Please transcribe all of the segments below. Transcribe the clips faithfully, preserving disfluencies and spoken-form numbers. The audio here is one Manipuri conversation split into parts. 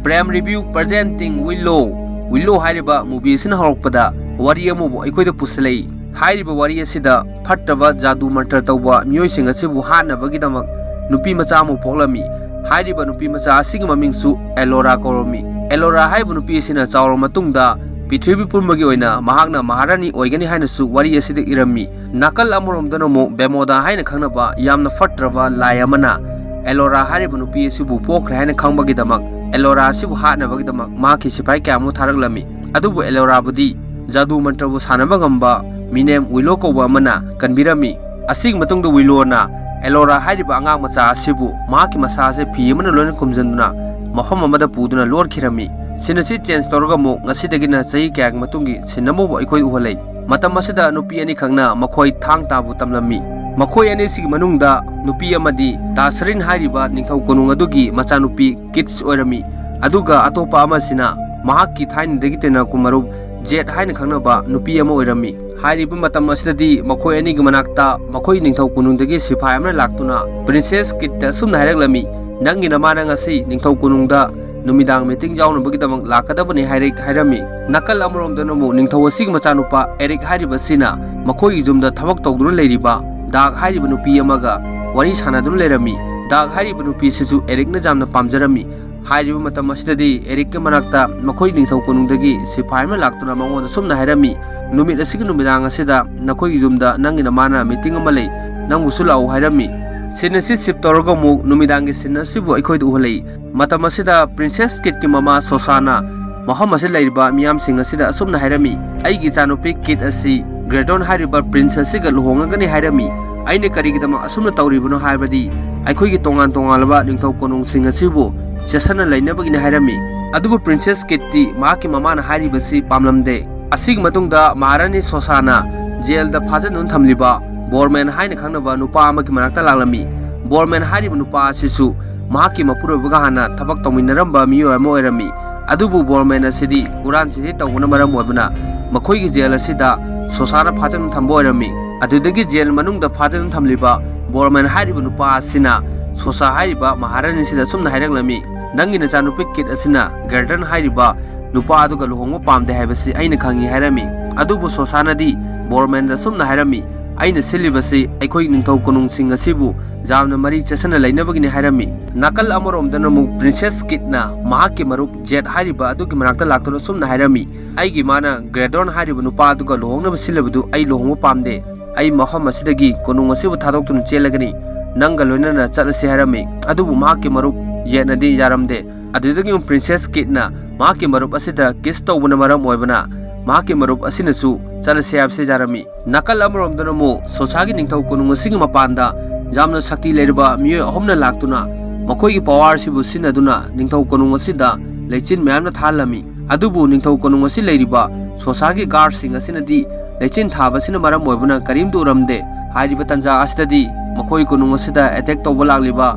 Prime Review presenting Willow꯫ Willow ꯍꯥꯏꯔꯤꯕ movie ꯑꯁꯤꯅ ꯍꯧꯔꯛꯄꯗ ꯋꯥꯔꯤ ꯑꯃꯕꯨ ꯑꯩꯈꯣꯏꯗ ꯄꯨꯁꯤꯜꯂꯛꯏ꯫ ꯍꯥꯏꯔꯤꯕ ꯋꯥꯔꯤ ꯑꯁꯤꯗ ꯐꯠꯇꯕ ꯖꯥꯗꯨ ꯃꯟꯇ꯭ꯔ ꯇꯧꯕ ꯃꯤꯑꯣꯏꯁꯤꯡ ꯑꯁꯤꯕꯨ ꯍꯥꯠꯅꯕꯒꯤꯗꯃꯛ ꯅꯨꯄꯤ ꯃꯆꯥ ꯑꯃ ꯄꯣꯛꯂꯝꯃꯤ꯫ ꯍꯥꯏꯔꯤꯕ ꯅꯨꯄꯤ ꯃꯆꯥ ꯑꯁꯤꯒꯤ ꯃꯃꯤꯡꯁꯨ ꯑꯦꯂꯣꯔꯥ ꯀꯧꯔꯝꯃꯤ꯫ ꯑꯦꯂꯣꯔꯥ ꯍꯥꯏꯔꯤꯕ ꯅꯨꯄꯤ ꯑꯁꯤꯅ ꯆꯥꯎꯔꯕ ꯃꯇꯨꯡꯗ ꯄ꯭ꯔꯤꯊꯤꯕꯤ ꯄꯨꯝꯕꯒꯤ ꯑꯣꯏꯅ ꯃꯍꯥꯛꯅ ꯃꯍꯥꯔꯥꯅꯤ ꯑꯣꯏꯒꯅꯤ ꯍꯥꯏꯅꯁꯨ ꯋꯥꯔꯤ ꯑꯁꯤꯗ ꯏꯔꯝꯃꯤ꯫ ꯅꯥꯀꯜ ꯑꯃꯔꯣꯝꯗꯅ ꯑꯃꯨꯛ ꯕꯦꯃꯣꯗꯥ ꯍꯥꯏꯅ ꯈꯪꯅꯕ ꯌꯥꯝꯅ ꯐꯠꯇ꯭ꯔꯕ ꯂꯥꯏ ꯑꯃꯅ ꯑꯦꯂꯣꯔꯥ ꯍꯥꯏꯔꯤꯕ ꯅꯨꯄꯤ ꯑꯁꯤꯕꯨ ꯄꯣꯛꯈ꯭ꯔꯦ ꯍꯥꯏꯅ ꯈꯪꯕꯒꯤꯗꯃꯛ ꯑꯦꯂꯣꯔꯥ ꯑꯁꯤꯕꯨ ꯍꯥꯠꯅꯕꯒꯤꯗꯃꯛ ꯃꯍꯥꯛꯀꯤ ꯁꯤꯐꯥꯏ ꯀꯌꯥ ꯑꯃ ꯊꯥꯔꯛꯂꯝꯃꯤ꯫ ꯑꯗꯨꯕꯨ ꯑꯦꯂꯣꯔꯥꯕꯨꯗꯤ ꯖꯥꯗꯨ ꯃꯟꯇ꯭ꯔꯕꯨ ꯁꯥꯟꯅꯕ ꯉꯝꯕ ꯃꯤꯅꯦꯝ ꯋꯤꯂꯣ ꯀꯧꯕ ꯑꯃꯅ ꯀꯟꯕꯤꯔꯝꯃꯤ꯫ ꯑꯁꯤꯒꯤ ꯃꯇꯨꯡꯗ ꯋꯤꯂꯣꯅ ꯑꯦꯂꯣꯔꯥ ꯍꯥꯏꯔꯤꯕ ꯑꯉꯥꯡ ꯃꯆꯥ ꯑꯁꯤꯕꯨ ꯃꯍꯥꯛꯀꯤ ꯃꯁꯥ ꯑꯁꯤ ꯐꯤ ꯑꯃꯅ ꯂꯣꯏꯅ ꯈꯨꯝꯖꯤꯟꯗꯨꯅ ꯃꯐꯝ ꯑꯃꯗ ꯄꯨꯗꯨꯅ ꯂꯣꯠꯈꯤꯔꯝꯃꯤ꯫ Scene ꯑꯁꯤ change ꯇꯧꯔꯒ ꯑꯃꯨꯛ ꯉꯁꯤꯗꯒꯤꯅ ꯆꯍꯤ ꯀꯌꯥꯒꯤ ꯃꯇꯨꯡꯒꯤ scene ꯑꯃꯕꯨ ꯑꯩꯈꯣꯏ ꯎꯍꯜꯂꯦ꯫ ꯃꯇꯝ ꯑꯁꯤꯗ ꯅꯨꯄꯤ ꯑꯅꯤꯈꯛꯅ ꯃꯈꯣꯏ ꯊꯥꯡ ꯇꯥꯕꯨ ꯇꯝꯂꯝꯃꯤ꯫ ꯃꯈꯣꯏ ꯑꯅꯤꯁꯤꯒꯤ ꯃꯅꯨꯡꯗ ꯅꯨꯄꯤ ꯑꯃꯗꯤ ꯇꯥꯁꯔꯤꯟ ꯍꯥꯏꯔꯤꯕ ꯅꯤꯡꯊꯧ ꯀꯣꯅꯨꯡ ꯑꯗꯨꯒꯤ ꯃꯆꯥꯅꯨꯄꯤ ꯀꯤꯠꯁ ꯑꯣꯏꯔꯝꯃꯤ꯫ ꯑꯗꯨꯒ ꯑꯇꯣꯞꯄ ꯑꯃꯁꯤꯅ ꯃꯍꯥꯛꯀꯤ ꯊꯥꯏꯅꯗꯒꯤ ꯇꯤꯟꯅꯔꯛꯄ ꯃꯔꯨꯞ ꯖꯦꯠ ꯍꯥꯏꯅ ꯈꯪꯅꯕ ꯅꯨꯄꯤ ꯑꯃ ꯑꯣꯏꯔꯝꯃꯤ꯫ ꯍꯥꯏꯔꯤꯕ ꯃꯇꯝ ꯑꯁꯤꯗꯗꯤ ꯃꯈꯣꯏ ꯑꯅꯤꯒꯤ ꯃꯅꯥꯛꯇ ꯃꯈꯣꯏ ꯅꯤꯡꯊꯧ ꯀꯣꯅꯨꯡꯗꯒꯤ ꯁꯤꯐꯥꯏ ꯑꯃꯅ ꯂꯥꯛꯇꯨꯅ ꯄ꯭ꯔꯤꯟꯁꯦꯁ ꯀꯤꯠꯇ ꯑꯁꯨꯝꯅ ꯍꯥꯏꯔꯛꯂꯝꯃꯤ, "ꯅꯪꯒꯤ ꯅꯃꯥꯅ ꯉꯁꯤ ꯅꯤꯡꯊꯧ ꯀꯣꯅꯨꯡꯗ ꯅꯨꯃꯤꯗꯥꯡ meeting ꯌꯥꯎꯅꯕꯒꯤꯗꯃꯛ ꯂꯥꯛꯀꯗꯕꯅꯤ ꯍꯥꯏꯔꯛ-, ꯍꯥꯏꯔꯝꯃꯤ꯫" ꯅꯥꯀꯜ ꯑꯃꯔꯣꯝꯗꯅ ꯑꯃꯨꯛ ꯅꯤꯡꯊꯧ ꯑꯁꯤꯒꯤ ꯃꯆꯥꯅꯨꯄꯥ ꯑꯦꯔꯤꯛ ꯍꯥꯏꯔꯤꯕꯁꯤꯅ ꯃꯈꯣꯏꯒꯤ ꯌꯨꯝꯗ ꯊꯕꯛ ꯇꯧꯗꯨꯅ ꯂꯩꯔꯤꯕ ꯗꯥꯛ ꯍꯥꯏꯔꯤꯕ ꯅꯨꯄꯤ ꯑꯃꯒ ꯋꯥꯔꯤ ꯁꯥꯟꯅꯗꯨꯅ ꯂꯩꯔꯝꯃꯤ꯫ ꯗꯥꯛ ꯍꯥꯏꯔꯤꯕ ꯅꯨꯄꯤꯁꯤꯁꯨ ꯑꯦꯔꯤꯛꯅ ꯌꯥꯝꯅ ꯄꯥꯝꯖꯔꯝꯃꯤ꯫ ꯍꯥꯏꯔꯤꯕ ꯃꯇꯝ ꯑꯁꯤꯗꯗꯤ ꯑꯦꯔꯤꯛꯀꯤ ꯃꯅꯥꯛꯇ ꯃꯈꯣꯏ ꯅꯤꯡꯊꯧ ꯀꯣꯅꯨꯡꯗꯒꯤ ꯁꯤꯐꯥꯏ ꯑꯃ ꯂꯥꯛꯇꯨꯅ ꯃꯉꯣꯟꯗ ꯁꯨꯝꯅ ꯍꯥꯏꯔꯝꯃꯤ, "ꯅꯨꯃꯤꯠ ꯑꯁꯤꯒꯤ ꯅꯨꯃꯤꯗꯥꯡ ꯑꯁꯤꯗ ꯅꯈꯣꯏꯒꯤ ꯌꯨꯝꯗ ꯅꯪꯒꯤ ꯅꯃꯥꯅ meeting ꯑꯃ ꯂꯩ, ꯅꯪꯕꯨꯁꯨ ꯂꯥꯛꯎ" ꯍꯥꯏꯔꯝꯃꯤ꯫ Scene ꯑꯁꯤ shift ꯇꯧꯔꯒ ꯑꯃꯨꯛ ꯅꯨꯃꯤꯗꯥꯡꯒꯤ scene ꯑꯁꯤꯕꯨ ꯑꯩꯈꯣꯏꯗ ꯎꯍꯜꯂꯛꯏ꯫ ꯃꯇꯝ ꯑꯁꯤꯗ ꯄ꯭ꯔꯤꯟꯁꯦꯁ ꯀꯤꯠꯀꯤ ꯃꯃꯥ ꯁꯣꯁꯥꯅ ꯃꯐꯝ ꯑꯁꯤꯗ ꯂꯩꯔꯤꯕ ꯃꯤꯌꯥꯝꯁꯤꯡ ꯑꯁꯤꯗ ꯑꯁꯨꯝꯅ ꯍꯥꯏꯔꯝꯃꯤ, "ꯑꯩꯒꯤ ꯏꯆꯥꯅꯨꯄꯤ ꯀꯤꯠ ꯑꯁꯤ ꯒ꯭ꯔꯦꯗꯣꯟ ꯍꯥꯏꯔꯤꯕ ꯄ꯭ꯔꯤꯟꯁ ꯑꯁꯤꯒ ꯂꯨꯍꯣꯡꯉꯒꯅꯤ ꯍꯥꯏꯔꯝꯃꯤ꯫ ꯑꯩꯅ ꯀꯔꯤꯒꯤꯗꯃꯛ ꯑꯁꯨꯝꯅ ꯇꯧꯔꯤꯕꯅꯣ ꯍꯥꯏꯕꯗꯤ ꯑꯩꯈꯣꯏꯒꯤ ꯇꯣꯉꯥꯟ ꯇꯣꯉꯥꯟꯂꯕ ꯅꯤꯡꯊꯧ ꯀꯣꯅꯨꯡꯁꯤꯡ ꯑꯁꯤꯕꯨ ꯆꯦꯠꯁꯟꯅ ꯂꯩꯅꯕꯒꯤꯅꯤ" ꯍꯥꯏꯔꯝꯃꯤ꯫ ꯑꯗꯨꯕꯨ ꯄ꯭ꯔꯤꯟꯁꯦꯁ ꯀꯤꯠꯇꯤ ꯃꯍꯥꯛꯀꯤ ꯃꯃꯥꯅ ꯍꯥꯏꯔꯤꯕꯁꯤ ꯄꯥꯝꯂꯝꯗꯦ꯫ ꯑꯁꯤꯒꯤ ꯃꯇꯨꯡꯗ ꯃꯍꯥꯔꯥꯅꯤ ꯁꯣꯁꯥꯅ ꯖꯦꯜꯗ ꯐꯥꯖꯤꯟꯗꯨꯅ ꯊꯝꯂꯤꯕ ꯕꯣꯔꯃꯦꯟ ꯍꯥꯏꯅ ꯈꯪꯅꯕ ꯅꯨꯄꯥ ꯑꯃꯒꯤ ꯃꯅꯥꯛꯇ ꯂꯥꯛꯂꯝꯃꯤ꯫ ꯕꯣꯔꯃꯦꯟ ꯍꯥꯏꯔꯤꯕ ꯅꯨꯄꯥ ꯑꯁꯤꯁꯨ ꯃꯍꯥꯛꯀꯤ ꯃꯄꯨꯔꯣꯏꯕꯒ ꯍꯥꯟꯅ ꯊꯕꯛ ꯇꯧꯃꯤꯟꯅꯔꯝꯕ ꯃꯤꯑꯣꯏ ꯑꯃ ꯑꯣꯏꯔꯝꯃꯤ꯫ ꯑꯗꯨꯕꯨ ꯕꯣꯔꯃꯦꯟ ꯑꯁꯤꯗꯤ ꯍꯨꯔꯥꯟ ꯆꯤꯟꯊꯤ ꯇꯧꯕꯅ ꯃꯔꯝ ꯑꯣꯏꯕꯅ ꯃꯈꯣꯏꯒꯤ ꯖꯦꯜ ꯑꯁꯤꯗ ꯁꯣꯁꯥꯅ ꯐꯥꯖꯤꯟꯗꯨꯅ ꯊꯝꯕ ꯑꯣꯏꯔꯝꯃꯤ꯫ ꯑꯗꯨꯗꯒꯤ ꯖꯦꯜ ꯃꯅꯨꯡꯗ ꯐꯥꯖꯤꯟꯗꯨꯅ ꯊꯝꯂꯤꯕ ꯕꯣꯔꯃꯦꯟ ꯍꯥꯏꯔꯤꯕ ꯅꯨꯄꯥ ꯑꯁꯤꯅ ꯁꯣꯁꯥ ꯍꯥꯏꯔꯤꯕ ꯃꯍꯥꯔꯥꯅꯤꯁꯤꯗ ꯑꯁꯨꯝꯅ ꯍꯥꯏꯔꯛꯂꯝꯃꯤ, "ꯅꯪꯒꯤ ꯅꯆꯥꯅꯨꯄꯤ ꯀꯤꯠ ꯑꯁꯤꯅ ꯒ꯭ꯔꯦꯗꯟ ꯍꯥꯏꯔꯤꯕ ꯅꯨꯄꯥ ꯑꯗꯨꯒ ꯂꯨꯍꯣꯡꯕ ꯄꯥꯝꯗꯦ ꯍꯥꯏꯕꯁꯤ ꯑꯩꯅ ꯈꯪꯏ" ꯍꯥꯏꯔꯝꯃꯤ꯫ ꯑꯗꯨꯕꯨ ꯁꯣꯁꯥꯅꯗꯤ ꯕꯣꯔꯃꯦꯟꯗ ꯑꯁꯨꯝꯅ ꯍꯥꯏꯔꯝꯃꯤ, "ꯑꯩꯅ ꯁꯤꯜꯂꯤꯕꯁꯤ ꯑꯩꯈꯣꯏ ꯅꯤꯡꯊꯧ ꯀꯣꯅꯨꯡꯁꯤꯡ ꯑꯁꯤꯕꯨ ꯌꯥꯝꯅ ꯃꯔꯤ ꯆꯦꯠꯁꯟꯅ ꯂꯩꯅꯕꯒꯤꯅꯤ" ꯍꯥꯏꯔꯝꯃꯤ꯫ ꯅꯥꯀꯜ ꯑꯃꯔꯣꯝꯗꯅ ꯑꯃꯨꯛ ꯄ꯭ꯔꯤꯟꯁꯦꯁ ꯀꯤꯠꯅ ꯃꯍꯥꯛꯀꯤ ꯃꯔꯨꯞ ꯖꯦꯠ ꯍꯥꯏꯔꯤꯕ ꯑꯗꯨꯒꯤ ꯃꯅꯥꯛꯇ ꯂꯥꯛꯇꯨꯅ ꯑꯁꯨꯝꯅ ꯍꯥꯏꯔꯝꯃꯤ, "ꯑꯩꯒꯤ ꯏꯃꯥꯅ ꯒ꯭ꯔꯦꯗꯣꯟ ꯍꯥꯏꯔꯤꯕ ꯅꯨꯄꯥ ꯑꯗꯨꯒ ꯂꯨꯍꯣꯡꯅꯕ ꯁꯤꯜꯂꯕꯗꯨ ꯑꯩ ꯂꯨꯍꯣꯡꯕ ꯄꯥꯝꯗꯦ꯫ ꯑꯩ ꯃꯐꯝ ꯑꯁꯤꯗꯒꯤ ꯀꯣꯅꯨꯡ ꯑꯁꯤꯕꯨ ꯊꯥꯗꯣꯛꯇꯨꯅ ꯆꯦꯜꯂꯒꯅꯤ꯫ ꯅꯪꯒ ꯂꯣꯏꯅꯅ ꯆꯠꯂꯁꯤ" ꯍꯥꯏꯔꯝꯃꯤ꯫ ꯑꯗꯨꯕꯨ ꯃꯍꯥꯛꯀꯤ ꯃꯔꯨꯞ ꯌꯦꯠꯅꯗꯤ ꯌꯥꯔꯝꯗꯦ꯫ ꯑꯗꯨꯗꯒꯤ ꯑꯃꯨꯛ ꯄ꯭ꯔꯤꯟꯁꯦꯁ ꯀꯤꯠꯅ ꯃꯍꯥꯛꯀꯤ ꯃꯔꯨꯞ ꯑꯁꯤꯗ ꯀꯤꯁ ꯇꯧꯕꯅ ꯃꯔꯝ ꯑꯣꯏꯕꯅ ꯃꯍꯥꯛꯀꯤ ꯃꯔꯨꯞ ꯑꯁꯤꯅꯁꯨ ꯆꯠꯂꯁꯤ ꯍꯥꯏꯕꯁꯤ ꯌꯥꯔꯝꯃꯤ꯫ ꯅꯥꯀꯜ ꯑꯃꯔꯣꯝꯗꯅ ꯑꯃꯨꯛ ꯁꯣꯁꯥꯒꯤ ꯅꯤꯡꯊꯧ ꯀꯣꯅꯨꯡ ꯑꯁꯤꯒꯤ ꯃꯄꯥꯟꯗ ꯌꯥꯝꯅ ꯁꯛꯇꯤ ꯂꯩꯔꯕ ꯃꯤꯑꯣꯏ ꯑꯍꯨꯝꯅ ꯂꯥꯛꯇꯨꯅ ꯃꯈꯣꯏꯒꯤ ꯄꯋꯥꯔ ꯑꯁꯤꯕꯨ ꯁꯤꯖꯤꯟꯅꯗꯨꯅ ꯅꯤꯡꯊꯧ ꯀꯣꯅꯨꯡ ꯑꯁꯤꯗ ꯂꯩꯆꯤꯟ ꯃꯌꯥꯝꯅ ꯊꯥꯍꯜꯂꯝꯃꯤ꯫ ꯑꯗꯨꯕꯨ ꯅꯤꯡꯊꯧ ꯀꯣꯅꯨꯡ ꯑꯁꯤ ꯂꯩꯔꯤꯕ ꯁꯣꯁꯥꯒꯤ ꯒꯥꯔꯗꯁꯤꯡ ꯑꯁꯤꯅꯗꯤ ꯂꯩꯆꯤꯟ ꯊꯥꯕꯁꯤꯅ ꯃꯔꯝ ꯑꯣꯏꯕꯅ ꯀꯔꯤꯝꯇ ꯎꯔꯝꯗꯦ꯫ ꯍꯥꯏꯔꯤꯕ ꯇꯥꯟꯖꯥ ꯑꯁꯤꯗꯗꯤ ꯃꯈꯣꯏ ꯀꯣꯅꯨꯡ ꯑꯁꯤꯗ ꯑꯦꯇꯦꯛ ꯇꯧꯕ ꯂꯥꯛꯂꯤꯕ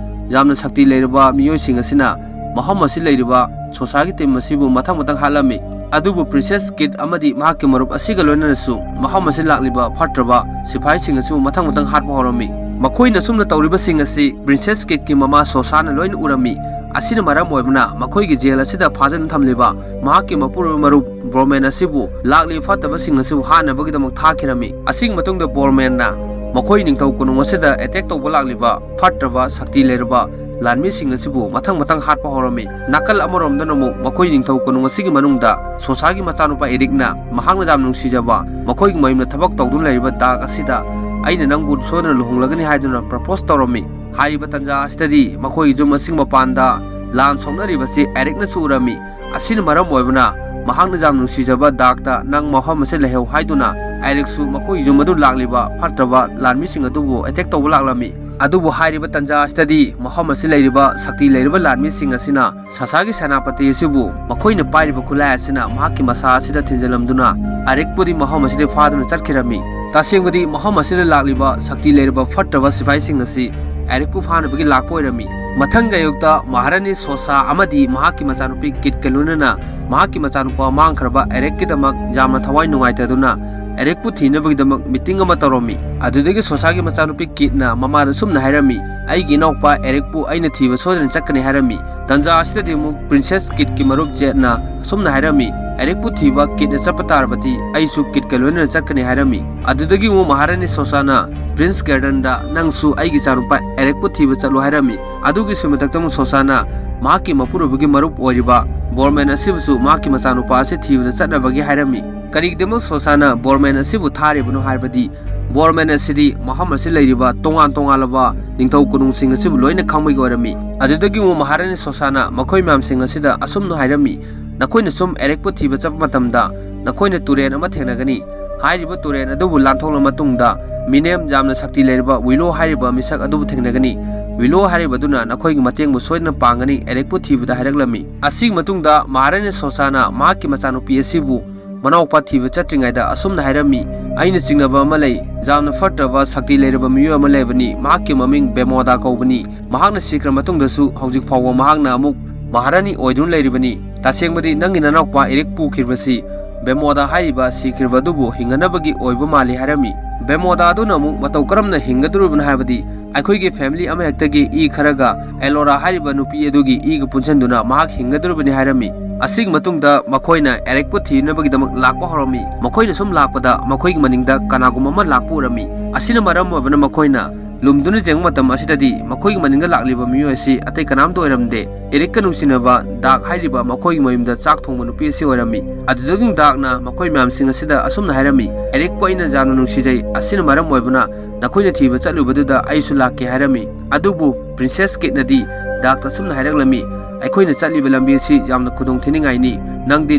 ꯌꯥꯝꯅ ꯁꯛꯇꯤ ꯂꯩꯔꯕ ꯃꯤꯑꯣꯏꯁꯤꯡ ꯑꯁꯤꯅ ꯃꯐꯝ ꯑꯁꯤ ꯂꯩꯔꯤꯕ ꯁꯣꯁꯥꯒꯤ ꯇꯤꯝ ꯑꯁꯤꯕꯨ ꯃꯊꯪ ꯃꯊꯪ ꯍꯥꯠꯂꯝꯃꯤ꯫ ꯑꯗꯨꯕꯨ ꯄ꯭ꯔꯤꯟꯁꯦꯁ ꯀꯤꯠ ꯑꯃꯗꯤ ꯃꯍꯥꯛꯀꯤ ꯃꯔꯨꯞ ꯑꯁꯤꯒ ꯂꯣꯏꯅꯅꯁꯨ ꯃꯐꯝ ꯑꯁꯤ ꯂꯥꯛꯂꯤꯕ ꯐꯠꯇ꯭ꯔꯕ ꯁꯤꯐꯥꯏꯁꯤꯡ ꯑꯁꯤꯕꯨ ꯃꯊꯪ ꯃꯊꯪ ꯍꯥꯠꯄ ꯍꯧꯔꯝꯃꯤ꯫ ꯃꯈꯣꯏꯅ ꯁꯨꯝꯅ ꯇꯧꯔꯤꯕꯁꯤꯡ ꯑꯁꯤ ꯄ꯭ꯔꯤꯟꯁꯦꯁ ꯀꯤꯠꯀꯤ ꯃꯃꯥ ꯁꯣꯁꯥꯅ ꯂꯣꯏꯅ ꯎꯔꯝꯃꯤ꯫ ꯑꯁꯤꯅ ꯃꯔꯝ ꯑꯣꯏꯕꯅ ꯃꯈꯣꯏꯒꯤ ꯖꯦꯜ ꯑꯁꯤꯗ ꯐꯥꯖꯤꯟ ꯊꯝꯂꯤꯕ ꯃꯍꯥꯛꯀꯤ ꯃꯄꯨꯔꯣꯏꯕ ꯃꯔꯨꯞ ꯕ꯭ꯔꯣꯃꯦꯟ ꯑꯁꯤꯕꯨ ꯂꯥꯛꯂꯤꯕ ꯐꯠꯇꯕꯁꯤꯡ ꯑꯁꯤꯕꯨ ꯍꯥꯠꯅꯕꯒꯤꯗꯃꯛ ꯊꯥꯈꯤꯔꯝꯃꯤ꯫ ꯑꯁꯤꯒꯤ ꯃꯇꯨꯡꯗ ꯕ꯭ꯔꯣꯃꯦꯟꯅ ꯃꯈꯣꯏ ꯅꯤꯡꯊꯧ ꯀꯣꯅꯨꯡ ꯑꯁꯤꯗ ꯑꯦꯇꯦꯛ ꯇꯧꯕ ꯂꯥꯛꯂꯤꯕ ꯐꯠꯇ꯭ꯔꯕ ꯁꯛꯇꯤ ꯂꯩꯔꯕ ꯂꯥꯟꯃꯤꯁꯤꯡ ꯑꯁꯤꯕꯨ ꯃꯊꯪ ꯃꯊꯪ ꯍꯥꯠꯄ ꯍꯧꯔꯝꯃꯤ꯫ ꯅꯥꯀꯜ ꯑꯃꯔꯣꯝꯗꯅ ꯑꯃꯨꯛ ꯃꯈꯣꯏ ꯅꯤꯡꯊꯧ ꯀꯣꯅꯨꯡ ꯑꯁꯤꯒꯤ ꯃꯅꯨꯡꯗ ꯁꯣꯁꯥꯒꯤ ꯃꯆꯥꯅꯨꯄꯥ ꯑꯦꯔꯤꯛꯅ ꯃꯍꯥꯛꯅ ꯌꯥꯝ ꯅꯨꯡꯁꯤꯖꯕ ꯃꯈꯣꯏꯒꯤ ꯃꯌꯨꯝꯗ ꯊꯕꯛ ꯇꯧꯗꯨꯅ ꯂꯩꯔꯤꯕ ꯗꯥꯛ ꯑꯁꯤꯗ "ꯑꯩꯅ ꯅꯪꯕꯨ ꯁꯣꯏꯗꯅ ꯂꯨꯍꯣꯡꯂꯒꯅꯤ" ꯍꯥꯏꯗꯨꯅ ꯄ꯭ꯔꯄꯣꯁ ꯇꯧꯔꯝꯃꯤ꯫ ꯍꯥꯏꯔꯤꯕ ꯇꯥꯟꯖꯥ ꯑꯁꯤꯗꯗꯤ ꯃꯈꯣꯏꯒꯤ ꯌꯨꯝ ꯑꯁꯤꯒꯤ ꯃꯄꯥꯟꯗ ꯂꯥꯟ ꯁꯣꯛꯅꯔꯤꯕꯁꯤ ꯑꯦꯔꯤꯛꯅꯁꯨ ꯎꯔꯝꯃꯤ꯫ ꯑꯁꯤꯅ ꯃꯔꯝ ꯑꯣꯏꯕꯅ ꯃꯍꯥꯛꯅ ꯌꯥꯝ ꯅꯨꯡꯁꯤꯖꯕ ꯗꯥꯛꯇ "ꯅꯪ ꯃꯐꯝ ꯑꯁꯤꯗ ꯂꯩꯍꯧ" ꯍꯥꯏꯗꯨꯅ ꯑꯦꯔꯤꯛꯁꯨ ꯃꯈꯣꯏꯒꯤ ꯌꯨꯝ ꯑꯗꯨ ꯂꯥꯛꯂꯤꯕ ꯐꯠꯇ꯭ꯔꯕ ꯂꯥꯟꯃꯤꯁꯤꯡ ꯑꯗꯨꯕꯨ ꯑꯦꯇꯦꯛ ꯇꯧꯕ ꯂꯥꯛꯂꯝꯃꯤ꯫ ꯑꯗꯨꯕꯨ ꯍꯥꯏꯔꯤꯕ ꯇꯥꯟꯖꯥ ꯑꯁꯤꯗꯗꯤ ꯃꯐꯝ ꯑꯁꯤ ꯂꯩꯔꯤꯕ ꯁꯛꯇꯤ ꯂꯩꯔꯕ ꯂꯥꯟꯃꯤꯁꯤꯡ ꯑꯁꯤꯅ ꯁꯣꯁꯥꯒꯤ ꯁꯦꯅꯥꯄꯇꯤ ꯑꯁꯤꯕꯨ ꯃꯈꯣꯏꯅ ꯄꯥꯏꯔꯤꯕ ꯈꯨꯠꯂꯥꯏ ꯑꯁꯤꯅ ꯃꯍꯥꯛꯀꯤ ꯃꯁꯥ ꯑꯁꯤꯗ ꯊꯤꯟꯖꯤꯜꯂꯝꯗꯨꯅ ꯑꯦꯔꯤꯛꯄꯨꯗꯤ ꯃꯐꯝ ꯑꯁꯤꯗ ꯐꯥꯗꯨꯅ ꯆꯠꯈꯤꯔꯝꯃꯤ꯫ ꯇꯁꯦꯡꯕꯗꯤ ꯃꯐꯝ ꯑꯁꯤꯗ ꯂꯥꯛꯂꯤꯕ ꯁꯛꯇꯤ ꯂꯩꯔꯕ ꯐꯠꯇ꯭ꯔꯕ ꯁꯤꯐꯥꯏꯁꯤꯡ ꯑꯁꯤ ꯑꯦꯔꯤꯛꯄꯨ ꯐꯥꯅꯕꯒꯤ ꯂꯥꯛꯄ ꯑꯣꯏꯔꯝꯃꯤ꯫ ꯃꯊꯪꯒꯤ ꯑꯌꯨꯛꯇ ꯃꯍꯥꯔꯥꯅꯤ ꯁꯣꯁꯥ ꯑꯃꯗꯤ ꯃꯍꯥꯛꯀꯤ ꯃꯆꯥꯅꯨꯄꯤ ꯀꯤꯠꯀ ꯂꯣꯏꯅꯅ ꯃꯍꯥꯛꯀꯤ ꯃꯆꯥꯅꯨꯄꯥ ꯃꯥꯡꯈ꯭ꯔꯕ ꯑꯦꯔꯤꯛꯀꯤꯗꯃꯛ ꯌꯥꯝꯅ ꯊꯋꯥꯏ ꯅꯨꯡꯉꯥꯏꯇꯗꯨꯅ ꯑꯦꯔꯤꯛꯄꯨ ꯊꯤꯅꯕꯒꯤꯗꯃꯛ ꯃꯤꯇꯤꯡ ꯑꯃ ꯇꯧꯔꯝꯃꯤ꯫ ꯑꯗꯨꯗꯒꯤ ꯁꯣꯁꯥꯒꯤ ꯃꯆꯥꯅꯨꯄꯤ ꯀꯤꯠꯅ ꯃꯃꯥꯗ ꯁꯨꯝꯅ ꯍꯥꯏꯔꯝꯃꯤ, "ꯑꯩꯒꯤ ꯏꯅꯥꯎꯄꯥ ꯑꯦꯔꯤꯛꯄꯨ ꯑꯩꯅ ꯊꯤꯕ ꯁꯣꯏꯗꯅ ꯆꯠꯀꯅꯤ" ꯍꯥꯏꯔꯝꯃꯤ꯫ ꯇꯥꯟꯖꯥ ꯑꯁꯤꯗꯗꯤ ꯑꯃꯨꯛ ꯄ꯭ꯔꯤꯟꯁꯦꯁ ꯀꯤꯠꯀꯤ ꯃꯔꯨꯞ ꯖꯦꯠꯅ ꯑꯁꯨꯝꯅ ꯍꯥꯏꯔꯝꯃꯤ, "ꯑꯦꯔꯤꯛꯄꯨ ꯊꯤꯕ ꯀꯤꯠꯅ ꯆꯠꯄ ꯇꯥꯔꯕꯗꯤ ꯑꯩꯁꯨ ꯀꯤꯠꯀ ꯂꯣꯏꯅꯅ ꯆꯠꯀꯅꯤ" ꯍꯥꯏꯔꯝꯃꯤ꯫ ꯑꯗꯨꯗꯒꯤ ꯑꯃꯨꯛ ꯃꯍꯥꯔꯥꯅꯤ ꯁꯣꯁꯥꯅ ꯄ꯭ꯔꯤꯟꯁ ꯒꯥꯔꯗꯟꯗ, "ꯅꯪꯁꯨ ꯑꯩꯒꯤ ꯏꯆꯥꯅꯨꯄꯥ ꯑꯦꯔꯤꯛꯄꯨ ꯊꯤꯕ ꯆꯠꯂꯨ" ꯍꯥꯏꯔꯝꯃꯤ꯫ ꯑꯗꯨꯒꯤꯁꯨ ꯃꯊꯛꯇ ꯑꯃꯨꯛ ꯁꯣꯁꯥꯅ ꯃꯍꯥꯛꯀꯤ ꯃꯄꯨꯔꯣꯏꯕꯒꯤ ꯃꯔꯨꯞ ꯑꯣꯏꯔꯤꯕ ꯕꯣꯔꯃꯦꯟ ꯑꯁꯤꯕꯨꯁꯨ ꯃꯍꯥꯛꯀꯤ ꯃꯆꯥꯅꯨꯄꯥ ꯑꯁꯤ ꯊꯤꯕꯗ ꯆꯠꯅꯕꯒꯤ ꯍꯥꯏꯔꯝꯃꯤ꯫ ꯀꯔꯤꯒꯤꯗꯃꯛ ꯁꯣꯁꯥꯅ ꯕꯣꯔꯃꯦꯟ ꯑꯁꯤꯕꯨ ꯊꯥꯔꯤꯕꯅꯣ ꯍꯥꯏꯔꯕꯗꯤ, ꯕꯣꯔꯃꯦꯟ ꯑꯁꯤꯗꯤ ꯃꯐꯝ ꯑꯁꯤ ꯂꯩꯔꯤꯕ ꯇꯣꯉꯥꯟ ꯇꯣꯉꯥꯟꯂꯕ ꯅꯤꯡꯊꯧ ꯀꯣꯅꯨꯡꯁꯤꯡ ꯑꯁꯤꯕꯨ ꯂꯣꯏꯅ ꯈꯪꯕꯒꯤ ꯑꯣꯏꯔꯝꯃꯤ꯫ ꯑꯗꯨꯗꯒꯤ ꯑꯃꯨꯛ ꯃꯍꯥꯔꯥꯅꯤ ꯁꯣꯁꯥꯅ ꯃꯈꯣꯏ ꯃꯌꯥꯝꯁꯤꯡ ꯑꯁꯤꯗ ꯑꯁꯨꯝꯅ ꯍꯥꯏꯔꯝꯃꯤ, "ꯅꯈꯣꯏꯅ ꯁꯨꯝ ꯑꯦꯔꯤꯛꯄꯨ ꯊꯤꯕ ꯆꯠꯄ ꯃꯇꯝꯗ ꯅꯈꯣꯏꯅ ꯇꯨꯔꯦꯜ ꯑꯃ ꯊꯦꯡꯅꯒꯅꯤ꯫ ꯍꯥꯏꯔꯤꯕ ꯇꯨꯔꯦꯜ ꯑꯗꯨꯕꯨ ꯂꯥꯟꯊꯣꯛꯂ ꯃꯇꯨꯡꯗ ꯃꯤꯅꯦꯝ ꯌꯥꯝꯅ ꯁꯛꯇꯤ ꯂꯩꯔꯕ ꯋꯤꯂꯣ ꯍꯥꯏꯔꯤꯕ ꯃꯤꯁꯛ ꯑꯗꯨꯕꯨ ꯊꯦꯡꯅꯒꯅꯤ꯫ ꯋꯤꯂꯣ ꯍꯥꯏꯔꯤꯕꯗꯨꯅ ꯅꯈꯣꯏꯒꯤ ꯃꯇꯦꯡꯕꯨ ꯁꯣꯏꯗꯅ ꯄꯥꯡꯒꯅꯤ" ꯑꯦꯔꯤꯛꯄꯨ ꯊꯤꯕꯗ ꯍꯥꯏꯔꯛꯂꯝꯃꯤ꯫ ꯑꯁꯤꯒꯤ ꯃꯇꯨꯡꯗ ꯃꯍꯥꯔꯥꯅꯤ ꯁꯣꯁꯥꯅ ꯃꯍꯥꯛꯀꯤ ꯃꯆꯥꯅꯨꯄꯤ ꯑꯁꯤꯕꯨ ꯃꯅꯥꯎꯄꯥ ꯊꯤꯕ ꯆꯠꯇ꯭ꯔꯤꯉꯩꯗ ꯑꯁꯨꯝꯅ ꯍꯥꯏꯔꯝꯃꯤ, "ꯑꯩꯅ ꯆꯤꯡꯅꯕ ꯑꯃ ꯂꯩ꯫ ꯌꯥꯝꯅ ꯐꯠꯇꯕ ꯁꯛꯇꯤ ꯂꯩꯔꯕ ꯃꯤꯑꯣꯏ ꯑꯃ ꯂꯩꯕꯅꯤ꯫ ꯃꯍꯥꯛꯀꯤ ꯃꯃꯤꯡ ꯕꯦꯃꯣꯗꯥ ꯀꯧꯕꯅꯤ꯫ ꯃꯍꯥꯛꯅ ꯁꯤꯈ꯭ꯔ ꯃꯇꯨꯡꯗꯁꯨ ꯍꯧꯖꯤꯛ ꯐꯥꯎꯕ ꯃꯍꯥꯛꯅ ꯑꯃꯨꯛ ꯃꯍꯥꯔꯥꯅꯤ ꯑꯣꯏꯗꯨꯅ ꯂꯩꯔꯤꯕꯅꯤ꯫ ꯇꯁꯦꯡꯕꯗꯤ ꯅꯪꯒꯤ ꯅꯅꯥꯎꯄꯥ ꯑꯦꯔꯤꯛ ꯄꯨꯈꯤꯕꯁꯤ ꯕꯦꯃꯣꯗꯥ ꯍꯥꯏꯔꯤꯕ ꯁꯤꯈ꯭ꯔꯤꯕ ꯑꯗꯨꯕꯨ ꯍꯤꯡꯍꯟꯅꯕꯒꯤ ꯑꯣꯏꯕ ꯃꯥꯜꯂꯤ" ꯍꯥꯏꯔꯝꯃꯤ꯫ ꯕꯦꯃꯣꯗꯥ ꯑꯗꯨꯅ ꯑꯃꯨꯛ ꯃꯇꯧ ꯀꯔꯝꯅ ꯍꯤꯡꯒꯗꯧꯔꯤꯕꯅꯣ ꯍꯥꯏꯕꯗꯤ, "ꯑꯩꯈꯣꯏꯒꯤ ꯐꯦꯃꯤꯂꯤ ꯑꯃꯍꯦꯛꯇꯒꯤ ꯏ ꯈꯔꯒ ꯑꯦꯂꯣꯔꯥ ꯍꯥꯏꯔꯤꯕ ꯅꯨꯄꯤ ꯑꯗꯨꯒꯤ ꯏꯒ ꯄꯨꯟꯁꯤꯟꯗꯨꯅ ꯃꯍꯥꯛ ꯍꯤꯡꯒꯗꯧꯔꯤꯕꯅꯤ" ꯍꯥꯏꯔꯝꯃꯤ꯫ ꯑꯁꯤꯒꯤ ꯃꯇꯨꯡꯗ ꯃꯈꯣꯏꯅ ꯑꯦꯔꯤꯛꯄꯨ ꯊꯤꯅꯕꯒꯤꯗꯃꯛ ꯂꯥꯛꯄ ꯍꯧꯔꯝꯃꯤ꯫ ꯃꯈꯣꯏꯅ ꯁꯨꯝ ꯂꯥꯛꯄꯗ ꯃꯈꯣꯏꯒꯤ ꯃꯅꯤꯡꯗ ꯀꯅꯥꯒꯨꯝꯕ ꯑꯃ ꯂꯥꯛꯄ ꯎꯔꯝꯃꯤ꯫ ꯑꯁꯤꯅ ꯃꯔꯝ ꯑꯣꯏꯕꯅ ꯃꯈꯣꯏꯅ ꯂꯨꯝꯗꯨꯅ ꯌꯦꯡꯕ ꯃꯇꯝ ꯑꯁꯤꯗꯗꯤ ꯃꯈꯣꯏꯒꯤ ꯃꯅꯤꯡꯗ ꯂꯥꯛꯂꯤꯕ ꯃꯤꯑꯣꯏ ꯑꯁꯤ ꯑꯇꯩ ꯀꯅꯥꯝꯇ ꯑꯣꯏꯔꯝꯗꯦ꯫ ꯑꯦꯔꯤꯛꯀ ꯅꯨꯡꯁꯤꯅꯕ ꯗꯥꯛ ꯍꯥꯏꯔꯤꯕ ꯃꯈꯣꯏꯒꯤ ꯃꯌꯨꯝꯗ ꯆꯥꯛ ꯊꯣꯡꯕ ꯅꯨꯄꯤ ꯑꯁꯤ ꯑꯣꯏꯔꯝꯃꯤ꯫ ꯑꯗꯨꯗꯒꯤ ꯗꯥꯛꯅ ꯃꯈꯣꯏ ꯃꯌꯥꯝꯁꯤꯡ ꯑꯁꯤꯗ ꯑꯁꯨꯝꯅ ꯍꯥꯏꯔꯝꯃꯤ, "ꯑꯦꯔꯤꯛꯄꯨ ꯑꯩꯅ ꯌꯥꯝꯅ ꯅꯨꯡꯁꯤꯖꯩ꯫ ꯑꯁꯤꯅ ꯃꯔꯝ ꯑꯣꯏꯕꯅ ꯅꯈꯣꯏꯅ ꯊꯤꯕ ꯆꯠꯂꯨꯕꯗꯨꯗ ꯑꯩꯁꯨ ꯂꯥꯛꯀꯦ" ꯍꯥꯏꯔꯝꯃꯤ꯫ ꯑꯗꯨꯕꯨ ꯄ꯭ꯔꯤꯟꯁꯦꯁ ꯀꯤꯠꯅꯗꯤ ꯗꯥꯛꯇ ꯑꯁꯨꯝꯅ ꯍꯥꯏꯔꯛꯂꯝꯃꯤ, "ꯑꯩꯈꯣꯏꯅ ꯆꯠꯂꯤꯕ ꯂꯝꯕꯤ ꯑꯁꯤ ꯌꯥꯝꯅ ꯈꯨꯗꯣꯡ ꯊꯤꯅꯤꯡꯉꯥꯏꯅꯤ꯫ ꯅꯪꯗꯤ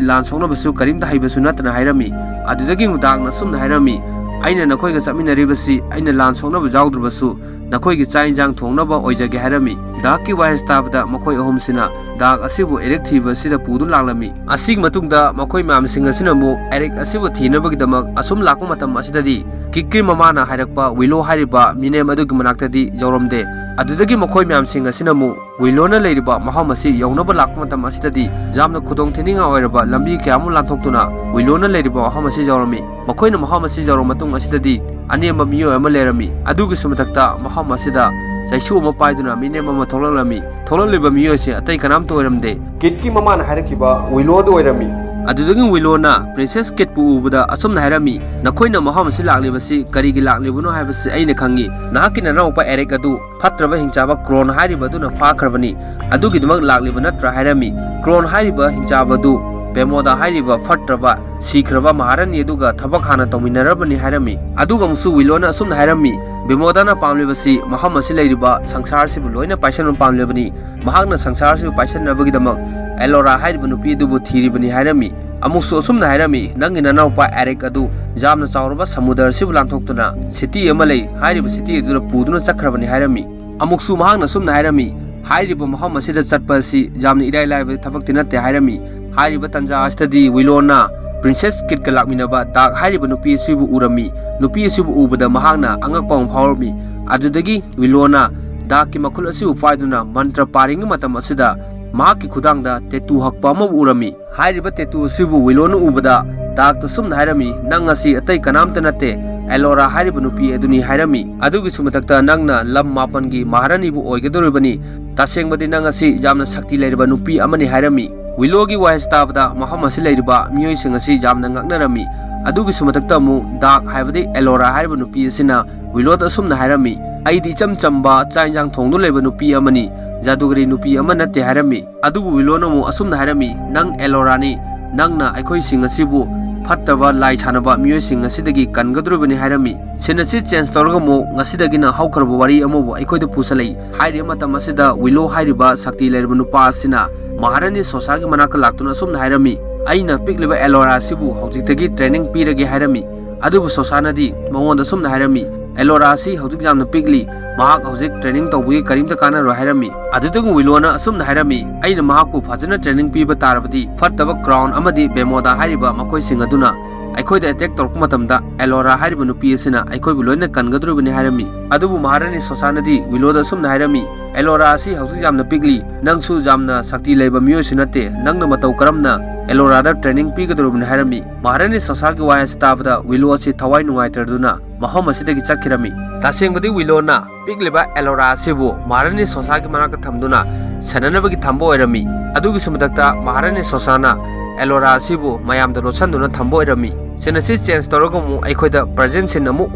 ꯂꯥꯟ ꯁꯣꯛꯅꯕꯁꯨ ꯀꯔꯤꯝꯇ ꯍꯩꯕꯁꯨ ꯅꯠꯇꯅ" ꯍꯥꯏꯔꯝꯃꯤ꯫ ꯑꯗꯨꯗꯒꯤ ꯑꯃꯨꯛ ꯗꯥꯛꯅ ꯑꯁꯨꯝꯅ ꯍꯥꯏꯔꯝꯃꯤ, "ꯑꯩꯅ ꯅꯈꯣꯏꯒ ꯆꯠꯃꯤꯟꯅꯔꯤꯕꯁꯤ ꯑꯩꯅ ꯂꯥꯟ ꯁꯣꯛꯅꯕ ꯌꯥꯎꯗ꯭ꯔꯕꯁꯨ ꯅꯈꯣꯏꯒꯤ ꯆꯥꯛ ꯏꯟꯁꯥꯡ ꯊꯣꯡꯅꯕ ꯑꯣꯏꯖꯒꯦ" ꯍꯥꯏꯔꯝꯃꯤ꯫ ꯗꯥꯛꯀꯤ ꯋꯥꯍꯩꯁꯤ ꯇꯥꯕꯗ ꯃꯈꯣꯏ ꯑꯍꯨꯝꯁꯤꯅ ꯗꯥꯛ ꯑꯁꯤꯕꯨ ꯑꯦꯔꯤꯛ ꯊꯤꯕ ꯑꯁꯤꯗ ꯄꯨꯗꯨꯅ ꯂꯥꯛꯂꯝꯃꯤ꯫ ꯑꯁꯤꯒꯤ ꯃꯇꯨꯡꯗ ꯃꯈꯣꯏ ꯃꯌꯥꯝꯁꯤꯡ ꯑꯁꯤꯅ ꯑꯃꯨꯛ ꯑꯦꯔꯤꯛ ꯑꯁꯤꯕꯨ ꯊꯤꯅꯕꯒꯤꯗꯃꯛ ꯑꯁꯨꯝ ꯂꯥꯛꯄ ꯃꯇꯝ ꯑꯁꯤꯗꯗꯤ ꯀꯤꯛꯀꯤ ꯃꯃꯥꯅ ꯍꯥꯏꯔꯛꯄ ꯋꯤꯂꯣ ꯍꯥꯏꯔꯤꯕ ꯃꯤꯅꯦꯝ ꯑꯗꯨꯒꯤ ꯃꯅꯥꯛꯇꯗꯤ ꯌꯧꯔꯝꯗꯦ꯫ ꯑꯗꯨꯗꯒꯤ ꯃꯈꯣꯏ ꯃꯌꯥꯝꯁꯤꯡ ꯑꯁꯤꯅ ꯑꯃꯨꯛ ꯋꯤꯂꯣꯅ ꯂꯩꯔꯤꯕ ꯃꯐꯝ ꯑꯁꯤ ꯌꯧꯅꯕ ꯂꯥꯛꯄ ꯃꯇꯝ ꯑꯁꯤꯗꯗꯤ ꯌꯥꯝꯅ ꯈꯨꯗꯣꯡ ꯊꯤꯅꯤꯡꯉꯥꯏ ꯑꯣꯏꯔꯕ ꯂꯝꯕꯤ ꯀꯌꯥ ꯑꯃ ꯂꯥꯟꯊꯣꯛꯇꯨꯅ ꯋꯤꯂꯣꯅ ꯂꯩꯔꯤꯕ ꯃꯐꯝ ꯑꯁꯤ ꯌꯧꯔꯝꯃꯤ꯫ ꯃꯈꯣꯏꯅ ꯃꯐꯝ ꯑꯁꯤ ꯌꯧꯔꯕ ꯃꯇꯨꯡ ꯑꯁꯤꯗꯗꯤ ꯑꯅꯦꯝꯕ ꯃꯤꯑꯣꯏ ꯑꯃ ꯂꯩꯔꯝꯃꯤ꯫ ꯑꯗꯨꯒꯤꯁꯨ ꯃꯊꯛꯇ ꯃꯐꯝ ꯑꯁꯤꯗ ꯆꯩꯁꯨ ꯑꯃ ꯄꯥꯏꯗꯨꯅ ꯃꯤꯅꯦꯝ ꯑꯃ ꯊꯣꯛꯂꯛꯂꯝꯃꯤ꯫ ꯊꯣꯛꯂꯛꯂꯤꯕ ꯃꯤꯑꯣꯏꯁꯦ ꯑꯇꯩ ꯀꯅꯥꯝꯇ ꯑꯣꯏꯔꯝꯗꯦ꯫ ꯀꯤꯠꯀꯤ ꯃꯃꯥꯅ ꯍꯥꯏꯔꯛꯈꯤꯕ ꯋꯤꯂꯣꯗꯨ ꯑꯣꯏꯔꯝꯃꯤ꯫ ꯑꯗꯨꯗꯒꯤ ꯋꯤꯂꯣꯅ ꯄ꯭ꯔꯤꯟꯁꯦꯁ ꯀꯤꯠꯄꯨ ꯎꯕꯗ ꯑꯁꯨꯝꯅ ꯍꯥꯏꯔꯝꯃꯤ, "ꯅꯈꯣꯏꯅ ꯃꯐꯝ ꯑꯁꯤ ꯂꯥꯛꯂꯤꯕꯁꯤ ꯀꯔꯤꯒꯤ ꯂꯥꯛꯂꯤꯕꯅꯣ ꯍꯥꯏꯕꯁꯤ ꯑꯩꯅ ꯈꯪꯏ꯫ ꯅꯍꯥꯛꯀꯤ ꯅꯅꯥꯎꯄꯥ ꯑꯦꯔꯤꯛ ꯑꯗꯨ ꯐꯠꯇ꯭ꯔꯕ ꯍꯤꯡꯆꯥꯕ ꯀ꯭ꯔꯣꯟ ꯍꯥꯏꯔꯤꯕ ꯑꯗꯨꯅ ꯐꯥꯈ꯭ꯔꯕꯅꯤ꯫ ꯑꯗꯨꯒꯤꯗꯃꯛ ꯂꯥꯛꯂꯤꯕ ꯅꯠꯇ꯭ꯔꯥ?" ꯍꯥꯏꯔꯝꯃꯤ꯫ ꯀ꯭ꯔꯣꯟ ꯍꯥꯏꯔꯤꯕ ꯍꯤꯡꯆꯥꯕ ꯑꯗꯨ ꯕꯦꯃꯣꯗꯥ ꯍꯥꯏꯔꯤꯕ ꯐꯠꯇ꯭ꯔꯕ ꯁꯤꯈ꯭ꯔꯕ ꯃꯍꯥꯔꯥꯅꯤ ꯑꯗꯨꯒ ꯊꯕꯛ ꯍꯥꯟꯅ ꯇꯧꯃꯤꯟꯅꯔꯕꯅꯤ ꯍꯥꯏꯔꯝꯃꯤ꯫ ꯑꯗꯨꯒ ꯑꯃꯨꯛꯁꯨ ꯋꯤꯂꯣꯅ ꯑꯁꯨꯝꯅ ꯍꯥꯏꯔꯝꯃꯤ, "ꯕꯦꯃꯣꯗꯥꯅ ꯄꯥꯝꯂꯤꯕꯁꯤ ꯃꯐꯝ ꯑꯁꯤ ꯂꯩꯔꯤꯕ ꯁꯪꯁꯥꯔꯁꯤꯕꯨ ꯂꯣꯏꯅ ꯄꯥꯏꯁꯟꯕ ꯄꯥꯝꯂꯤꯕꯅꯤ꯫ ꯃꯍꯥꯛꯅ ꯁꯪꯁꯥꯔꯁꯤꯕꯨ ꯄꯥꯏꯁꯟꯅꯕꯒꯤꯗꯃꯛ ꯑꯦꯂꯣꯔꯥ ꯍꯥꯏꯔꯤꯕ ꯅꯨꯄꯤ ꯑꯗꯨꯕꯨ ꯊꯤꯔꯤꯕꯅꯤ" ꯍꯥꯏꯔꯝꯃꯤ꯫ ꯑꯃꯨꯛꯁꯨ ꯑꯁꯨꯝꯅ ꯍꯥꯏꯔꯝꯃꯤ, "ꯅꯪꯒꯤ ꯅꯅꯥꯎꯄꯥ ꯑꯦꯔꯤꯛ ꯑꯗꯨ ꯌꯥꯝꯅ ꯆꯥꯎꯔꯕ ꯁꯃꯨꯗ꯭ꯔ ꯑꯁꯤꯕꯨ ꯂꯥꯟꯊꯣꯛꯇꯨꯅ ꯁꯤꯇꯤ ꯑꯃ ꯂꯩ ꯍꯥꯏꯔꯤꯕ ꯁꯤꯇꯤ ꯑꯗꯨꯗ ꯄꯨꯗꯨꯅ ꯆꯠꯈ꯭ꯔꯕꯅꯤ" ꯍꯥꯏꯔꯝꯃꯤ꯫ ꯑꯃꯨꯛꯁꯨ ꯃꯍꯥꯛꯅ ꯑꯁꯨꯝꯅ ꯍꯥꯏꯔꯝꯃꯤ, "ꯍꯥꯏꯔꯤꯕ ꯃꯐꯝ ꯑꯁꯤꯗ ꯆꯠꯄ ꯑꯁꯤ ꯌꯥꯝꯅ ꯏꯔꯥꯏ ꯂꯥꯏꯕ ꯊꯕꯛꯇꯤ ꯅꯠꯇꯦ" ꯍꯥꯏꯔꯝꯃꯤ꯫ ꯍꯥꯏꯔꯤꯕ ꯇꯥꯟꯖꯥ ꯑꯁꯤꯗꯗꯤ ꯋꯤꯂꯣꯅ ꯄ꯭ꯔꯤꯟꯁꯦꯁ ꯀꯤꯠꯀ ꯂꯥꯛꯃꯤꯟꯅꯕ ꯗꯥꯛ ꯍꯥꯏꯔꯤꯕ ꯅꯨꯄꯤ ꯑꯁꯤꯕꯨ ꯎꯔꯝꯃꯤ꯫ ꯅꯨꯄꯤ ꯑꯁꯤꯕꯨ ꯎꯕꯗ ꯃꯍꯥꯛꯅ ꯑꯉꯛꯄ ꯑꯃ ꯐꯥꯎꯔꯝꯃꯤ꯫ ꯑꯗꯨꯗꯒꯤ ꯋꯤꯂꯣꯅ ꯗꯥꯛꯀꯤ ꯃꯈꯨꯜ ꯑꯁꯤꯕꯨ ꯄꯥꯏꯗꯨꯅ ꯃꯟꯇ꯭ꯔ ꯄꯥꯔꯤꯉꯩ ꯃꯇꯝ ꯑꯁꯤꯗ ꯃꯍꯥꯛꯀꯤ ꯈꯨꯗꯥꯡꯗ ꯇꯦꯇꯨ ꯍꯛꯄ ꯑꯃꯕꯨ ꯎꯔꯝꯃꯤ꯫ ꯍꯥꯏꯔꯤꯕ ꯇꯦꯇꯨ ꯑꯁꯤꯕꯨ ꯋꯤꯂꯣꯅ ꯎꯕꯗ ꯗꯥꯛꯇ ꯁꯨꯝꯅ ꯍꯥꯏꯔꯝꯃꯤ, "ꯅꯪ ꯑꯁꯤ ꯑꯇꯩ ꯀꯅꯥꯝꯇ ꯅꯠꯇꯦ, ꯑꯦꯂꯣꯔꯥ ꯍꯥꯏꯔꯤꯕ ꯅꯨꯄꯤ ꯑꯗꯨꯅꯤ" ꯍꯥꯏꯔꯝꯃꯤ꯫ "ꯑꯗꯨꯒꯤꯁꯨ ꯃꯊꯛꯇ ꯅꯪꯅ ꯂꯝ ꯃꯥꯄꯟꯒꯤ ꯃꯍꯥꯔꯥꯅꯤꯕꯨ ꯑꯣꯏꯒꯗꯧꯔꯤꯕꯅꯤ꯫ ꯇꯁꯦꯡꯕꯗꯤ ꯅꯪ ꯑꯁꯤ ꯌꯥꯝꯅ ꯁꯛꯇꯤ ꯂꯩꯔꯕ ꯅꯨꯄꯤ ꯑꯃꯅꯤ" ꯍꯥꯏꯔꯝꯃꯤ꯫ ꯋꯤꯂꯣꯒꯤ ꯋꯥꯍꯩꯁꯤ ꯇꯥꯕꯗ ꯃꯐꯝ ꯑꯁꯤ ꯂꯩꯔꯤꯕ ꯃꯤꯑꯣꯏꯁꯤꯡ ꯑꯁꯤ ꯌꯥꯝꯅ ꯉꯛꯅꯔꯝꯃꯤ꯫ ꯑꯗꯨꯒꯤꯁꯨ ꯃꯊꯛꯇ ꯑꯃꯨꯛ ꯗꯥꯛ ꯍꯥꯏꯕꯗꯤ ꯑꯦꯂꯣꯔꯥ ꯍꯥꯏꯔꯤꯕ ꯅꯨꯄꯤ ꯑꯁꯤꯅ ꯋꯤꯂꯣꯗ ꯑꯁꯨꯝꯅ ꯍꯥꯏꯔꯝꯃꯤ, "ꯑꯩꯗꯤ ꯏꯆꯝ ꯆꯝꯕ ꯆꯥꯛ ꯏꯟꯁꯥꯡ ꯊꯣꯡꯗꯨꯅ ꯂꯩꯕ ꯅꯨꯄꯤ ꯑꯃꯅꯤ, ꯖꯥꯗꯨꯒꯔꯤ ꯅꯨꯄꯤ ꯑꯃ ꯅꯠꯇꯦ" ꯍꯥꯏꯔꯝꯃꯤ꯫ ꯑꯗꯨꯕꯨ ꯋꯤꯂꯣꯅ ꯑꯃꯨꯛ ꯑꯁꯨꯝꯅ ꯍꯥꯏꯔꯝꯃꯤ, "ꯅꯪ ꯑꯦꯂꯣꯔꯥꯅꯤ, ꯅꯪꯅ ꯑꯩꯈꯣꯏꯁꯤꯡ ꯑꯁꯤꯕꯨ ꯐꯠꯇꯕ ꯂꯥꯏ ꯁꯥꯟꯅꯕ ꯃꯤꯑꯣꯏꯁꯤꯡ ꯑꯁꯤꯗꯒꯤ ꯀꯟꯒꯗꯧꯔꯤꯕꯅꯤ" ꯍꯥꯏꯔꯝꯃꯤ꯫ ꯁꯤꯟ ꯑꯁꯤ ꯆꯦꯟꯖ ꯇꯧꯔꯒ ꯑꯃꯨꯛ ꯉꯁꯤꯗꯒꯤꯅ ꯍꯧꯈ꯭ꯔꯕ ꯋꯥꯔꯤ ꯑꯃꯕꯨ ꯑꯩꯈꯣꯏꯗ ꯄꯨꯁꯜꯂꯛꯏ꯫ ꯍꯥꯏꯔꯤꯕ ꯃꯇꯝ ꯑꯁꯤꯗ ꯋꯤꯂꯣ ꯍꯥꯏꯔꯤꯕ ꯁꯛꯇꯤ ꯂꯩꯔꯕ ꯅꯨꯄꯥ ꯑꯁꯤꯅ ꯃꯍꯥꯔꯥꯅꯤ ꯁꯣꯁꯥꯒꯤ ꯃꯅꯥꯛꯇ ꯂꯥꯛꯇꯨꯅ ꯑꯁꯨꯝꯅ ꯍꯥꯏꯔꯝꯃꯤ, "ꯑꯩꯅ ꯄꯤꯛꯂꯤꯕ ꯑꯦꯂꯣꯔꯥ ꯑꯁꯤꯕꯨ ꯍꯧꯖꯤꯛꯇꯒꯤ ꯇ꯭ꯔꯦꯅꯤꯡ ꯄꯤꯔꯒꯦ" ꯍꯥꯏꯔꯝꯃꯤ꯫ ꯑꯗꯨꯕꯨ ꯁꯣꯁꯥꯅꯗꯤ ꯃꯉꯣꯟꯗ ꯑꯁꯨꯝꯅ ꯍꯥꯏꯔꯝꯃꯤ, "ꯑꯦꯂꯣꯔꯥ ꯑꯁꯤ ꯍꯧꯖꯤꯛ ꯌꯥꯝꯅ ꯄꯤꯛꯂꯤ, ꯃꯍꯥꯛ ꯍꯧꯖꯤꯛ ꯇ꯭ꯔꯦꯅꯤꯡ ꯇꯧꯕꯒꯤ ꯀꯔꯤꯝꯇ ꯀꯥꯟꯅꯔꯣꯏ" ꯍꯥꯏꯔꯝꯃꯤ꯫ ꯑꯗꯨꯗꯒꯤ ꯋꯤꯂꯣꯅ ꯑꯁꯨꯝꯅ ꯍꯥꯏꯔꯝꯃꯤ, "ꯑꯩꯅ ꯃꯍꯥꯛꯄꯨ ꯐꯖꯅ ꯇ꯭ꯔꯦꯅꯤꯡ ꯄꯤꯕ ꯇꯥꯔꯕꯗꯤ ꯐꯠꯇꯕ ꯀ꯭ꯔꯥꯎꯟ ꯑꯃꯗꯤ ꯕꯦꯃꯣꯗꯥ ꯍꯥꯏꯔꯤꯕ ꯃꯈꯣꯏꯁꯤꯡ ꯑꯗꯨꯅ ꯑꯩꯈꯣꯏꯗ ꯑꯦꯇꯦꯛ ꯇꯧꯔꯛꯄ ꯃꯇꯝꯗ ꯑꯦꯂꯣꯔꯥ ꯍꯥꯏꯔꯤꯕ ꯅꯨꯄꯤ ꯑꯁꯤꯅ ꯑꯩꯈꯣꯏꯕꯨ ꯂꯣꯏꯅ ꯀꯟꯒꯗꯧꯔꯤꯕꯅꯤ" ꯍꯥꯏꯔꯝꯃꯤ꯫ ꯑꯗꯨꯕꯨ ꯃꯍꯥꯔꯥꯅꯤ ꯁꯣꯁꯥꯅꯗꯤ ꯋꯤꯂꯣꯗ ꯑꯁꯨꯝꯅ ꯍꯥꯏꯔꯝꯃꯤ, "ꯑꯦꯂꯣꯔꯥ ꯑꯁꯤ ꯍꯧꯖꯤꯛ ꯌꯥꯝꯅ ꯄꯤꯛꯂꯤ, ꯅꯪꯁꯨ ꯌꯥꯝꯅ ꯁꯛꯇꯤ ꯂꯩꯕ ꯃꯤꯑꯣꯏꯁꯨ ꯅꯠꯇꯦ, ꯅꯪꯅ ꯃꯇꯧ ꯀꯔꯝꯅ ꯑꯦꯂꯣꯔꯥꯗ training ꯄꯤꯒꯗꯧꯔꯤꯕꯅꯤ?" ꯍꯥꯏꯔꯝꯃꯤ꯫ ꯃꯍꯥꯔꯥꯅꯤ ꯁꯣꯁꯥꯒꯤ ꯋꯥꯍꯩ ꯑꯁꯤ ꯇꯥꯕꯗ ꯋꯤꯂꯣ ꯑꯁꯤ ꯊꯋꯥꯏ ꯅꯨꯡꯉꯥꯏꯇ꯭ꯔꯗꯨꯅ ꯃꯐꯝ ꯑꯁꯤꯗꯒꯤ ꯆꯠꯈꯤꯔꯝꯃꯤ꯫ ꯇꯁꯦꯡꯕꯗꯤ ꯋꯤꯂꯣꯅ ꯄꯤꯛꯂꯤꯕ ꯑꯦꯂꯣꯔꯥ ꯑꯁꯤꯕꯨ ꯃꯍꯥꯔꯥꯅꯤ ꯁꯣꯁꯥꯒꯤ ꯃꯅꯥꯛꯇ ꯊꯝꯗꯨꯅ ꯁꯦꯟꯅꯅꯕꯒꯤ ꯊꯝꯕ ꯑꯣꯏꯔꯝꯃꯤ꯫ ꯑꯗꯨꯒꯤꯁꯨ ꯃꯊꯛꯇ ꯃꯍꯥꯔꯥꯅꯤ ꯁꯣꯁꯥꯅ ꯑꯦꯂꯣꯔꯥ ꯑꯁꯤꯕꯨ ꯃꯌꯥꯝꯗ ꯂꯣꯠꯁꯟꯗꯨꯅ ꯊꯝꯕ ꯑꯣꯏꯔꯝꯃꯤ꯫ Scene ꯑꯁꯤ change ꯇꯧꯔꯒ ꯑꯃꯨꯛ ꯑꯩꯈꯣꯏꯗ present scene ꯑꯃꯨꯛ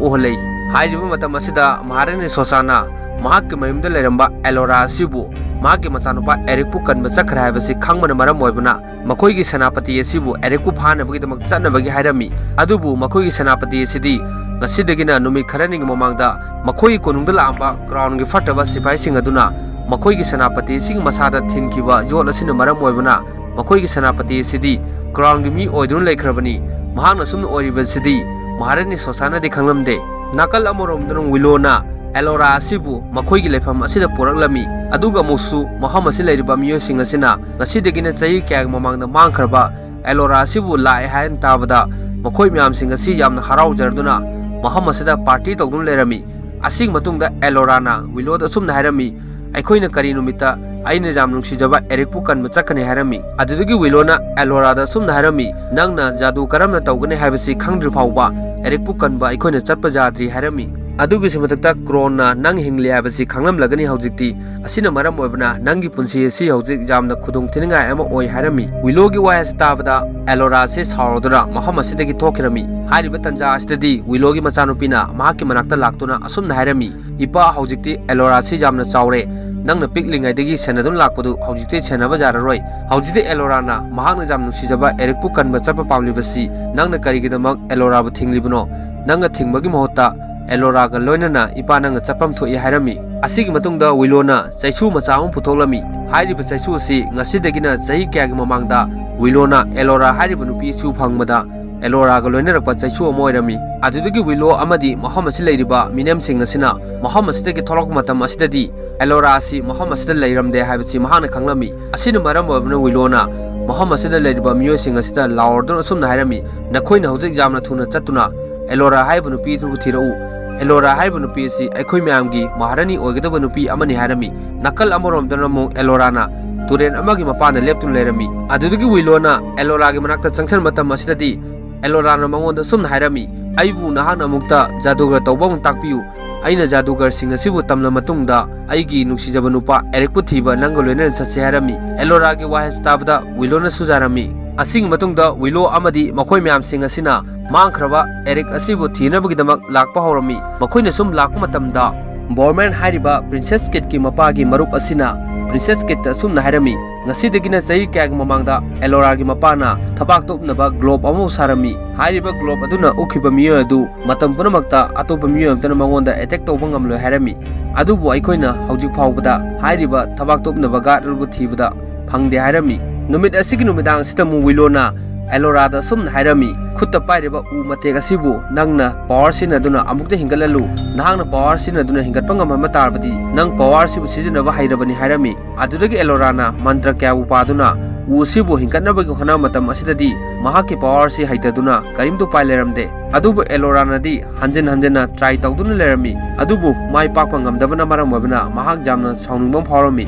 ꯎꯍꯜꯂꯛꯏ꯫ ꯍꯥꯏꯔꯤꯕ ꯃꯇꯝ ꯑꯁꯤꯗ ꯃꯍꯥꯔꯥꯅꯤ ꯁꯣꯁꯥꯅ ꯃꯍꯥꯛꯀꯤ ꯃꯌꯨꯝꯗ ꯂꯩꯔꯝꯕ ꯑꯦꯂꯣꯔꯥ ꯑꯁꯤꯕꯨ ꯃꯍꯥꯛꯀꯤ ꯃꯆꯥꯅꯨꯄꯥ ꯑꯦꯔꯤꯛꯄꯨ ꯀꯟꯕ ꯆꯠꯈ꯭ꯔꯦ ꯍꯥꯏꯕꯁꯤ ꯈꯪꯕꯅ ꯃꯔꯝ ꯑꯣꯏꯕꯅ ꯃꯈꯣꯏꯒꯤ ꯁꯦꯅꯥꯄꯇꯤ ꯑꯁꯤꯕꯨ ꯑꯦꯔꯤꯛꯄꯨ ꯐꯥꯅꯕꯒꯤꯗꯃꯛ ꯆꯠꯅꯕꯒꯤ ꯍꯥꯏꯔꯝꯃꯤ꯫ ꯑꯗꯨꯕꯨ ꯃꯈꯣꯏꯒꯤ ꯁꯦꯅꯥꯄꯇꯤ ꯑꯁꯤꯗꯤ ꯉꯁꯤꯗꯒꯤꯅ ꯅꯨꯃꯤꯠ ꯈꯔꯅꯤꯒꯤ ꯃꯃꯥꯡꯗ ꯃꯈꯣꯏꯒꯤ ꯀꯣꯅꯨꯡꯗ ꯂꯥꯛꯑꯝꯕ ꯀ꯭ꯔꯥꯎꯟꯒꯤ ꯐꯠꯇꯕ ꯁꯤꯐꯥꯏꯁꯤꯡ ꯑꯗꯨꯅ ꯃꯈꯣꯏꯒꯤ ꯁꯦꯅꯥꯄꯇꯤ ꯑꯁꯤꯒꯤ ꯃꯁꯥꯗ ꯊꯤꯟꯈꯤꯕ ꯌꯣꯠ ꯑꯁꯤꯅ ꯃꯔꯝ ꯑꯣꯏꯕꯅ ꯃꯈꯣꯏꯒꯤ ꯁꯦꯅꯥꯄꯇꯤ ꯑꯁꯤꯗꯤ ꯀ꯭ꯔꯥꯎꯟꯒꯤ ꯃꯤ ꯑꯣꯏꯗꯨꯅ ꯂꯩꯈ꯭ꯔꯕꯅꯤ꯫ ꯃꯍꯥꯛꯅ ꯑꯁꯨꯝꯅ ꯑꯣꯏꯔꯤꯕꯁꯤꯗꯤ ꯃꯍꯥꯔꯥꯅꯤ ꯁꯣꯁꯥꯅꯗꯤ ꯈꯪꯂꯝꯗꯦ꯫ ꯅꯥꯀꯜ ꯑꯃꯔꯣꯝꯗꯅ ꯋꯤꯂꯣꯅ ꯑꯦꯂꯣꯔꯥ ꯑꯁꯤꯕꯨ ꯃꯈꯣꯏꯒꯤ ꯂꯩꯐꯝ ꯑꯁꯤꯗ ꯄꯨꯔꯛꯂꯝꯃꯤ꯫ ꯑꯗꯨꯒ ꯑꯃꯨꯛꯁꯨ ꯃꯐꯝ ꯑꯁꯤ ꯂꯩꯔꯤꯕ ꯃꯤꯑꯣꯏꯁꯤꯡ ꯑꯁꯤꯅ ꯉꯁꯤꯗꯒꯤꯅ ꯆꯍꯤ ꯀꯌꯥꯒꯤ ꯃꯃꯥꯡꯗ ꯃꯥꯡꯈ꯭ꯔꯕ ꯑꯦꯂꯣꯔꯥ ꯑꯁꯤꯕꯨ ꯂꯥꯛꯑꯦ ꯍꯥꯏꯅ ꯇꯥꯕꯗ ꯃꯈꯣꯏ ꯃꯌꯥꯝꯁꯤꯡ ꯑꯁꯤ ꯌꯥꯝꯅ ꯍꯔꯥꯎꯖꯔꯗꯨꯅ ꯃꯐꯝ ꯑꯁꯤꯗ party ꯇꯧꯗꯨꯅ ꯂꯩꯔꯝꯃꯤ꯫ ꯑꯁꯤꯒꯤ ꯃꯇꯨꯡꯗ ꯑꯦꯂꯣꯔꯥꯅ ꯋꯤꯂꯣꯗ ꯑꯁꯨꯝꯅ ꯍꯥꯏꯔꯝꯃꯤ, "ꯑꯩꯈꯣꯏꯅ ꯀꯔꯤ ꯅꯨꯃꯤꯠꯇ ꯑꯩꯅ ꯌꯥꯝ ꯅꯨꯡꯁꯤꯖꯕ ꯑꯦꯔꯤꯛꯄꯨ ꯀꯟꯕ ꯆꯠꯀꯅꯤ?" ꯍꯥꯏꯔꯝꯃꯤ꯫ ꯑꯗꯨꯗꯒꯤ ꯋꯤꯂꯣꯅ ꯑꯦꯂꯣꯔꯥꯗ ꯑꯁꯨꯝꯅ ꯍꯥꯏꯔꯝꯃꯤ, "ꯅꯪꯅ ꯖꯥꯗꯨ ꯀꯔꯝꯅ ꯇꯧꯒꯅꯤ ꯍꯥꯏꯕꯁꯤ ꯈꯪꯗ꯭ꯔꯤ ꯐꯥꯎꯕ ꯑꯦꯔꯤꯛꯄꯨ ꯀꯟꯕ ꯑꯩꯈꯣꯏꯅ ꯆꯠꯄ ꯌꯥꯗ꯭ꯔꯤ" ꯍꯥꯏꯔꯝꯃꯤ꯫ ꯑꯗꯨꯒꯤꯁꯨ ꯃꯊꯛꯇ ꯀ꯭ꯔꯣꯟꯅ ꯅꯪ ꯍꯤꯡꯂꯤ ꯍꯥꯏꯕꯁꯤ ꯈꯪꯂꯝꯂꯒꯅꯤ ꯍꯧꯖꯤꯛꯇꯤ꯫ ꯑꯁꯤꯅ ꯃꯔꯝ ꯑꯣꯏꯕꯅ ꯅꯪꯒꯤ ꯄꯨꯟꯁꯤ ꯑꯁꯤ ꯍꯧꯖꯤꯛ ꯌꯥꯝꯅ ꯈꯨꯗꯣꯡ ꯊꯤꯅꯤꯡꯉꯥꯏ ꯑꯃ ꯑꯣꯏ ꯍꯥꯏꯔꯝꯃꯤ꯫ ꯋꯤꯂꯣꯒꯤ ꯋꯥꯍꯩ ꯑꯁꯤ ꯇꯥꯕꯗ ꯑꯦꯂꯣꯔꯥ ꯑꯁꯤ ꯁꯥꯎꯔꯗꯨꯅ ꯃꯐꯝ ꯑꯁꯤꯗꯒꯤ ꯊꯣꯛꯈꯤꯔꯝꯃꯤ꯫ ꯍꯥꯏꯔꯤꯕ ꯇꯟꯖꯥ ꯑꯁꯤꯗꯗꯤ ꯋꯤꯂꯣꯒꯤ ꯃꯆꯥꯅꯨꯄꯤꯅ ꯃꯍꯥꯛꯀꯤ ꯃꯅꯥꯛꯇ ꯂꯥꯛꯇꯨꯅ ꯑꯁꯨꯝꯅ ꯍꯥꯏꯔꯝꯃꯤ, "ꯏꯄꯥ, ꯍꯧꯖꯤꯛꯇꯤ ꯑꯦꯂꯣꯔꯥ ꯑꯁꯤ ꯌꯥꯝꯅ ꯆꯥꯎꯔꯦ꯫ ꯅꯪꯅ ꯄꯤꯛꯂꯤꯉꯩꯗꯒꯤ ꯁꯦꯟꯅꯗꯨꯅ ꯂꯥꯛꯄꯗꯨ ꯍꯧꯖꯤꯛꯇꯤ ꯁꯦꯟꯅꯕ ꯌꯥꯔꯔꯣꯏ꯫" ꯍꯧꯖꯤꯛꯇꯤ ꯑꯦꯂꯣꯔꯥꯅ ꯃꯍꯥꯛꯅ ꯌꯥꯝ ꯅꯨꯡꯁꯤꯖꯕ ꯑꯦꯔꯤꯛꯄꯨ ꯀꯟꯕ ꯆꯠꯄ ꯄꯥꯝꯂꯤꯕꯁꯤ, "ꯅꯪꯅ ꯀꯔꯤꯒꯤꯗꯃꯛ ꯑꯦꯂꯣꯔꯥꯕꯨ ꯊꯤꯡꯂꯤꯕꯅꯣ? ꯅꯪꯅ ꯊꯤꯡꯕꯒꯤ ꯃꯍꯨꯠꯇ ꯑꯦꯂꯣꯔꯥꯒ ꯂꯣꯏꯅꯅ ꯏꯄꯥ ꯅꯪꯒ ꯆꯠꯐꯝ ꯊꯣꯛꯏ" ꯍꯥꯏꯔꯝꯃꯤ꯫ ꯑꯁꯤꯒꯤ ꯃꯇꯨꯡꯗ ꯋꯤꯂꯣꯅ ꯆꯩꯁꯨ ꯃꯆꯥ ꯑꯃ ꯄꯨꯊꯣꯛꯂꯝꯃꯤ꯫ ꯍꯥꯏꯔꯤꯕ ꯆꯩꯁꯨ ꯑꯁꯤ ꯉꯁꯤꯗꯒꯤꯅ ꯆꯍꯤ ꯀꯌꯥꯒꯤ ꯃꯃꯥꯡꯗ ꯋꯤꯂꯣꯅ ꯑꯦꯂꯣꯔꯥ ꯍꯥꯏꯔꯤꯕ ꯅꯨꯄꯤ ꯑꯁꯤꯕꯨ ꯐꯪꯕꯗ ꯑꯦꯂꯣꯔꯥꯒ ꯂꯣꯏꯅꯔꯛꯄ ꯆꯩꯁꯨ ꯑꯃ ꯑꯣꯏꯔꯝꯃꯤ꯫ ꯑꯗꯨꯗꯒꯤ ꯋꯤꯂꯣ ꯑꯃꯗꯤ ꯃꯐꯝ ꯑꯁꯤ ꯂꯩꯔꯤꯕ ꯃꯤꯅꯝꯁꯤꯡ ꯑꯁꯤꯅ ꯃꯐꯝ ꯑꯁꯤꯗꯒꯤ ꯊꯣꯛꯂꯛꯄ ꯃꯇꯝ ꯑꯁꯤꯗꯗꯤ ꯑꯦꯂꯣꯔꯥ ꯑꯁꯤ ꯃꯐꯝ ꯑꯁꯤꯗ ꯂꯩꯔꯝꯗꯦ ꯍꯥꯏꯕꯁꯤ ꯃꯍꯥꯛꯅ ꯈꯪꯂꯝꯃꯤ꯫ ꯑꯁꯤꯅ ꯃꯔꯝ ꯑꯣꯏꯔꯕꯅ ꯋꯤꯂꯣꯅ ꯃꯐꯝ ꯑꯁꯤꯗ ꯂꯩꯔꯤꯕ ꯃꯤꯑꯣꯏꯁꯤꯡ ꯑꯁꯤꯗ ꯂꯥꯎꯔꯗꯨꯅ ꯑꯁꯨꯝꯅ ꯍꯥꯏꯔꯝꯃꯤ, "ꯅꯈꯣꯏꯅ ꯍꯧꯖꯤꯛ ꯌꯥꯝꯅ ꯊꯨꯅ ꯆꯠꯇꯨꯅ ꯑꯦꯂꯣꯔꯥ ꯍꯥꯏꯔꯤꯕ ꯅꯨꯄꯤ ꯑꯗꯨꯕꯨ ꯊꯤꯔꯛꯎ꯫ ꯑꯦꯂꯣꯔꯥ ꯍꯥꯏꯔꯤꯕ ꯅꯨꯄꯤ ꯑꯁꯤ ꯑꯩꯈꯣꯏ ꯃꯌꯥꯝꯒꯤ ꯃꯍꯥꯔꯥꯅꯤ ꯑꯣꯏꯒꯗꯕ ꯅꯨꯄꯤ ꯑꯃꯅꯤ ꯍꯥꯏꯔꯝꯃꯤ꯫ ꯅꯥꯀꯜ ꯑꯃꯔꯣꯝꯗꯅ ꯑꯃꯨꯛ ꯑꯦꯂꯣꯔꯥꯅ ꯇꯨꯔꯦꯜ ꯑꯃꯒꯤ ꯃꯄꯥꯟꯗ ꯂꯦꯞꯇꯨꯅ ꯂꯩꯔꯝꯃꯤ꯫ ꯑꯗꯨꯗꯒꯤ ꯋꯤꯂꯣꯅ ꯑꯦꯂꯣꯔꯥꯒꯤ ꯃꯅꯥꯛꯇ ꯆꯪꯁꯤꯟꯕ ꯃꯇꯝ ꯑꯁꯤꯗꯗꯤ ꯑꯦꯂꯣꯔꯥꯅ ꯃꯉꯣꯟꯗ ꯁꯨꯝꯅ ꯍꯥꯏꯔꯝꯃꯤ, "ꯑꯩꯕꯨ ꯅꯍꯥꯛꯅ ꯑꯃꯨꯛꯇ ꯖꯥꯗꯨꯒꯔ ꯇꯧꯕ ꯑꯃꯨꯛ ꯇꯥꯛꯄꯤꯌꯨ꯫ ꯑꯩꯅ ꯖꯥꯗꯨꯒꯔꯁꯤꯡ ꯑꯁꯤꯕꯨ ꯇꯝꯂ ꯃꯇꯨꯡꯗ ꯑꯩꯒꯤ ꯅꯨꯡꯁꯤꯖꯕ ꯅꯨꯄꯥ ꯑꯦꯔꯤꯛꯄꯨ ꯊꯤꯕ ꯅꯪꯒ ꯂꯣꯏꯅꯅ ꯆꯠꯁꯤ" ꯍꯥꯏꯔꯝꯃꯤ꯫ ꯑꯦꯂꯣꯔꯥꯒꯤ ꯋꯥꯍꯩ ꯇꯥꯕꯗ ꯋꯤꯂꯣꯅ ꯁꯨꯖꯥꯔꯝꯃꯤ꯫ ꯑꯁꯤꯒꯤ ꯃꯇꯨꯡꯗ ꯋꯤꯂꯣ ꯑꯃꯗꯤ ꯃꯈꯣꯏ ꯃꯌꯥꯝꯁꯤꯡ ꯑꯁꯤꯅ ꯃꯥꯡꯈ꯭ꯔꯕ ꯑꯦꯔꯤꯛ ꯑꯁꯤꯕꯨ ꯊꯤꯅꯕꯒꯤꯗꯃꯛ ꯂꯥꯛꯄ ꯍꯧꯔꯝꯃꯤ꯫ ꯃꯈꯣꯏꯅ ꯁꯨꯝ ꯂꯥꯛꯄ ꯃꯇꯝꯗ, ꯕꯣꯔꯃꯦꯟ ꯍꯥꯏꯔꯤꯕ ꯄ꯭ꯔꯤꯟꯁꯦꯁ ꯀꯤꯠꯀꯤ ꯃꯄꯥꯒꯤ ꯃꯔꯨꯞ ꯑꯁꯤꯅ ꯄ꯭ꯔꯤꯟꯁꯦꯁ ꯀꯤꯠꯇ ꯑꯁꯨꯝꯅ ꯍꯥꯏꯔꯝꯃꯤ, "ꯉꯁꯤꯗꯒꯤꯅ ꯆꯍꯤ ꯀꯌꯥꯒꯤ ꯃꯃꯥꯡꯗ ꯑꯦꯂꯣꯔꯥꯒꯤ ꯃꯄꯥꯅ ꯊꯕꯥꯛ ꯇꯣꯞꯅꯕ ꯒ꯭ꯂꯣꯕ ꯑꯃ ꯁꯥꯔꯝꯃꯤ꯫ ꯍꯥꯏꯔꯤꯕ ꯒ꯭ꯂꯣꯕ ꯑꯗꯨꯅ ꯎꯈꯤꯕ ꯃꯤꯑꯣꯏ ꯑꯗꯨ ꯃꯇꯝ ꯄꯨꯝꯅꯃꯛꯇ ꯑꯇꯣꯞꯄ ꯃꯤꯑꯣꯏ ꯑꯃꯠꯇꯅ ꯃꯉꯣꯟꯗ ꯑꯦꯇꯦꯛ ꯇꯧꯕ ꯉꯝꯂꯣꯏ" ꯍꯥꯏꯔꯝꯃꯤ꯫ ꯑꯗꯨꯕꯨ ꯑꯩꯈꯣꯏꯅ ꯍꯧꯖꯤꯛ ꯐꯥꯎꯕꯗ ꯍꯥꯏꯔꯤꯕ ꯊꯕꯥꯛ ꯇꯣꯞꯅꯕ ꯒꯥꯔꯗ ꯑꯗꯨꯕꯨ ꯊꯤꯕꯗ ꯐꯪꯗꯦ ꯍꯥꯏꯔꯝꯃꯤ꯫ ꯅꯨꯃꯤꯠ ꯑꯁꯤꯒꯤ ꯅꯨꯃꯤꯗꯥꯡ ꯑꯁꯤꯗ ꯑꯃꯨꯛ ꯋꯤꯂꯣꯅ ꯑꯦꯂꯣꯔꯥꯗ ꯑꯁꯨꯝꯅ ꯍꯥꯏꯔꯝꯃꯤ, "ꯈꯨꯠꯇ ꯄꯥꯏꯔꯤꯕ ꯎ ꯃꯇꯦꯛ ꯑꯁꯤꯕꯨ ꯅꯪꯅ ꯄꯋꯥꯔ ꯁꯤꯖꯤꯟꯅꯗꯨꯅ ꯑꯃꯨꯛꯇ ꯍꯤꯡꯒꯠꯍꯜꯂꯨ꯫ ꯅꯍꯥꯛꯅ ꯄꯋꯥꯔ ꯁꯤꯖꯤꯟꯅꯗꯨꯅ ꯍꯤꯡꯒꯠꯄ ꯉꯝꯂꯝꯕ ꯇꯥꯔꯕꯗꯤ ꯅꯪ ꯄꯋꯥꯔ ꯑꯁꯤꯕꯨ ꯁꯤꯖꯤꯟꯅꯕ ꯍꯩꯔꯕꯅꯤ" ꯍꯥꯏꯔꯝꯃꯤ꯫ ꯑꯗꯨꯗꯒꯤ ꯑꯦꯂꯣꯔꯥꯅ ꯃꯟꯇ꯭ꯔ ꯀꯌꯥꯕꯨ ꯄꯥꯗꯨꯅ ꯎ ꯑꯁꯤꯕꯨ ꯍꯤꯡꯒꯠꯅꯕꯒꯤ ꯍꯣꯠꯅꯕ ꯃꯇꯝ ꯑꯁꯤꯗꯗꯤ ꯃꯍꯥꯛꯀꯤ ꯄꯋꯥꯔ ꯑꯁꯤ ꯍꯩꯇꯗꯨꯅ ꯀꯔꯤꯝꯇ ꯎꯄꯥꯏ ꯂꯩꯔꯝꯗꯦ꯫ ꯑꯗꯨꯕꯨ ꯑꯦꯂꯣꯔꯥꯅꯗꯤ ꯍꯟꯖꯤꯟ ꯍꯟꯖꯤꯟꯅ ꯇ꯭ꯔꯥꯏ ꯇꯧꯗꯨꯅ ꯂꯩꯔꯝꯃꯤ, ꯑꯗꯨꯕꯨ ꯃꯥꯏ ꯄꯥꯛꯄ ꯉꯝꯗꯕꯅ ꯃꯔꯝ ꯑꯣꯏꯕꯅ ꯃꯍꯥꯛ ꯌꯥꯝꯅ ꯁꯥꯎꯅꯤꯡꯕ ꯑꯃ ꯐꯥꯎꯔꯝꯃꯤ꯫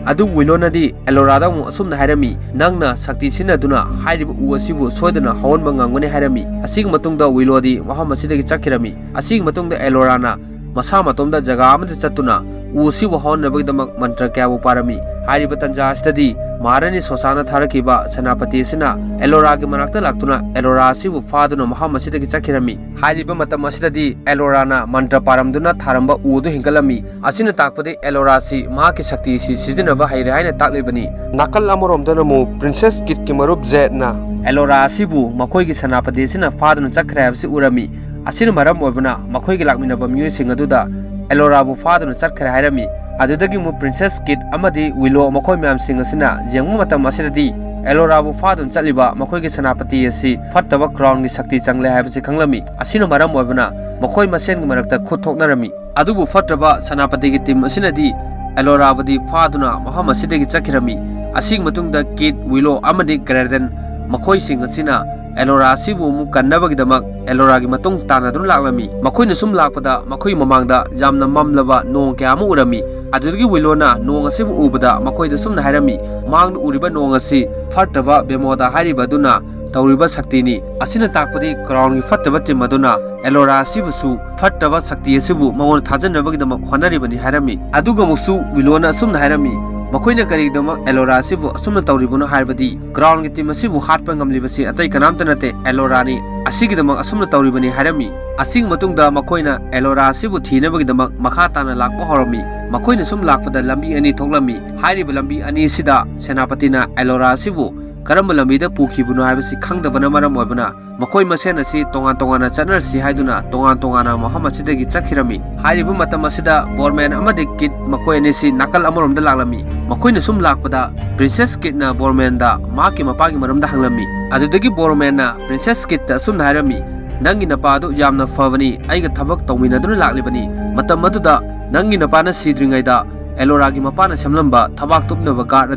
ꯑꯗꯨꯕꯨ ꯋꯤꯂꯣꯅꯗꯤ ꯑꯦꯂꯣꯔꯥꯗ ꯑꯃꯨꯛ ꯑꯁꯨꯝꯅ ꯍꯥꯏꯔꯝꯃꯤ, "ꯅꯪꯅ ꯁꯛꯇꯤ ꯁꯤꯖꯤꯟꯅꯗꯨꯅ ꯍꯥꯏꯔꯤꯕ ꯎ ꯑꯁꯤꯕꯨ ꯁꯣꯏꯗꯅ ꯍꯧꯍꯟꯕ ꯉꯝꯒꯅꯤ" ꯍꯥꯏꯔꯝꯃꯤ꯫ ꯑꯁꯤꯒꯤ ꯃꯇꯨꯡꯗ ꯋꯤꯂꯣꯗꯤ ꯃꯐꯝ ꯑꯁꯤꯗꯒꯤ ꯆꯠꯈꯤꯔꯝꯃꯤ꯫ ꯑꯁꯤꯒꯤ ꯃꯇꯨꯡꯗ ꯑꯦꯂꯣꯔꯥꯅ ꯃꯁꯥ ꯃꯇꯣꯝꯗ ꯖꯒꯥ ꯑꯃꯗ ꯆꯠꯇꯨꯅ ꯎ ꯑꯁꯤꯕꯨ ꯍꯧꯍꯟꯅꯕꯒꯤꯗꯃꯛ ꯃꯟꯇ꯭ꯔ ꯀꯌꯥꯕꯨ ꯄꯥꯔꯝꯃꯤ꯫ ꯍꯥꯏꯔꯤꯕ ꯇꯟꯖꯥ ꯑꯁꯤꯗꯗꯤ ꯃꯍꯥꯔꯥꯅꯤ ꯁꯣꯁꯥꯅ ꯊꯥꯔꯛꯈꯤꯕ ꯁꯦꯅꯥꯄꯇꯤ ꯑꯁꯤꯅ ꯑꯦꯂꯣꯔꯥꯒꯤ ꯃꯅꯥꯛꯇ ꯂꯥꯛꯇꯨꯅ ꯑꯦꯂꯣꯔꯥ ꯑꯁꯤꯕꯨ ꯐꯥꯗꯨꯅ ꯃꯐꯝ ꯑꯁꯤꯗꯒꯤ ꯆꯠꯈꯤꯔꯝꯃꯤ꯫ ꯍꯥꯏꯔꯤꯕ ꯃꯇꯝ ꯑꯁꯤꯗꯗꯤ ꯑꯦꯂꯣꯔꯥꯅ ꯃꯟꯇ꯭ꯔ ꯄꯥꯔꯝꯗꯨꯅ ꯊꯥꯔꯝꯕ ꯎ ꯑꯗꯨ ꯍꯤꯡꯒꯠꯂꯝꯃꯤ꯫ ꯑꯁꯤꯅ ꯇꯥꯛꯄꯗꯤ ꯑꯦꯂꯣꯔꯥꯁꯤ ꯃꯍꯥꯛꯀꯤ ꯁꯛꯇꯤ ꯑꯁꯤ ꯁꯤꯖꯤꯟꯅꯕ ꯍꯩꯔꯦ ꯍꯥꯏꯅ ꯇꯥꯛꯂꯤꯕꯅꯤ꯫ ꯅꯥꯀꯜ ꯑꯃꯔꯣꯝꯗꯅ ꯑꯃꯨꯛ ꯄ꯭ꯔꯤꯟꯁꯦꯁ ꯀꯤꯠꯀꯤ ꯃꯔꯨꯞ ꯖꯦꯠꯅ ꯑꯦꯂꯣꯔꯥ ꯑꯁꯤꯕꯨ ꯃꯈꯣꯏꯒꯤ ꯁꯦꯅꯥꯄꯇꯤ ꯑꯁꯤꯅ ꯐꯥꯗꯨꯅ ꯆꯠꯈ꯭ꯔꯦ ꯍꯥꯏꯕꯁꯤ ꯎꯔꯝꯃꯤ꯫ ꯑꯁꯤꯅ ꯃꯔꯝ ꯑꯣꯏꯕꯅ ꯃꯈꯣꯏꯒꯤ ꯂꯥꯛꯃꯤꯟꯅꯕ ꯃꯤꯑꯣꯏꯁꯤꯡ ꯑꯗꯨꯗ ꯑꯦꯂꯣꯔꯥꯕꯨ ꯐꯥꯗꯨꯅ ꯆꯠꯈ꯭ꯔꯦ ꯍꯥꯏꯔꯝꯃꯤ꯫ ꯑꯗꯨꯗꯒꯤ ꯑꯃꯨꯛ ꯄ꯭ꯔꯤꯟꯁꯦꯁ ꯀꯤꯠ ꯑꯃꯗꯤ ꯋꯤꯂꯣ ꯃꯈꯣꯏ ꯃꯌꯥꯝꯁꯤꯡ ꯑꯁꯤꯅ ꯌꯦꯡꯕ ꯃꯇꯝ ꯑꯁꯤꯗꯗꯤ ꯑꯦꯂꯣꯔꯥꯕꯨ ꯐꯥꯗꯨꯅ ꯆꯠꯂꯤꯕ ꯃꯈꯣꯏꯒꯤ ꯁꯦꯅꯥꯄꯇꯤ ꯑꯁꯤ ꯐꯠꯇꯕ ꯀ꯭ꯔꯥꯎꯟꯒꯤ ꯁꯛꯇꯤ ꯆꯪꯂꯦ ꯍꯥꯏꯕꯁꯤ ꯈꯪꯂꯝꯃꯤ꯫ ꯑꯁꯤꯅ ꯃꯔꯝ ꯑꯣꯏꯕꯅ ꯃꯈꯣꯏ ꯃꯁꯦꯟꯒꯤ ꯃꯔꯛꯇ ꯈꯨꯠ ꯊꯣꯛꯅꯔꯝꯃꯤ꯫ ꯑꯗꯨꯕꯨ ꯐꯠꯇ꯭ꯔꯕ ꯁꯦꯅꯥꯄꯇꯤꯒꯤ ꯇꯤꯝ ꯑꯁꯤꯅꯗꯤ ꯑꯦꯂꯣꯔꯥꯕꯨꯗꯤ ꯐꯥꯗꯨꯅ ꯃꯐꯝ ꯑꯁꯤꯗꯒꯤ ꯆꯠꯈꯤꯔꯝꯃꯤ꯫ ꯑꯁꯤꯒꯤ ꯃꯇꯨꯡꯗ ꯀꯤꯠ, ꯋꯤꯂꯣ ꯑꯃꯗꯤ ꯒ꯭ꯔꯦꯗꯟ ꯃꯈꯣꯏꯁꯤꯡ ꯑꯁꯤꯅ ꯑꯦꯂꯣꯔꯥ ꯑꯁꯤꯕꯨ ꯑꯃꯨꯛ ꯀꯟꯅꯕꯒꯤꯗꯃꯛ ꯑꯦꯂꯣꯔꯥꯒꯤ ꯃꯇꯨꯡ ꯇꯥꯟꯅꯗꯨꯅ ꯂꯥꯛꯂꯝꯃꯤ꯫ ꯃꯈꯣꯏꯅ ꯁꯨꯝ ꯂꯥꯛꯄꯗ ꯃꯈꯣꯏ ꯃꯃꯥꯡꯗ ꯌꯥꯝꯅ ꯃꯝꯂꯕ ꯅꯣꯡ ꯀꯌꯥ ꯑꯃ ꯎꯔꯝꯃꯤ꯫ ꯑꯗꯨꯗꯒꯤ ꯋꯤꯂꯣꯅ ꯅꯣꯡ ꯑꯁꯤꯕꯨ ꯎꯕꯗ ꯃꯈꯣꯏꯗ ꯁꯨꯝꯅ ꯍꯥꯏꯔꯝꯃꯤ, "ꯃꯥꯡꯗ ꯎꯔꯤꯕ ꯅꯣꯡ ꯑꯁꯤ ꯐꯠꯇꯕ ꯕꯦꯃꯣꯗꯥ ꯍꯥꯏꯔꯤꯕ ꯑꯗꯨꯅ ꯇꯧꯔꯤꯕ ꯁꯛꯇꯤꯅꯤ꯫ ꯑꯁꯤꯅ ꯇꯥꯛꯄꯗꯤ ꯀ꯭ꯔꯥꯎꯟꯒꯤ ꯐꯠꯇꯕ ꯇꯤꯝ ꯑꯗꯨꯅ ꯑꯦꯂꯣꯔꯥ ꯑꯁꯤꯕꯨꯁꯨ ꯐꯠꯇꯕ ꯁꯛꯇꯤ ꯑꯁꯤꯕꯨ ꯃꯉꯣꯟꯗ ꯊꯥꯖꯅꯕꯒꯤꯗꯃꯛ ꯍꯣꯠꯅꯔꯤꯕꯅꯤ" ꯍꯥꯏꯔꯝꯃꯤ꯫ ꯑꯗꯨꯒ ꯑꯃꯨꯛꯁꯨ ꯋꯤꯂꯣꯅ ꯑꯁꯨꯝꯅ ꯍꯥꯏꯔꯝꯃꯤ, ꯃꯈꯣꯏꯅ ꯀꯔꯤꯒꯤꯗꯃꯛ ꯑꯦꯂꯣꯔꯥ ꯑꯁꯤꯕꯨ ꯑꯁꯨꯝꯅ ꯇꯧꯔꯤꯕꯅꯣ ꯍꯥꯏꯔꯕꯗꯤ ꯀ꯭ꯔꯥꯎꯟꯒꯤ ꯇꯤꯝ ꯑꯁꯤꯕꯨ ꯍꯥꯠꯄ ꯉꯝꯂꯤꯕꯁꯤ ꯑꯇꯩ ꯀꯅꯥꯝꯇ ꯅꯠꯇꯦ, ꯑꯦꯂꯣꯔꯥꯅꯤ꯫ ꯑꯁꯤꯒꯤꯗꯃꯛ ꯑꯁꯨꯝꯅ ꯇꯧꯔꯤꯕꯅꯤ ꯍꯥꯏꯔꯝꯃꯤ꯫ ꯑꯁꯤꯒꯤ ꯃꯇꯨꯡꯗ ꯃꯈꯣꯏꯅ ꯑꯦꯂꯣꯔꯥ ꯑꯁꯤꯕꯨ ꯊꯤꯅꯕꯒꯤꯗꯃꯛ ꯃꯈꯥ ꯇꯥꯅ ꯂꯥꯛꯄ ꯍꯧꯔꯝꯃꯤ꯫ ꯃꯈꯣꯏꯅ ꯁꯨꯝ ꯂꯥꯛꯄꯗ ꯂꯝꯕꯤ ꯑꯅꯤ ꯊꯣꯛꯂꯝꯃꯤ꯫ ꯍꯥꯏꯔꯤꯕ ꯂꯝꯕꯤ ꯑꯅꯤ ꯑꯁꯤꯗ ꯁꯦꯅꯥꯄꯇꯤꯅ ꯑꯦꯂꯣꯔꯥ ꯑꯁꯤꯕꯨ ꯀꯔꯝꯕ ꯂꯝꯕꯤꯗ ꯄꯨꯈꯤꯕꯅꯣ ꯍꯥꯏꯕꯁꯤ ꯈꯪꯗꯕꯅ ꯃꯔꯝ ꯑꯣꯏꯕꯅ ꯃꯈꯣꯏ ꯃꯁꯦꯟ ꯑꯁꯤ ꯇꯣꯉꯥꯟ ꯇꯣꯉꯥꯟꯅ ꯆꯠꯅꯔꯁꯤ ꯍꯥꯏꯗꯨꯅ ꯇꯣꯉꯥꯟ ꯇꯣꯉꯥꯟꯅ ꯃꯐꯝ ꯑꯁꯤꯗꯒꯤ ꯆꯠꯈꯤꯔꯝꯃꯤ꯫ ꯍꯥꯏꯔꯤꯕ ꯃꯇꯝ ꯑꯁꯤꯗ ꯕꯣꯔꯃꯦꯟ ꯑꯃꯗꯤ ꯀꯤꯠ ꯃꯈꯣꯏ ꯑꯅꯤꯁꯤ ꯅꯥꯀꯜ ꯑꯃꯔꯣꯝꯗ ꯂꯥꯛꯂꯝꯃꯤ꯫ ꯃꯈꯣꯏꯅ ꯁꯨꯝ ꯂꯥꯛꯄꯗ ꯄ꯭ꯔꯤꯟꯁꯦꯁ ꯀꯤꯠꯅ ꯕꯣꯔꯃꯦꯟꯗ ꯃꯍꯥꯛꯀꯤ ꯃꯄꯥꯒꯤ ꯃꯔꯝꯗ ꯍꯪꯂꯝꯃꯤ꯫ ꯑꯗꯨꯗꯒꯤ ꯕꯣꯔꯃꯦꯟꯅ ꯄ꯭ꯔꯤꯟꯁꯦꯁ ꯀꯤꯠꯇ ꯑꯁꯨꯝꯅ ꯍꯥꯏꯔꯝꯃꯤ, "ꯅꯪꯒꯤ ꯅꯄꯥ ꯑꯗꯨ ꯌꯥꯝꯅ ꯐꯕꯅꯤ, ꯑꯩꯒ ꯊꯕꯛ ꯇꯧꯃꯤꯟꯅꯗꯨꯅ ꯂꯥꯛꯂꯤꯕꯅꯤ꯫ ꯃꯇꯝ ꯑꯗꯨꯗ ꯅꯪꯒꯤ ꯅꯄꯥꯅ ꯁꯤꯗ꯭ꯔꯤꯉꯩꯗ ꯑꯦꯂꯣꯔꯥꯒꯤ ꯃꯄꯥꯅ ꯁꯦꯝꯂꯝꯕ ꯊꯕꯥꯛ ꯇꯨꯞꯅꯕ ꯒꯥꯔꯗ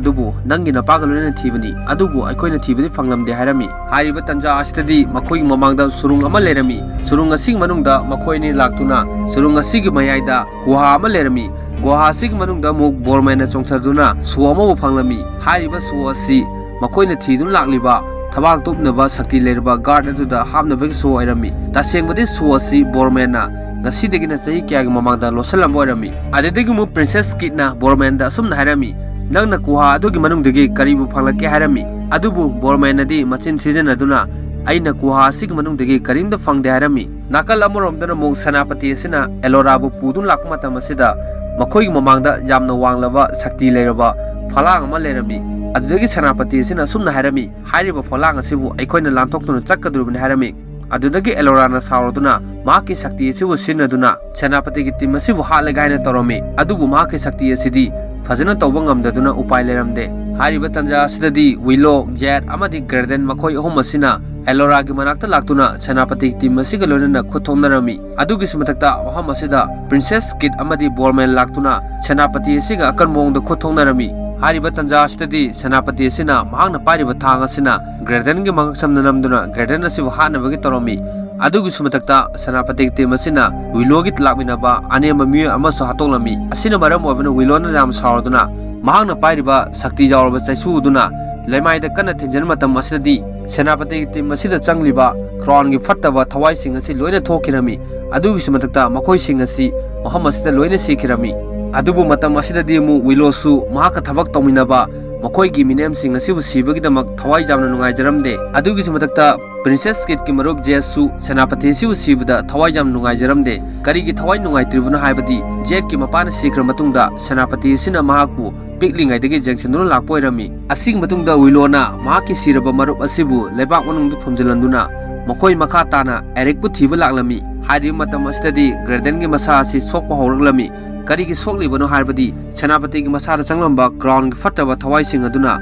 ꯑꯗꯨꯕꯨ ꯅꯪꯒꯤ ꯅꯄꯥꯒ ꯂꯣꯏꯅꯅ ꯊꯤꯕꯅꯤ, ꯑꯗꯨꯕꯨ ꯑꯩꯈꯣꯏꯅ ꯊꯤꯕꯗꯤ ꯐꯪꯂꯝꯗꯦ" ꯍꯥꯏꯔꯝꯃꯤ꯫ ꯍꯥꯏꯔꯤꯕ ꯇꯟꯖꯥ ꯑꯁꯤꯗꯗꯤ ꯃꯈꯣꯏꯒꯤ ꯃꯃꯥꯡꯗ ꯁꯨꯔꯨꯡ ꯑꯃ ꯂꯩꯔꯝꯃꯤ꯫ ꯁꯨꯔꯨꯡ ꯑꯁꯤꯒꯤ ꯃꯅꯨꯡꯗ ꯃꯈꯣꯏ ꯑꯅꯤ ꯂꯥꯛꯇꯨꯅ ꯁꯨꯔꯨꯡ ꯑꯁꯤꯒꯤ ꯃꯌꯥꯏꯗ ꯒꯨꯍꯥ ꯑꯃ ꯂꯩꯔꯝꯃꯤ꯫ ꯒꯨꯍꯥ ꯑꯁꯤꯒꯤ ꯃꯅꯨꯡꯗ ꯑꯃꯨꯛ ꯕꯣꯔꯃꯦꯟꯅ ꯆꯣꯡꯊꯗꯨꯅ ꯁꯣ ꯑꯃꯕꯨ ꯐꯪꯂꯝꯃꯤ꯫ ꯍꯥꯏꯔꯤꯕ ꯁꯣ ꯑꯁꯤ ꯃꯈꯣꯏꯅ ꯊꯤꯗꯨꯅ ꯂꯥꯛꯂꯤꯕ ꯊꯕꯥꯛ ꯇꯨꯞꯅꯕ ꯁꯛꯇꯤ ꯂꯩꯔꯕ ꯒꯥꯔꯗ ꯑꯗꯨꯗ ꯍꯥꯞꯅꯕꯒꯤ ꯁꯣ ꯑꯣꯏꯔꯝꯃꯤ꯫ ꯇꯁꯦꯡꯕꯗꯤ ꯁꯣ ꯑꯁꯤ ꯕꯣꯔꯃꯦꯟꯅ ꯉꯁꯤꯗꯒꯤꯅ ꯆꯍꯤ ꯀꯌꯥꯒꯤ ꯃꯃꯥꯡꯗ ꯂꯣꯠꯁꯤꯜꯂꯝꯕ ꯑꯣꯏꯔꯝꯃꯤ꯫ ꯑꯗꯨꯗꯒꯤ ꯑꯃꯨꯛ ꯄ꯭ꯔꯤꯟꯁꯦꯁ ꯀꯤꯠꯅ ꯕꯣꯔꯃꯦꯟꯗ ꯑꯁꯨꯝꯅ ꯍꯥꯏꯔꯝꯃꯤ, "ꯅꯪꯅ ꯒꯨꯍꯥ ꯑꯗꯨꯒꯤ ꯃꯅꯨꯡꯗꯒꯤ ꯀꯔꯤꯕꯨ ꯐꯪꯂꯛꯀꯦ?" ꯍꯥꯏꯔꯝꯃꯤ꯫ ꯑꯗꯨꯕꯨ ꯕꯣꯔꯃꯦꯟꯅꯗꯤ ꯃꯆꯤꯟ ꯊꯤꯖꯤꯟꯅꯗꯨꯅ, "ꯑꯩꯅ ꯒꯨꯍꯥ ꯑꯁꯤꯒꯤ ꯃꯅꯨꯡꯗꯒꯤ ꯀꯔꯤꯝꯇ ꯐꯪꯗꯦ" ꯍꯥꯏꯔꯝꯃꯤ꯫ ꯅꯥꯀꯜ ꯑꯃꯔꯣꯝꯗꯅ ꯑꯃꯨꯛ ꯁꯦꯅꯥꯄꯇꯤ ꯑꯁꯤꯅ ꯑꯦꯂꯣꯔꯥꯕꯨ ꯄꯨꯗꯨꯅ ꯂꯥꯛꯄ ꯃꯇꯝ ꯑꯁꯤꯗ ꯃꯈꯣꯏꯒꯤ ꯃꯃꯥꯡꯗ ꯌꯥꯝꯅ ꯋꯥꯡꯂꯕ ꯁꯛꯇꯤ ꯂꯩꯔꯕ ꯐꯂꯥꯡ ꯑꯃ ꯂꯩꯔꯝꯃꯤ꯫ ꯑꯗꯨꯗꯒꯤ ꯁꯦꯅꯥꯄꯇꯤ ꯑꯁꯤꯅ ꯑꯁꯨꯝꯅ ꯍꯥꯏꯔꯝꯃꯤ, "ꯍꯥꯏꯔꯤꯕ ꯐꯂꯥꯡ ꯑꯁꯤꯕꯨ ꯑꯩꯈꯣꯏꯅ ꯂꯥꯟꯊꯣꯛꯇꯨꯅ ꯆꯠꯀꯗꯧꯔꯤꯕꯅꯤ" ꯍꯥꯏꯔꯝꯃꯤ꯫ ꯑꯗꯨꯗꯒꯤ ꯑꯦꯂꯣꯔꯥꯅ ꯁꯥꯎꯔꯗꯨꯅ ꯃꯍꯥꯛꯀꯤ ꯁꯛꯇꯤ ꯑꯁꯤꯕꯨ ꯁꯤꯖꯤꯟꯅꯗꯨꯅ ꯁꯦꯅꯥꯄꯇꯤꯒꯤ ꯇꯤꯝ ꯑꯁꯤꯕꯨ ꯍꯥꯠꯂꯒꯦ ꯍꯥꯏꯅ ꯇꯧꯔꯝꯃꯤ꯫ ꯑꯗꯨꯕꯨ ꯃꯍꯥꯛꯀꯤ ꯁꯛꯇꯤ ꯑꯁꯤꯗꯤ ꯐꯖꯅ ꯇꯧꯕ ꯉꯝꯗꯗꯨꯅ ꯎꯄꯥꯏ ꯂꯩꯔꯝꯗꯦ꯫ ꯍꯥꯏꯔꯤꯕ ꯇꯟꯖꯥ ꯑꯁꯤꯗꯗꯤ ꯋꯤꯂꯣ, ꯖꯦꯠ ꯑꯃꯗꯤ ꯒ꯭ꯔꯦꯗꯦꯟ ꯃꯈꯣꯏ ꯑꯍꯨꯝ ꯑꯁꯤꯅ ꯑꯦꯂꯣꯔꯥꯒꯤ ꯃꯅꯥꯛꯇ ꯂꯥꯛꯇꯨꯅ ꯁꯦꯅꯥꯄꯇꯤꯒꯤ ꯇꯤꯝ ꯑꯁꯤꯒ ꯂꯣꯏꯅꯅ ꯈꯨꯠ ꯊꯣꯛꯅꯔꯝꯃꯤ꯫ ꯑꯗꯨꯒꯤꯁꯨ ꯃꯊꯛꯇ ꯃꯐꯝ ꯑꯁꯤꯗ ꯄ꯭ꯔꯤꯟꯁꯦꯁ ꯀꯤꯠ ꯑꯃꯗꯤ ꯕꯣꯔꯃꯦꯟ ꯂꯥꯛꯇꯨꯅ ꯁꯦꯅꯥꯄꯇꯤ ꯑꯁꯤꯒ ꯑꯀꯟꯕ ꯃꯑꯣꯡꯗ ꯈꯨꯠ ꯊꯣꯛꯅꯔꯝꯃꯤ꯫ ꯍꯥꯏꯔꯤꯕ ꯇꯥꯟꯖꯥ ꯑꯁꯤꯗꯗꯤ ꯁꯦꯅꯥꯄꯇꯤ ꯑꯁꯤꯅ ꯃꯍꯥꯛꯅ ꯄꯥꯏꯔꯤꯕ ꯊꯥꯡ ꯑꯁꯤꯅ ꯒ꯭ꯔꯦꯟꯗꯟꯒꯤ ꯃꯉꯛꯁꯝꯗ ꯅꯝꯗꯨꯅ ꯒ꯭ꯔꯦꯟꯗꯟ ꯑꯁꯤꯕꯨ ꯍꯥꯠꯅꯕꯒꯤ ꯇꯧꯔꯝꯃꯤ꯫ ꯑꯗꯨꯒꯤꯁꯨ ꯃꯊꯛꯇ ꯁꯦꯅꯥꯄꯇꯤꯒꯤ ꯇꯤꯝ ꯑꯁꯤꯅ ꯋꯤꯂꯣꯒꯤ ꯂꯥꯛꯃꯤꯟꯅꯕ ꯑꯅꯦꯝꯕ ꯃꯤꯑꯣꯏ ꯑꯃꯁꯨ ꯍꯥꯠꯇꯣꯛꯂꯝꯃꯤ꯫ ꯑꯁꯤꯅ ꯃꯔꯝ ꯑꯣꯏꯕꯅ ꯋꯤꯂꯣꯅ ꯌꯥꯝ ꯁꯥꯎꯔꯗꯨꯅ ꯃꯍꯥꯛꯅ ꯄꯥꯏꯔꯤꯕ ꯁꯛꯇꯤ ꯌꯥꯎꯔꯕ ꯆꯩꯁꯨ ꯑꯗꯨꯅ ꯂꯩꯃꯥꯏꯗ ꯀꯟꯅ ꯊꯤꯟꯖꯤꯟꯕ ꯃꯇꯝ ꯑꯁꯤꯗꯗꯤ ꯁꯦꯅꯥꯄꯇꯤꯒꯤ ꯇꯤꯝ ꯑꯁꯤꯗ ꯆꯪꯂꯤꯕ ꯀ꯭ꯔꯥꯎꯟꯒꯤ ꯐꯠꯇꯕ ꯊꯋꯥꯏꯁꯤꯡ ꯑꯁꯤ ꯂꯣꯏꯅ ꯊꯣꯛꯈꯤꯔꯝꯃꯤ꯫ ꯑꯗꯨꯒꯤꯁꯨ ꯃꯊꯛꯇ ꯃꯈꯣꯏꯁꯤꯡ ꯑꯁꯤ ꯃꯐꯝ ꯑꯁꯤꯗ ꯂꯣꯏꯅ ꯁꯤꯈꯤꯔꯝꯃꯤ꯫ ꯑꯗꯨꯕꯨ ꯃꯇꯝ ꯑꯁꯤꯗꯗꯤ ꯑꯃꯨꯛ ꯋꯤꯂꯣꯁꯨ ꯃꯍꯥꯛꯀ ꯊꯕꯛ ꯇꯧꯃꯤꯟꯅꯕ ꯃꯈꯣꯏꯒꯤ ꯃꯤꯅꯦꯝꯁꯤꯡ ꯑꯁꯤꯕꯨ ꯁꯤꯕꯒꯤꯗꯃꯛ ꯊꯋꯥꯏ ꯌꯥꯝꯅ ꯅꯨꯡꯉꯥꯏꯖꯔꯝꯗꯦ꯫ ꯑꯗꯨꯒꯤꯁꯨ ꯃꯊꯛꯇ ꯄ꯭ꯔꯤꯟꯁꯦꯁ ꯀꯤꯠꯀꯤ ꯃꯔꯨꯞ ꯖꯦꯁꯁꯨ ꯁꯦꯅꯥꯄꯇꯤ ꯑꯁꯤꯕꯨ ꯁꯤꯕꯗ ꯊꯋꯥꯏ ꯌꯥꯝꯅ ꯅꯨꯡꯉꯥꯏꯖꯔꯝꯗꯦ꯫ ꯀꯔꯤꯒꯤ ꯊꯋꯥꯏ ꯅꯨꯡꯉꯥꯏꯇ꯭ꯔꯤꯕꯅꯣ ꯍꯥꯏꯕꯗꯤ ꯖꯦꯠꯀꯤ ꯃꯄꯥꯅ ꯁꯤꯈ꯭ꯔ ꯃꯇꯨꯡꯗ ꯁꯦꯅꯥꯄꯇꯤ ꯑꯁꯤꯅ ꯃꯍꯥꯛꯄꯨ ꯄꯤꯛꯂꯤꯉꯩꯗꯒꯤ ꯌꯦꯡꯁꯤꯟꯗꯨꯅ ꯂꯥꯛꯄ ꯑꯣꯏꯔꯝꯃꯤ꯫ ꯑꯁꯤꯒꯤ ꯃꯇꯨꯡꯗ ꯋꯤꯂꯣꯅ ꯃꯍꯥꯛꯀꯤ ꯁꯤꯔꯕ ꯃꯔꯨꯞ ꯑꯁꯤꯕꯨ ꯂꯩꯕꯥꯛ ꯃꯅꯨꯡꯗ ꯐꯨꯝꯖꯤꯜꯍꯟꯗꯨꯅ ꯃꯈꯣꯏ ꯃꯈꯥ ꯇꯥꯅ ꯑꯦꯔꯤꯛꯄꯨ ꯊꯤꯕ ꯂꯥꯛꯂꯝꯃꯤ꯫ ꯍꯥꯏꯔꯤꯕ ꯃꯇꯝ ꯑꯁꯤꯗꯗꯤ ꯒ꯭ꯔꯦꯟꯗꯟꯒꯤ ꯃꯁꯥ ꯑꯁꯤ ꯁꯣꯛꯄ ꯍꯧꯔꯛꯂꯝꯃꯤ꯫ ꯀꯔꯤꯒꯤ ꯁꯣꯛꯂꯤꯕꯅꯣ ꯍꯥꯏꯕꯗꯤ ꯁꯦꯅꯥꯄꯇꯤꯒꯤ ꯃꯁꯥꯗ ꯆꯪꯂꯝꯕ ꯀ꯭ꯔꯥꯎꯟꯒꯤ ꯐꯠꯇꯕ ꯊꯋꯥꯏꯁꯤꯡ ꯑꯗꯨꯅ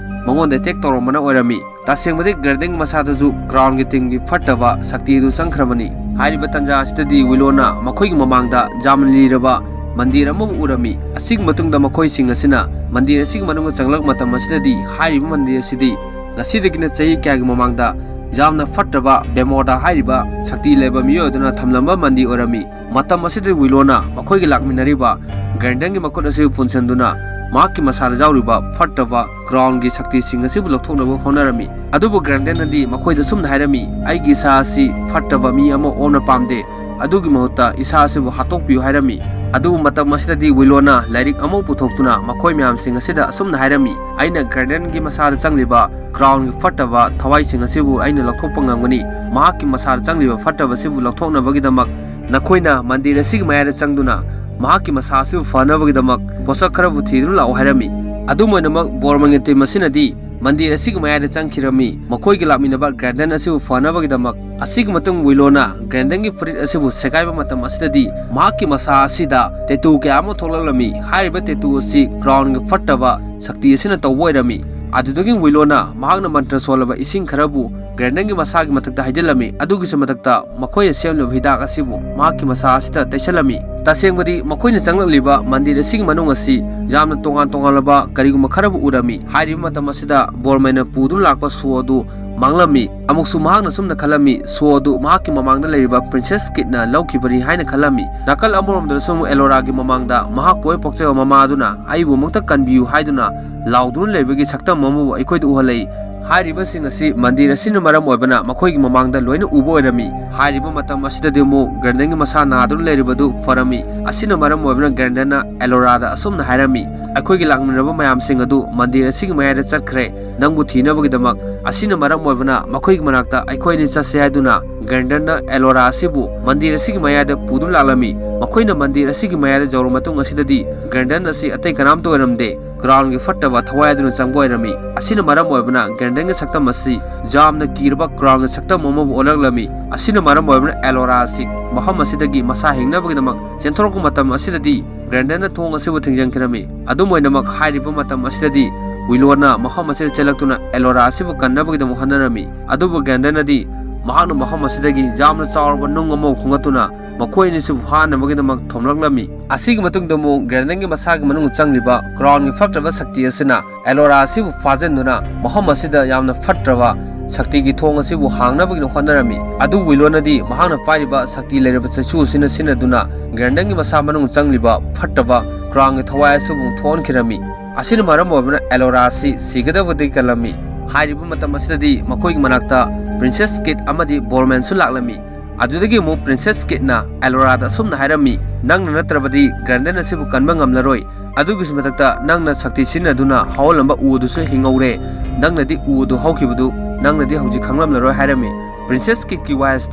ꯃꯉꯣꯟꯗ ꯑꯦꯇꯦꯛ ꯇꯧꯔꯝꯕꯅ ꯑꯣꯏꯔꯝꯃꯤ꯫ ꯇꯁꯦꯡꯕꯗꯤ ꯒ꯭ꯔꯦꯟꯗꯟꯒꯤ ꯃꯁꯥꯗꯁꯨ ꯀ꯭ꯔꯥꯎꯟꯒꯤ ꯇꯤꯝꯒꯤ ꯐꯠꯇꯕ ꯁꯛꯇꯤ ꯑꯗꯨ ꯆꯪꯈ꯭ꯔꯕꯅꯤ꯫ ꯍꯥꯏꯔꯤꯕ ꯇꯥꯟꯖꯥ ꯑꯁꯤꯗꯗꯤ ꯋꯤꯂꯣꯅ ꯃꯈꯣꯏꯒꯤ ꯃꯃꯥꯡꯗ ꯌꯥꯝꯅ ꯂꯤꯔꯕ ꯃꯟꯗꯤꯔ ꯑꯃꯕꯨ ꯎꯔꯝꯃꯤ꯫ ꯑꯁꯤꯒꯤ ꯃꯇꯨꯡꯗ ꯃꯈꯣꯏꯁꯤꯡ ꯑꯁꯤꯅ ꯃꯟꯗꯤꯔ ꯑꯁꯤꯒꯤ ꯃꯅꯨꯡꯗ ꯆꯪꯂꯛꯄ ꯃꯇꯝ ꯑꯁꯤꯗꯗꯤ ꯍꯥꯏꯔꯤꯕ ꯃꯟꯗꯤꯔ ꯑꯁꯤꯗꯤ ꯉꯁꯤꯗꯒꯤꯅ ꯆꯍꯤ ꯀꯌꯥꯒꯤ ꯃꯃꯥꯡꯗ ꯌꯥꯝꯅ ꯐꯠꯇꯕ ꯕꯦꯃꯣꯔꯗ ꯍꯥꯏꯔꯤꯕ ꯁꯛꯇꯤ ꯂꯩꯕ ꯃꯤꯑꯣꯏ ꯑꯗꯨꯅ ꯊꯝꯂꯝꯕ ꯃꯟꯗꯤꯔ ꯑꯣꯏꯔꯝꯃꯤ꯫ ꯃꯇꯝ ꯑꯁꯤꯗ ꯋꯤꯂꯣꯅ ꯃꯈꯣꯏꯒꯤ ꯂꯥꯛꯃꯤꯟꯅꯔꯤꯕ ꯒ꯭ꯔꯦꯟꯗꯟꯒꯤ ꯃꯈꯨꯠ ꯑꯁꯤꯕꯨ ꯄꯨꯟꯁꯤꯟꯗꯨꯅ ꯃꯍꯥꯛꯀꯤ ꯃꯁꯥꯗ ꯌꯥꯎꯔꯤꯕ ꯐꯠꯇꯕ ꯀ꯭ꯔꯥꯎꯟꯒꯤ ꯁꯛꯇꯤꯁꯤꯡ ꯑꯁꯤꯕꯨ ꯂꯧꯊꯣꯛꯅꯕ ꯍꯣꯠꯅꯔꯝꯃꯤ꯫ ꯑꯗꯨꯕꯨ ꯒ꯭ꯔꯦꯟꯗꯟꯅꯗꯤ ꯃꯈꯣꯏꯗ ꯑꯁꯨꯝꯅ ꯍꯥꯏꯔꯝꯃꯤ, "ꯑꯩꯒꯤ ꯏꯁꯥ ꯑꯁꯤ ꯐꯠꯇꯕ ꯃꯤ ꯑꯃ ꯑꯣꯟꯕ ꯄꯥꯝꯗꯦ꯫ ꯑꯗꯨꯒꯤ ꯃꯍꯨꯠꯇ ꯏꯁꯥ ꯑꯁꯤꯕꯨ ꯍꯥꯠꯇꯣꯛꯄꯤꯌꯨ" ꯍꯥꯏꯔꯝꯃꯤ꯫ ꯑꯗꯨꯕꯨ ꯃꯇꯝ ꯑꯁꯤꯗꯗꯤ ꯋꯤꯂꯣꯅ ꯂꯥꯏꯔꯤꯛ ꯑꯃ ꯄꯨꯊꯣꯛꯇꯨꯅ ꯃꯈꯣꯏ ꯃꯌꯥꯝꯁꯤꯡ ꯑꯁꯤꯗ ꯑꯁꯨꯝꯅ ꯍꯥꯏꯔꯝꯃꯤ, "ꯑꯩꯅ ꯒ꯭ꯔꯦꯟꯗꯟꯒꯤ ꯃꯁꯥꯗ ꯆꯪꯂꯤꯕ ꯀ꯭ꯔꯥꯎꯟꯒꯤ ꯐꯠꯇꯕ ꯊꯋꯥꯏꯁꯤꯡ ꯑꯁꯤꯕꯨ ꯑꯩꯅ ꯂꯧꯊꯣꯛꯄ ꯉꯝꯒꯅꯤ꯫ ꯃꯍꯥꯛꯀꯤ ꯃꯁꯥꯗ ꯆꯪꯂꯤꯕ ꯐꯠꯇꯕꯁꯤꯕꯨ ꯂꯧꯊꯣꯛꯅꯕꯒꯤꯗꯃꯛ ꯅꯈꯣꯏꯅ ꯃꯟꯗꯤꯔ ꯑꯁꯤꯒꯤ ꯃꯌꯥꯏꯗ ꯆꯪꯗꯨꯅ ꯃꯍꯥꯛꯀꯤ ꯃꯁꯥ ꯑꯁꯤꯕꯨ ꯐꯅꯕꯒꯤꯗꯃꯛ ꯄꯣꯠꯁꯛ ꯈꯔꯕꯨ ꯊꯤꯗꯨꯅ ꯂꯥꯛꯎ" ꯍꯥꯏꯔꯝꯃꯤ꯫ ꯑꯗꯨꯝ ꯑꯣꯏꯅꯃꯛ ꯕꯣꯔꯃꯟꯒꯤ ꯇꯤꯝ ꯑꯁꯤꯅꯗꯤ ꯃꯟꯗꯤꯔ ꯑꯁꯤꯒꯤ ꯃꯌꯥꯏꯗ ꯆꯪꯈꯤꯔꯝꯃꯤ, ꯃꯈꯣꯏꯒꯤ ꯂꯥꯛꯃꯤꯟꯅꯕ ꯒ꯭ꯔꯦꯟꯗꯟ ꯑꯁꯤꯕꯨ ꯐꯅꯕꯒꯤꯗꯃꯛ꯫ ꯑꯁꯤꯒꯤ ꯃꯇꯨꯡ ꯋꯤꯂꯣꯅ ꯒ꯭ꯔꯦꯟꯗꯟꯒꯤ ꯐꯨꯔꯤꯠ ꯑꯁꯤꯕꯨ ꯁꯦꯒꯥꯏꯕ ꯃꯇꯝ ꯑꯁꯤꯗꯗꯤ ꯃꯍꯥꯛꯀꯤ ꯃꯁꯥ ꯑꯁꯤꯗ ꯇꯦꯇꯨ ꯀꯌꯥ ꯑꯃ ꯊꯣꯛꯂꯛꯂꯝꯃꯤ꯫ ꯍꯥꯏꯔꯤꯕ ꯇꯦꯇꯨ ꯑꯁꯤ ꯀ꯭ꯔꯥꯎꯟꯒꯤ ꯐꯠꯇꯕ ꯁꯛꯇꯤ ꯑꯁꯤꯅ ꯇꯧꯕ ꯑꯣꯏꯔꯝꯃꯤ꯫ ꯑꯗꯨꯗꯒꯤ ꯋꯤꯂꯣꯅ ꯃꯍꯥꯛꯅ ꯃꯟꯇ꯭ꯔ ꯁꯣꯜꯂꯕ ꯏꯁꯤꯡ ꯈꯔꯕꯨ ꯒ꯭ꯔꯦꯟꯗꯟꯒꯤ ꯃꯁꯥꯒꯤ ꯃꯊꯛꯇ ꯍꯩꯖꯤꯜꯂꯝꯃꯤ꯫ ꯑꯗꯨꯒꯤꯁꯨ ꯃꯊꯛꯇ ꯃꯈꯣꯏꯅ ꯁꯦꯝꯂꯤꯕ ꯍꯤꯗꯥꯛ ꯑꯁꯤꯕꯨ ꯃꯍꯥꯛꯀꯤ ꯃꯁꯥ ꯑꯁꯤꯗ ꯇꯩꯁꯜꯂꯝꯃꯤ꯫ ꯇꯁꯦꯡꯕꯗꯤ ꯃꯈꯣꯏꯅ ꯆꯪꯂꯛꯂꯤꯕ ꯃꯟꯗꯤꯔ ꯑꯁꯤꯒꯤ ꯃꯅꯨꯡ ꯑꯁꯤ ꯌꯥꯝꯅ ꯇꯣꯉꯥꯟ ꯇꯣꯉꯥꯟꯂꯕ ꯀꯔꯤꯒꯨꯝꯕ ꯈꯔꯕꯨ ꯎꯔꯝꯃꯤ꯫ ꯍꯥꯏꯔꯤꯕ ꯃꯇꯝ ꯑꯁꯤꯗ ꯕꯣꯔꯃꯦꯟꯅ ꯄꯨꯗꯨꯅ ꯂꯥꯛꯄ ꯁꯣ ꯑꯗꯨ ꯃꯥꯡꯂꯝꯃꯤ꯫ ꯑꯃꯨꯛꯁꯨ ꯃꯍꯥꯛꯅ ꯑꯁꯨꯝꯅ ꯈꯜꯂꯝꯃꯤ, ꯁꯣ ꯑꯗꯨ ꯃꯍꯥꯛꯀꯤ ꯃꯃꯥꯡꯗ ꯂꯩꯔꯤꯕ ꯄ꯭ꯔꯤꯟꯁꯦꯁ ꯀꯤꯠꯅ ꯂꯧꯈꯤꯕꯅꯤ ꯍꯥꯏꯅ ꯈꯜꯂꯝꯃꯤ꯫ ꯅꯥꯀꯜ ꯑꯃꯔꯣꯝꯗꯁꯨ ꯑꯃꯨꯛ ꯑꯦꯂꯣꯔꯥꯒꯤ ꯃꯃꯥꯡꯗ ꯃꯍꯥꯛꯄꯨ ꯍꯦꯛ ꯄꯣꯛꯆꯕ ꯃꯃꯥꯗꯨꯅ ꯑꯩꯕꯨ ꯑꯃꯨꯛꯇ ꯀꯟꯕꯤꯌꯨ ꯍꯥꯏꯗꯨꯅ ꯂꯥꯎꯗꯨꯅ ꯂꯩꯕꯒꯤ ꯁꯛꯇꯝ ꯑꯃꯕꯨ ꯑꯩꯈꯣꯏꯗ ꯎꯍꯜꯂꯛꯏ꯫ ꯍꯥꯏꯔꯤꯕꯁꯤꯡ ꯑꯁꯤ ꯃꯟꯗꯤꯔ ꯑꯁꯤꯅ ꯃꯔꯝ ꯑꯣꯏꯕꯅ ꯃꯈꯣꯏꯒꯤ ꯃꯃꯥꯡꯗ ꯂꯣꯏꯅ ꯎꯕ ꯑꯣꯏꯔꯝꯃꯤ꯫ ꯍꯥꯏꯔꯤꯕ ꯃꯇꯝ ꯑꯁꯤꯗꯗꯤ ꯑꯃꯨꯛ ꯒ꯭ꯔꯦꯟꯗꯟꯒꯤ ꯃꯁꯥ ꯅꯥꯗꯨꯅ ꯂꯩꯔꯤꯕꯗꯨ ꯐꯔꯝꯃꯤ꯫ ꯑꯁꯤꯅ ꯃꯔꯝ ꯑꯣꯏꯕꯅ ꯒ꯭ꯔꯦꯟꯗꯟꯅ ꯑꯦꯂꯣꯔꯥꯗ ꯑꯁꯨꯝꯅ ꯍꯥꯏꯔꯝꯃꯤ, "ꯑꯩꯈꯣꯏꯒꯤ ꯂꯥꯛꯃꯤꯟꯅꯔꯕ ꯃꯌꯥꯝꯁꯤꯡ ꯑꯗꯨ ꯃꯟꯗꯤꯔ ꯑꯁꯤꯒꯤ ꯃꯌꯥꯏꯗ ꯆꯠꯈ꯭ꯔꯦ, ꯅꯪꯕꯨ ꯊꯤꯅꯕꯒꯤꯗꯃꯛ꯫ ꯑꯁꯤꯅ ꯃꯔꯝ ꯑꯣꯏꯕꯅ ꯃꯈꯣꯏꯒꯤ ꯃꯅꯥꯛꯇ ꯑꯩꯈꯣꯏ ꯑꯅꯤ ꯆꯠꯁꯤ" ꯍꯥꯏꯗꯨꯅ ꯒ꯭ꯔꯦꯟꯗꯟꯅ ꯑꯦꯂꯣꯔꯥ ꯑꯁꯤꯕꯨ ꯃꯟꯗꯤꯔ ꯑꯁꯤꯒꯤ ꯃꯌꯥꯏꯗ ꯄꯨꯗꯨꯅ ꯂꯥꯛꯂꯝꯃꯤ꯫ ꯃꯈꯣꯏꯅ ꯃꯟꯗꯤꯔ ꯑꯁꯤꯒꯤ ꯃꯌꯥꯏꯗ ꯌꯧꯔꯕ ꯃꯇꯨꯡ ꯑꯁꯤꯗꯗꯤ ꯒ꯭ꯔꯦꯟꯗꯟ ꯑꯁꯤ ꯑꯇꯩ ꯀꯅꯥꯝꯇ ꯑꯣꯏꯔꯝꯗꯦ꯫ ꯀ꯭ꯔꯥꯎꯟꯒꯤ ꯐꯠꯇꯕ ꯊꯋꯥꯏ ꯑꯗꯨꯅ ꯆꯪꯕ ꯑꯣꯏꯔꯝꯃꯤ꯫ ꯑꯁꯤꯅ ꯃꯔꯝ ꯑꯣꯏꯕꯅ ꯒ꯭ꯔꯦꯟꯗꯟꯒꯤ ꯁꯛꯇꯝ ꯑꯁꯤ ꯌꯥꯝꯅ ꯀꯤꯔꯕ ꯀ꯭ꯔꯥꯎꯟꯒꯤ ꯁꯛꯇꯝ ꯑꯃꯕꯨ ꯑꯣꯜꯂꯛꯂꯝꯃꯤ꯫ ꯑꯁꯤꯅ ꯃꯔꯝ ꯑꯣꯏꯕꯅ ꯑꯦꯂꯣꯔꯥ ꯑꯁꯤ ꯃꯐꯝ ꯑꯁꯤꯗꯒꯤ ꯃꯁꯥ ꯍꯤꯡꯅꯕꯒꯤꯗꯃꯛ ꯆꯦꯟꯊꯣꯔꯛꯄ ꯃꯇꯝ ꯑꯁꯤꯗꯗꯤ ꯒ꯭ꯔꯦꯟꯗꯟꯅ ꯊꯣꯡ ꯑꯁꯤꯕꯨ ꯊꯤꯡꯖꯤꯟꯈꯤꯔꯝꯃꯤ꯫ ꯑꯗꯨꯝ ꯑꯣꯏꯅꯃꯛ ꯍꯥꯏꯔꯤꯕ ꯃꯇꯝ ꯑꯁꯤꯗꯗꯤ ꯋꯤꯂꯣꯅ ꯃꯐꯝ ꯑꯁꯤꯗ ꯆꯦꯜꯂꯛꯇꯨꯅ ꯑꯦꯂꯣꯔꯥ ꯑꯁꯤꯕꯨ ꯀꯟꯅꯕꯒꯤꯗꯃꯛ ꯍꯣꯠꯅꯔꯝꯃꯤ꯫ ꯑꯗꯨꯕꯨ ꯒ꯭ꯔꯦꯟꯗꯟꯅꯗꯤ ꯃꯍꯥꯛꯅ ꯃꯐꯝ ꯑꯁꯤꯗꯒꯤ ꯌꯥꯝꯅ ꯆꯥꯎꯔꯕ ꯅꯨꯡ ꯑꯃꯕꯨ ꯈꯣꯡꯒꯠꯇꯨꯅ ꯃꯈꯣꯏ ꯑꯅꯤꯁꯤꯕꯨ ꯍꯥꯠꯅꯕꯒꯤꯗꯃꯛ ꯊꯣꯝꯂꯛꯂꯝꯃꯤ꯫ ꯑꯁꯤꯒꯤ ꯃꯇꯨꯡꯗ ꯑꯃꯨꯛ ꯒ꯭ꯔꯦꯟꯗꯟꯒꯤ ꯃꯁꯥꯒꯤ ꯃꯅꯨꯡ ꯆꯪꯂꯤꯕ ꯀ꯭ꯔꯥꯎꯟꯒꯤ ꯐꯠꯇ꯭ꯔꯕ ꯁꯛꯇꯤ ꯑꯁꯤꯅ ꯑꯦꯂꯣꯔꯥ ꯑꯁꯤꯕꯨ ꯐꯥꯖꯤꯟꯗꯨꯅ ꯃꯐꯝ ꯑꯁꯤꯗ ꯌꯥꯝꯅ ꯐꯠꯇ꯭ꯔꯕ ꯁꯛꯇꯤꯒꯤ ꯊꯣꯡ ꯑꯁꯤꯕꯨ ꯍꯥꯡꯅꯕꯒꯤꯗꯃꯛ ꯍꯣꯠꯅꯔꯝꯃꯤ꯫ ꯑꯗꯨꯕꯨ ꯋꯤꯂꯣꯅꯗꯤ ꯃꯍꯥꯛꯅ ꯄꯥꯏꯔꯤꯕ ꯁꯛꯇꯤ ꯂꯩꯔꯕ ꯆꯩꯁꯨ ꯑꯁꯤꯅ ꯁꯤꯖꯤꯟꯅꯗꯨꯅ ꯒ꯭ꯔꯦꯟꯗꯟꯒꯤ ꯃꯁꯥ ꯃꯅꯨꯡ ꯆꯪꯂꯤꯕ ꯐꯠꯇꯕ ꯀ꯭ꯔꯥꯎꯟꯒꯤ ꯊꯋꯥꯏ ꯑꯁꯤꯕꯨ ꯊꯣꯛꯍꯟꯈꯤꯔꯝꯃꯤ꯫ ꯑꯁꯤꯅ ꯃꯔꯝ ꯑꯣꯏꯕꯅ ꯑꯦꯂꯣꯔꯥ ꯑꯁꯤ ꯁꯤꯒꯗꯕꯗꯒꯤ ꯀꯜꯂꯝꯃꯤ꯫ ꯍꯥꯏꯔꯤꯕ ꯃꯇꯝ ꯑꯁꯤꯗꯗꯤ ꯃꯈꯣꯏꯒꯤ ꯃꯅꯥꯛꯇ ꯄ꯭ꯔꯤꯟꯁꯦꯁ ꯀꯤꯠ ꯑꯃꯗꯤ ꯕꯣꯔꯃꯦꯟꯁꯨ ꯂꯥꯛꯂꯝꯃꯤ꯫ ꯑꯗꯨꯗꯒꯤ ꯑꯃꯨꯛ ꯄ꯭ꯔꯤꯟꯁꯦꯁ ꯀꯤꯠꯅ ꯑꯦꯂꯣꯔꯥꯗ ꯑꯁꯨꯝꯅ ꯍꯥꯏꯔꯝꯃꯤ, "ꯅꯪꯅ ꯅꯠꯇ꯭ꯔꯕꯗꯤ ꯒ꯭ꯔꯦꯟꯗꯟ ꯑꯁꯤꯕꯨ ꯀꯟꯕ ꯉꯝꯂꯔꯣꯏ꯫ ꯑꯗꯨꯒꯤꯁꯨ ꯃꯊꯛꯇ ꯅꯪꯅ ꯁꯛꯇꯤ ꯁꯤꯖꯤꯟꯅꯗꯨꯅ ꯍꯧꯍꯜꯂꯝꯕ ꯎ ꯑꯗꯨꯁꯨ ꯍꯤꯡꯍꯧꯔꯦ꯫ ꯅꯪꯅꯗꯤ ꯎ ꯑꯗꯨ ꯍꯧꯈꯤꯕꯗꯨ ꯅꯪꯅꯗꯤ ꯍꯧꯖꯤꯛ ꯈꯪꯂꯝꯂꯔꯣꯏ" ꯍꯥꯏꯔꯝꯃꯤ꯫ ꯄ꯭ꯔꯤꯟꯁꯦꯁ ꯀꯤꯠꯀꯤ ꯋꯥꯍꯩ ꯑꯁꯤ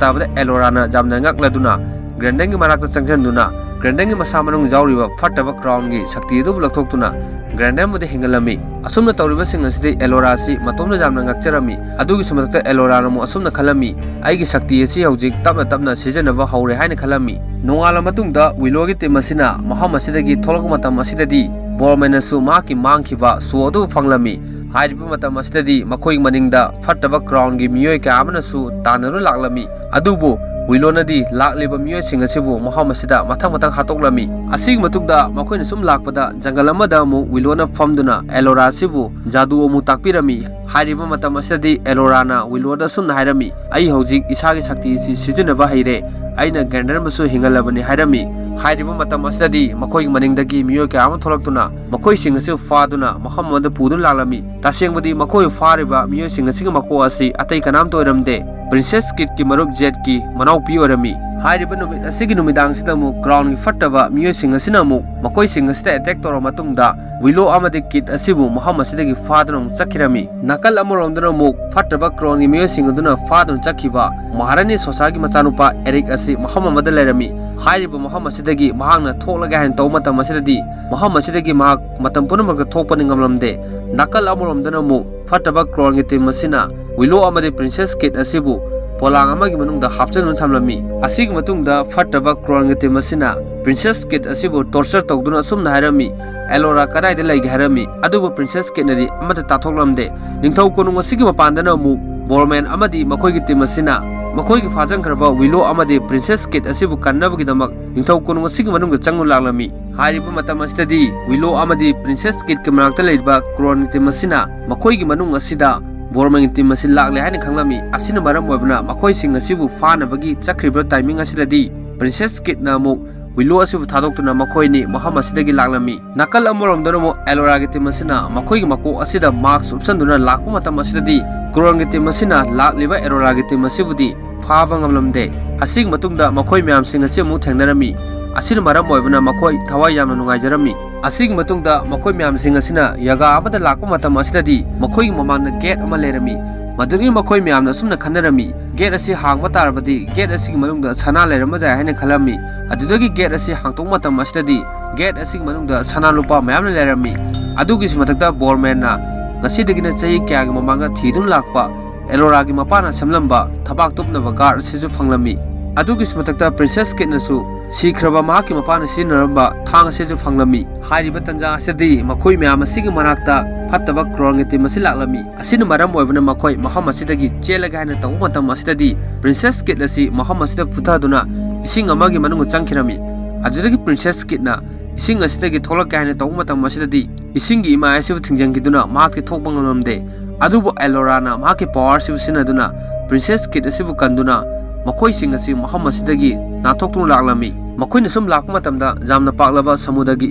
ꯇꯥꯕꯗ ꯑꯦꯂꯣꯔꯥꯅ ꯌꯥꯝꯅ ꯉꯛꯂꯗꯨꯅ ꯒ꯭ꯔꯦꯟꯗꯟꯒꯤ ꯃꯅꯥꯛꯇ ꯆꯪꯁꯤꯟꯗꯨꯅ ꯒ꯭ꯔꯦꯟꯗꯟꯒꯤ ꯃꯁꯥ ꯃꯅꯨꯡ ꯌꯥꯎꯔꯤꯕ ꯐꯠꯇꯕ ꯀ꯭ꯔꯥꯎꯟꯒꯤ ꯁꯛꯇꯤ ꯑꯗꯨꯕꯨ ꯂꯧꯊꯣꯛꯇꯨꯅ ꯒ꯭ꯔꯦꯟꯗꯟꯕꯨꯗꯤ ꯍꯤꯡꯍꯜꯂꯝꯃꯤ꯫ ꯑꯁꯨꯝꯅ ꯇꯧꯔꯤꯕꯁꯤꯡ ꯑꯁꯤꯗꯤ ꯑꯦꯂꯣꯔꯥ ꯑꯁꯤ ꯃꯇꯣꯝꯇ ꯌꯥꯝꯅ ꯉꯛꯆꯔꯝꯃꯤ꯫ ꯑꯗꯨꯒꯤꯁꯨ ꯃꯊꯛꯇ ꯑꯦꯂꯣꯔꯥꯅ ꯑꯃꯨꯛ ꯑꯁꯨꯝꯅ ꯈꯜꯂꯝꯃꯤ, "ꯑꯩꯒꯤ ꯁꯛꯇꯤ ꯑꯁꯤ ꯍꯧꯖꯤꯛ ꯇꯞꯅ ꯇꯞꯅ ꯁꯤꯖꯤꯟꯅꯕ ꯍꯧꯔꯦ" ꯍꯥꯏꯅ ꯈꯜꯂꯝꯃꯤ꯫ ꯅꯣꯡꯉꯥꯜꯂ ꯃꯇꯨꯡꯗ ꯋꯤꯂꯣꯒꯤ ꯇꯤꯝ ꯑꯁꯤꯅ ꯃꯐꯝ ꯑꯁꯤꯗꯒꯤ ꯊꯣꯛꯂꯛꯄ ꯃꯇꯝ ꯑꯁꯤꯗꯗꯤ ꯕꯣꯔꯃꯦꯟꯅꯁꯨ ꯃꯍꯥꯛꯀꯤ ꯃꯥꯡꯈꯤꯕ ꯁꯣ ꯑꯗꯨ ꯐꯪꯂꯝꯃꯤ꯫ ꯍꯥꯏꯔꯤꯕ ꯃꯇꯝ ꯑꯁꯤꯗꯗꯤ ꯃꯈꯣꯏꯒꯤ ꯃꯅꯤꯡꯗ ꯐꯠꯇꯕ ꯀ꯭ꯔꯥꯎꯟꯒꯤ ꯃꯤꯑꯣꯏ ꯀꯌꯥ ꯑꯃꯅꯁꯨ ꯇꯥꯟꯅꯗꯨꯅ ꯂꯥꯛꯂꯝꯃꯤ꯫ ꯑꯗꯨꯕꯨ ꯋꯤꯂꯣꯅꯗꯤ ꯂꯥꯛꯂꯤꯕ ꯃꯤꯑꯣꯏꯁꯤꯡ ꯑꯁꯤꯕꯨ ꯃꯐꯝ ꯑꯁꯤꯗ ꯃꯊꯪ ꯃꯊꯪ ꯍꯥꯠꯇꯣꯛꯂꯝꯃꯤ꯫ ꯑꯁꯤꯒꯤ ꯃꯇꯨꯡꯗ ꯃꯈꯣꯏꯅ ꯁꯨꯝ ꯂꯥꯛꯄꯗ ꯖꯪꯒꯜ ꯑꯃꯗ ꯑꯃꯨꯛ ꯋꯤꯂꯣꯅ ꯐꯝꯗꯨꯅ ꯑꯦꯂꯣꯔꯥ ꯑꯁꯤꯕꯨ ꯖꯥꯗꯨ ꯑꯃꯨꯛ ꯇꯥꯛꯄꯤꯔꯝꯃꯤ꯫ ꯍꯥꯏꯔꯤꯕ ꯃꯇꯝ ꯑꯁꯤꯗꯗꯤ ꯑꯦꯂꯣꯔꯥꯅ ꯋꯤꯂꯣꯗ ꯑꯁꯨꯝꯅ ꯍꯥꯏꯔꯝꯃꯤ, "ꯑꯩ ꯍꯧꯖꯤꯛ ꯏꯁꯥꯒꯤ ꯁꯛꯇꯤ ꯑꯁꯤ ꯁꯤꯖꯤꯟꯅꯕ ꯍꯩꯔꯦ꯫ ꯑꯩꯅ ꯒ꯭ꯔꯦꯟꯗꯔꯕꯨꯁꯨ ꯍꯤꯡꯍꯜꯂꯕꯅꯤ" ꯍꯥꯏꯔꯝꯃꯤ꯫ ꯍꯥꯏꯔꯤꯕ ꯃꯇꯝ ꯑꯁꯤꯗꯗꯤ ꯃꯈꯣꯏꯒꯤ ꯃꯅꯤꯡꯗꯒꯤ ꯃꯤꯑꯣꯏ ꯀꯌꯥ ꯑꯃ ꯊꯣꯛꯂꯛꯇꯨꯅ ꯃꯈꯣꯏꯁꯤꯡ ꯑꯁꯤ ꯐꯥꯗꯨꯅ ꯃꯐꯝ ꯑꯃꯗ ꯄꯨꯗꯨꯅ ꯂꯥꯛꯂꯝꯃꯤ꯫ ꯇꯁꯦꯡꯕꯗꯤ ꯃꯈꯣꯏ ꯐꯥꯔꯤꯕ ꯃꯤꯑꯣꯏꯁꯤꯡ ꯑꯁꯤꯒꯤ ꯃꯀꯣꯛ ꯑꯁꯤ ꯑꯇꯩ ꯀꯅꯥꯝꯇ ꯑꯣꯏꯔꯝꯗꯦ, ꯄ꯭ꯔꯤꯟꯁꯦꯁ ꯀꯤꯠꯀꯤ ꯃꯔꯨꯞ ꯖꯦꯠꯀꯤ ꯃꯅꯥꯎꯄꯤ ꯑꯣꯏꯔꯝꯃꯤ꯫ ꯍꯥꯏꯔꯤꯕ ꯅꯨꯃꯤꯠ ꯑꯁꯤꯒꯤ ꯅꯨꯃꯤꯗꯥꯡꯁꯤꯗ ꯑꯃꯨꯛ ꯀ꯭ꯔꯥꯎꯟꯒꯤ ꯐꯠꯇꯕ ꯃꯤꯑꯣꯏꯁꯤꯡ ꯑꯁꯤꯅ ꯑꯃꯨꯛ ꯃꯈꯣꯏꯁꯤꯡ ꯑꯁꯤꯗ ꯑꯦꯇꯦꯛ ꯇꯧꯔꯕ ꯃꯇꯨꯡꯗ ꯋꯤꯂꯣ ꯑꯃꯗꯤ ꯀꯤꯠ ꯑꯁꯤꯕꯨ ꯃꯐꯝ ꯑꯁꯤꯗꯒꯤ ꯐꯥꯗꯨꯅ ꯑꯃꯨꯛ ꯆꯠꯈꯤꯔꯝꯃꯤ꯫ ꯅꯥꯀꯜ ꯑꯃꯔꯣꯝꯗꯅ ꯑꯃꯨꯛ ꯐꯠꯇꯕ ꯀ꯭ꯔꯥꯎꯟꯒꯤ ꯃꯤꯑꯣꯏꯁꯤꯡ ꯑꯗꯨꯅ ꯐꯥꯗꯨꯅ ꯆꯠꯈꯤꯕ ꯃꯍꯥꯔꯥꯅꯤ ꯁꯣꯁꯥꯒꯤ ꯃꯆꯥꯅꯨꯄꯥ ꯑꯦꯔꯤꯛ ꯑꯁꯤ ꯃꯐꯝ ꯑꯃꯗ ꯂꯩꯔꯝꯃꯤ꯫ ꯍꯥꯏꯔꯤꯕ ꯃꯐꯝ ꯑꯁꯤꯗꯒꯤ ꯃꯍꯥꯛꯅ ꯊꯣꯛꯂꯒꯦ ꯍꯥꯏꯅ ꯇꯧꯕ ꯃꯇꯝ ꯑꯁꯤꯗꯗꯤ ꯃꯐꯝ ꯑꯁꯤꯗꯒꯤ ꯃꯍꯥꯛ ꯃꯇꯝ ꯄꯨꯝꯅꯃꯛꯇ ꯊꯣꯛꯄꯗꯤ ꯉꯝꯂꯝꯗꯦ꯫ ꯅꯥꯀꯜ ꯑꯃꯔꯣꯝꯗꯅ ꯑꯃꯨꯛ ꯐꯠꯇꯕ ꯀ꯭ꯔꯣꯟꯒꯤ ꯇꯤꯝ ꯑꯁꯤꯅ ꯋꯤꯂꯣ ꯑꯃꯗꯤ ꯄ꯭ꯔꯤꯟꯁꯦꯁ ꯀꯤꯠ ꯑꯁꯤꯕꯨ ꯄꯣꯂꯥꯡ ꯑꯃꯒꯤ ꯃꯅꯨꯡꯗ ꯍꯥꯞꯆꯤꯟꯗꯨꯅ ꯊꯝꯂꯝꯃꯤ꯫ ꯑꯁꯤꯒꯤ ꯃꯇꯨꯡꯗ ꯐꯠꯇꯕ ꯀ꯭ꯔꯣꯟꯒꯤ ꯇꯤꯝ ꯑꯁꯤꯅ ꯄ꯭ꯔꯤꯟꯁꯦꯁ ꯀꯤꯠ ꯑꯁꯤꯕꯨ ꯇꯣꯔꯆꯔ ꯇꯧꯗꯨꯅ ꯑꯁꯨꯝꯅ ꯍꯥꯏꯔꯝꯃꯤ, "ꯑꯦꯂꯣꯔꯥ ꯀꯗꯥꯏꯗ ꯂꯩꯒꯦ?" ꯍꯥꯏꯔꯝꯃꯤ꯫ ꯑꯗꯨꯕꯨ ꯄ꯭ꯔꯤꯟꯁꯦꯁ ꯀꯤꯠꯅꯗꯤ ꯑꯃꯠꯇ ꯇꯥꯊꯣꯛꯂꯝꯗꯦ꯫ ꯅꯤꯡꯊꯧ ꯀꯣꯅꯨꯡ ꯑꯁꯤꯒꯤ ꯃꯄꯥꯟꯗꯅ ꯑꯃꯨꯛ ꯕꯣꯔꯃꯦꯟ ꯑꯃꯗꯤ ꯃꯈꯣꯏꯒꯤ ꯇꯤꯝ ꯑꯁꯤꯅ ꯃꯈꯣꯏꯒꯤ ꯐꯥꯖꯤꯟꯈ꯭ꯔꯕ ꯋꯤꯂꯣ ꯑꯃꯗꯤ ꯄ꯭ꯔꯤꯟꯁꯦꯁ ꯀꯤꯠ ꯑꯁꯤꯕꯨ ꯀꯟꯅꯕꯒꯤꯗꯃꯛ ꯅꯤꯡꯊꯧ ꯀꯣꯅꯨꯡ ꯑꯁꯤꯒꯤ ꯃꯅꯨꯡꯗ ꯆꯪꯗꯨꯅ ꯂꯥꯛꯂꯝꯃꯤ꯫ ꯍꯥꯏꯔꯤꯕ ꯃꯇꯝ ꯑꯁꯤꯗꯗꯤ ꯋꯤꯂꯣ ꯑꯃꯗꯤ ꯄ꯭ꯔꯤꯟꯁꯦꯁ ꯀꯤꯠꯀꯤ ꯃꯅꯥꯛꯇ ꯂꯩꯔꯤꯕ ꯀ꯭ꯔꯣꯟꯒꯤ ꯇꯤꯝ ꯑꯁꯤꯅ ꯃꯈꯣꯏꯒꯤ ꯃꯅꯨꯡ ꯑꯁꯤꯗ ꯕꯣꯔꯃꯦꯟꯒꯤ ꯇꯤꯝ ꯑꯁꯤ ꯂꯥꯛꯂꯦ ꯍꯥꯏꯅ ꯈꯪꯂꯝꯃꯤ꯫ ꯑꯁꯤꯅ ꯃꯔꯝ ꯑꯣꯏꯕꯅ ꯃꯈꯣꯏꯁꯤꯡ ꯑꯁꯤꯕꯨ ꯐꯥꯅꯕꯒꯤ ꯆꯠꯈ꯭ꯔꯤꯕ ꯇꯥꯏꯃꯤꯡ ꯑꯁꯤꯗꯗꯤ ꯄ꯭ꯔꯤꯟꯁꯦꯁ ꯀꯤꯠꯅ ꯑꯃꯨꯛ ꯋꯤꯂꯣ ꯑꯁꯤꯕꯨ ꯊꯥꯗꯣꯛꯇꯨꯅ ꯃꯈꯣꯏꯅꯤ ꯃꯐꯝ ꯑꯁꯤꯗꯒꯤ ꯂꯥꯛꯂꯝꯃꯤ꯫ ꯅꯥꯀꯜ ꯑꯃꯔꯣꯝꯗꯅ ꯑꯃꯨꯛ ꯑꯦꯂꯣꯔꯥꯒꯤ ꯇꯤꯝ ꯑꯁꯤꯅ ꯃꯈꯣꯏꯒꯤ ꯃꯀꯣꯛ ꯑꯁꯤꯗ ꯃꯥꯛꯁ ꯎꯞꯁꯟꯗꯨꯅ ꯂꯥꯛꯄ ꯃꯇꯝ ꯑꯁꯤꯗꯗꯤ ꯀ꯭ꯔꯣꯟꯒꯤ ꯇꯤꯝ ꯑꯁꯤꯅ ꯂꯥꯛꯂꯤꯕ ꯑꯦꯂꯣꯔꯥꯒꯤ ꯇꯤꯝ ꯑꯁꯤꯕꯨꯗꯤ ꯐꯥꯕ ꯉꯝꯂꯝꯗꯦ꯫ ꯑꯁꯤꯒꯤ ꯃꯇꯨꯡꯗ ꯃꯈꯣꯏ ꯃꯌꯥꯝꯁꯤꯡ ꯑꯁꯤ ꯑꯃꯨꯛ ꯊꯦꯡꯅꯔꯝꯃꯤ꯫ ꯑꯁꯤꯅ ꯃꯔꯝ ꯑꯣꯏꯕꯅ ꯃꯈꯣꯏ ꯊꯋꯥꯏ ꯌꯥꯝꯅ ꯅꯨꯡꯉꯥꯏꯖꯔꯝꯃꯤ꯫ ꯑꯁꯤꯒꯤ ꯃꯇꯨꯡꯗ ꯃꯈꯣꯏ ꯃꯌꯥꯝꯁꯤꯡ ꯑꯁꯤꯅ ꯌꯥꯒꯥ ꯑꯃꯗ ꯂꯥꯛꯄ ꯃꯇꯝ ꯑꯁꯤꯗꯗꯤ ꯃꯈꯣꯏꯒꯤ ꯃꯃꯥꯡꯗ ꯒꯦꯠ ꯑꯃ ꯂꯩꯔꯝꯃꯤ꯫ ꯃꯗꯨꯗꯒꯤ ꯃꯈꯣꯏ ꯃꯌꯥꯝꯅ ꯑꯁꯨꯝꯅ ꯈꯟꯅꯔꯝꯃꯤ, "ꯒꯦꯠ ꯑꯁꯤ ꯍꯥꯡꯕ ꯇꯥꯔꯕꯗꯤ ꯒꯦꯠ ꯑꯁꯤꯒꯤ ꯃꯅꯨꯡꯗ ꯁꯅꯥ ꯂꯩꯔꯝꯕ ꯌꯥꯏ" ꯍꯥꯏꯅ ꯈꯜꯂꯝꯃꯤ꯫ ꯑꯗꯨꯗꯒꯤ ꯒꯦꯠ ꯑꯁꯤ ꯍꯥꯡꯇꯣꯛꯄ ꯃꯇꯝ ꯑꯁꯤꯗꯗꯤ ꯒꯦꯠ ꯑꯁꯤꯒꯤ ꯃꯅꯨꯡꯗ ꯁꯅꯥ ꯂꯨꯄꯥ ꯃꯌꯥꯝꯅ ꯂꯩꯔꯝꯃꯤ꯫ ꯑꯗꯨꯒꯤꯁꯨ ꯃꯊꯛꯇ ꯕꯣꯔꯃꯦꯟꯅ ꯉꯁꯤꯗꯒꯤꯅ ꯆꯍꯤ ꯀꯌꯥꯒꯤ ꯃꯃꯥꯡꯗ ꯊꯤꯗꯨꯅ ꯂꯥꯛꯄ ꯑꯦꯂꯣꯔꯥꯒꯤ ꯃꯄꯥꯅ ꯁꯦꯝꯂꯝꯕ ꯊꯕꯥꯛ ꯇꯨꯞꯅꯕ ꯒꯥꯔꯗ ꯑꯁꯤꯁꯨ ꯐꯪꯂꯝꯃꯤ꯫ ꯑꯗꯨꯒꯤꯁꯨ ꯃꯊꯛꯇ ꯄ꯭ꯔꯤꯟꯁꯦꯁ ꯀꯤꯠꯅꯁꯨ ꯁꯤꯈ꯭ꯔꯕ ꯃꯍꯥꯛꯀꯤ ꯃꯄꯥꯅ ꯁꯤꯖꯤꯟꯅꯔꯝꯕ ꯊꯥꯡ ꯑꯁꯤꯁꯨ ꯐꯪꯂꯝꯃꯤ꯫ ꯍꯥꯏꯔꯤꯕ ꯇꯥꯟꯖꯥ ꯑꯁꯤꯗꯗꯤ ꯃꯈꯣꯏ ꯃꯌꯥꯝ ꯑꯁꯤꯒꯤ ꯃꯅꯥꯛꯇ ꯐꯠꯇꯕ ꯀ꯭ꯔꯣꯟꯒꯤ ꯇꯤꯝ ꯑꯁꯤ ꯂꯥꯛꯂꯝꯃꯤ꯫ ꯑꯁꯤꯅ ꯃꯔꯝ ꯑꯣꯏꯕꯅ ꯃꯈꯣꯏ ꯃꯐꯝ ꯑꯁꯤꯗꯒꯤ ꯆꯦꯜꯂꯒꯦ ꯍꯥꯏꯅ ꯇꯧꯕ ꯃꯇꯝ ꯑꯁꯤꯗꯗꯤ Princess Kid ꯑꯁꯤ ꯃꯐꯝ ꯑꯁꯤꯗ ꯄꯨꯊꯗꯨꯅ ꯏꯁꯤꯡ ꯑꯃꯒꯤ ꯃꯅꯨꯡꯗ ꯆꯪꯈꯤꯔꯝꯃꯤ꯫ ꯑꯗꯨꯗꯒꯤ Princess Kid ꯅ ꯏꯁꯤꯡ ꯑꯁꯤꯗꯒꯤ ꯊꯣꯛꯂꯛꯀꯦ ꯍꯥꯏꯅ ꯇꯧꯕ ꯃꯇꯝ ꯑꯁꯤꯗꯗꯤ ꯏꯁꯤꯡꯒꯤ ꯏꯃꯥꯏ ꯑꯁꯤꯕꯨ ꯊꯤꯡꯖꯤꯟꯈꯤꯗꯨꯅ ꯃꯍꯥꯛꯇꯤ ꯊꯣꯛꯄ ꯉꯝꯂꯝꯗꯦ꯫ ꯑꯗꯨꯕꯨ ꯑꯦꯂꯣꯔꯥꯅ ꯃꯍꯥꯛꯀꯤ ꯄꯋꯥꯔ ꯑꯁꯤꯕꯨ ꯁꯤꯖꯤꯟꯅꯗꯨꯅ Princess Kid ꯑꯁꯤꯕꯨ ꯀꯟꯗꯨꯅ ꯃꯈꯣꯏꯁꯤꯡ ꯑꯁꯤ ꯃꯐꯝ ꯑꯁꯤꯗꯒꯤ ꯅꯥꯟꯊꯣꯛꯇꯨꯅ ꯂꯥꯛꯂꯝꯃꯤ꯫ ꯃꯈꯣꯏꯅ ꯁꯨꯝ ꯂꯥꯛꯄ ꯃꯇꯝꯗ ꯌꯥꯝꯅ ꯄꯥꯛꯂꯕ ꯁꯃꯨꯗ꯭ꯔꯒꯤ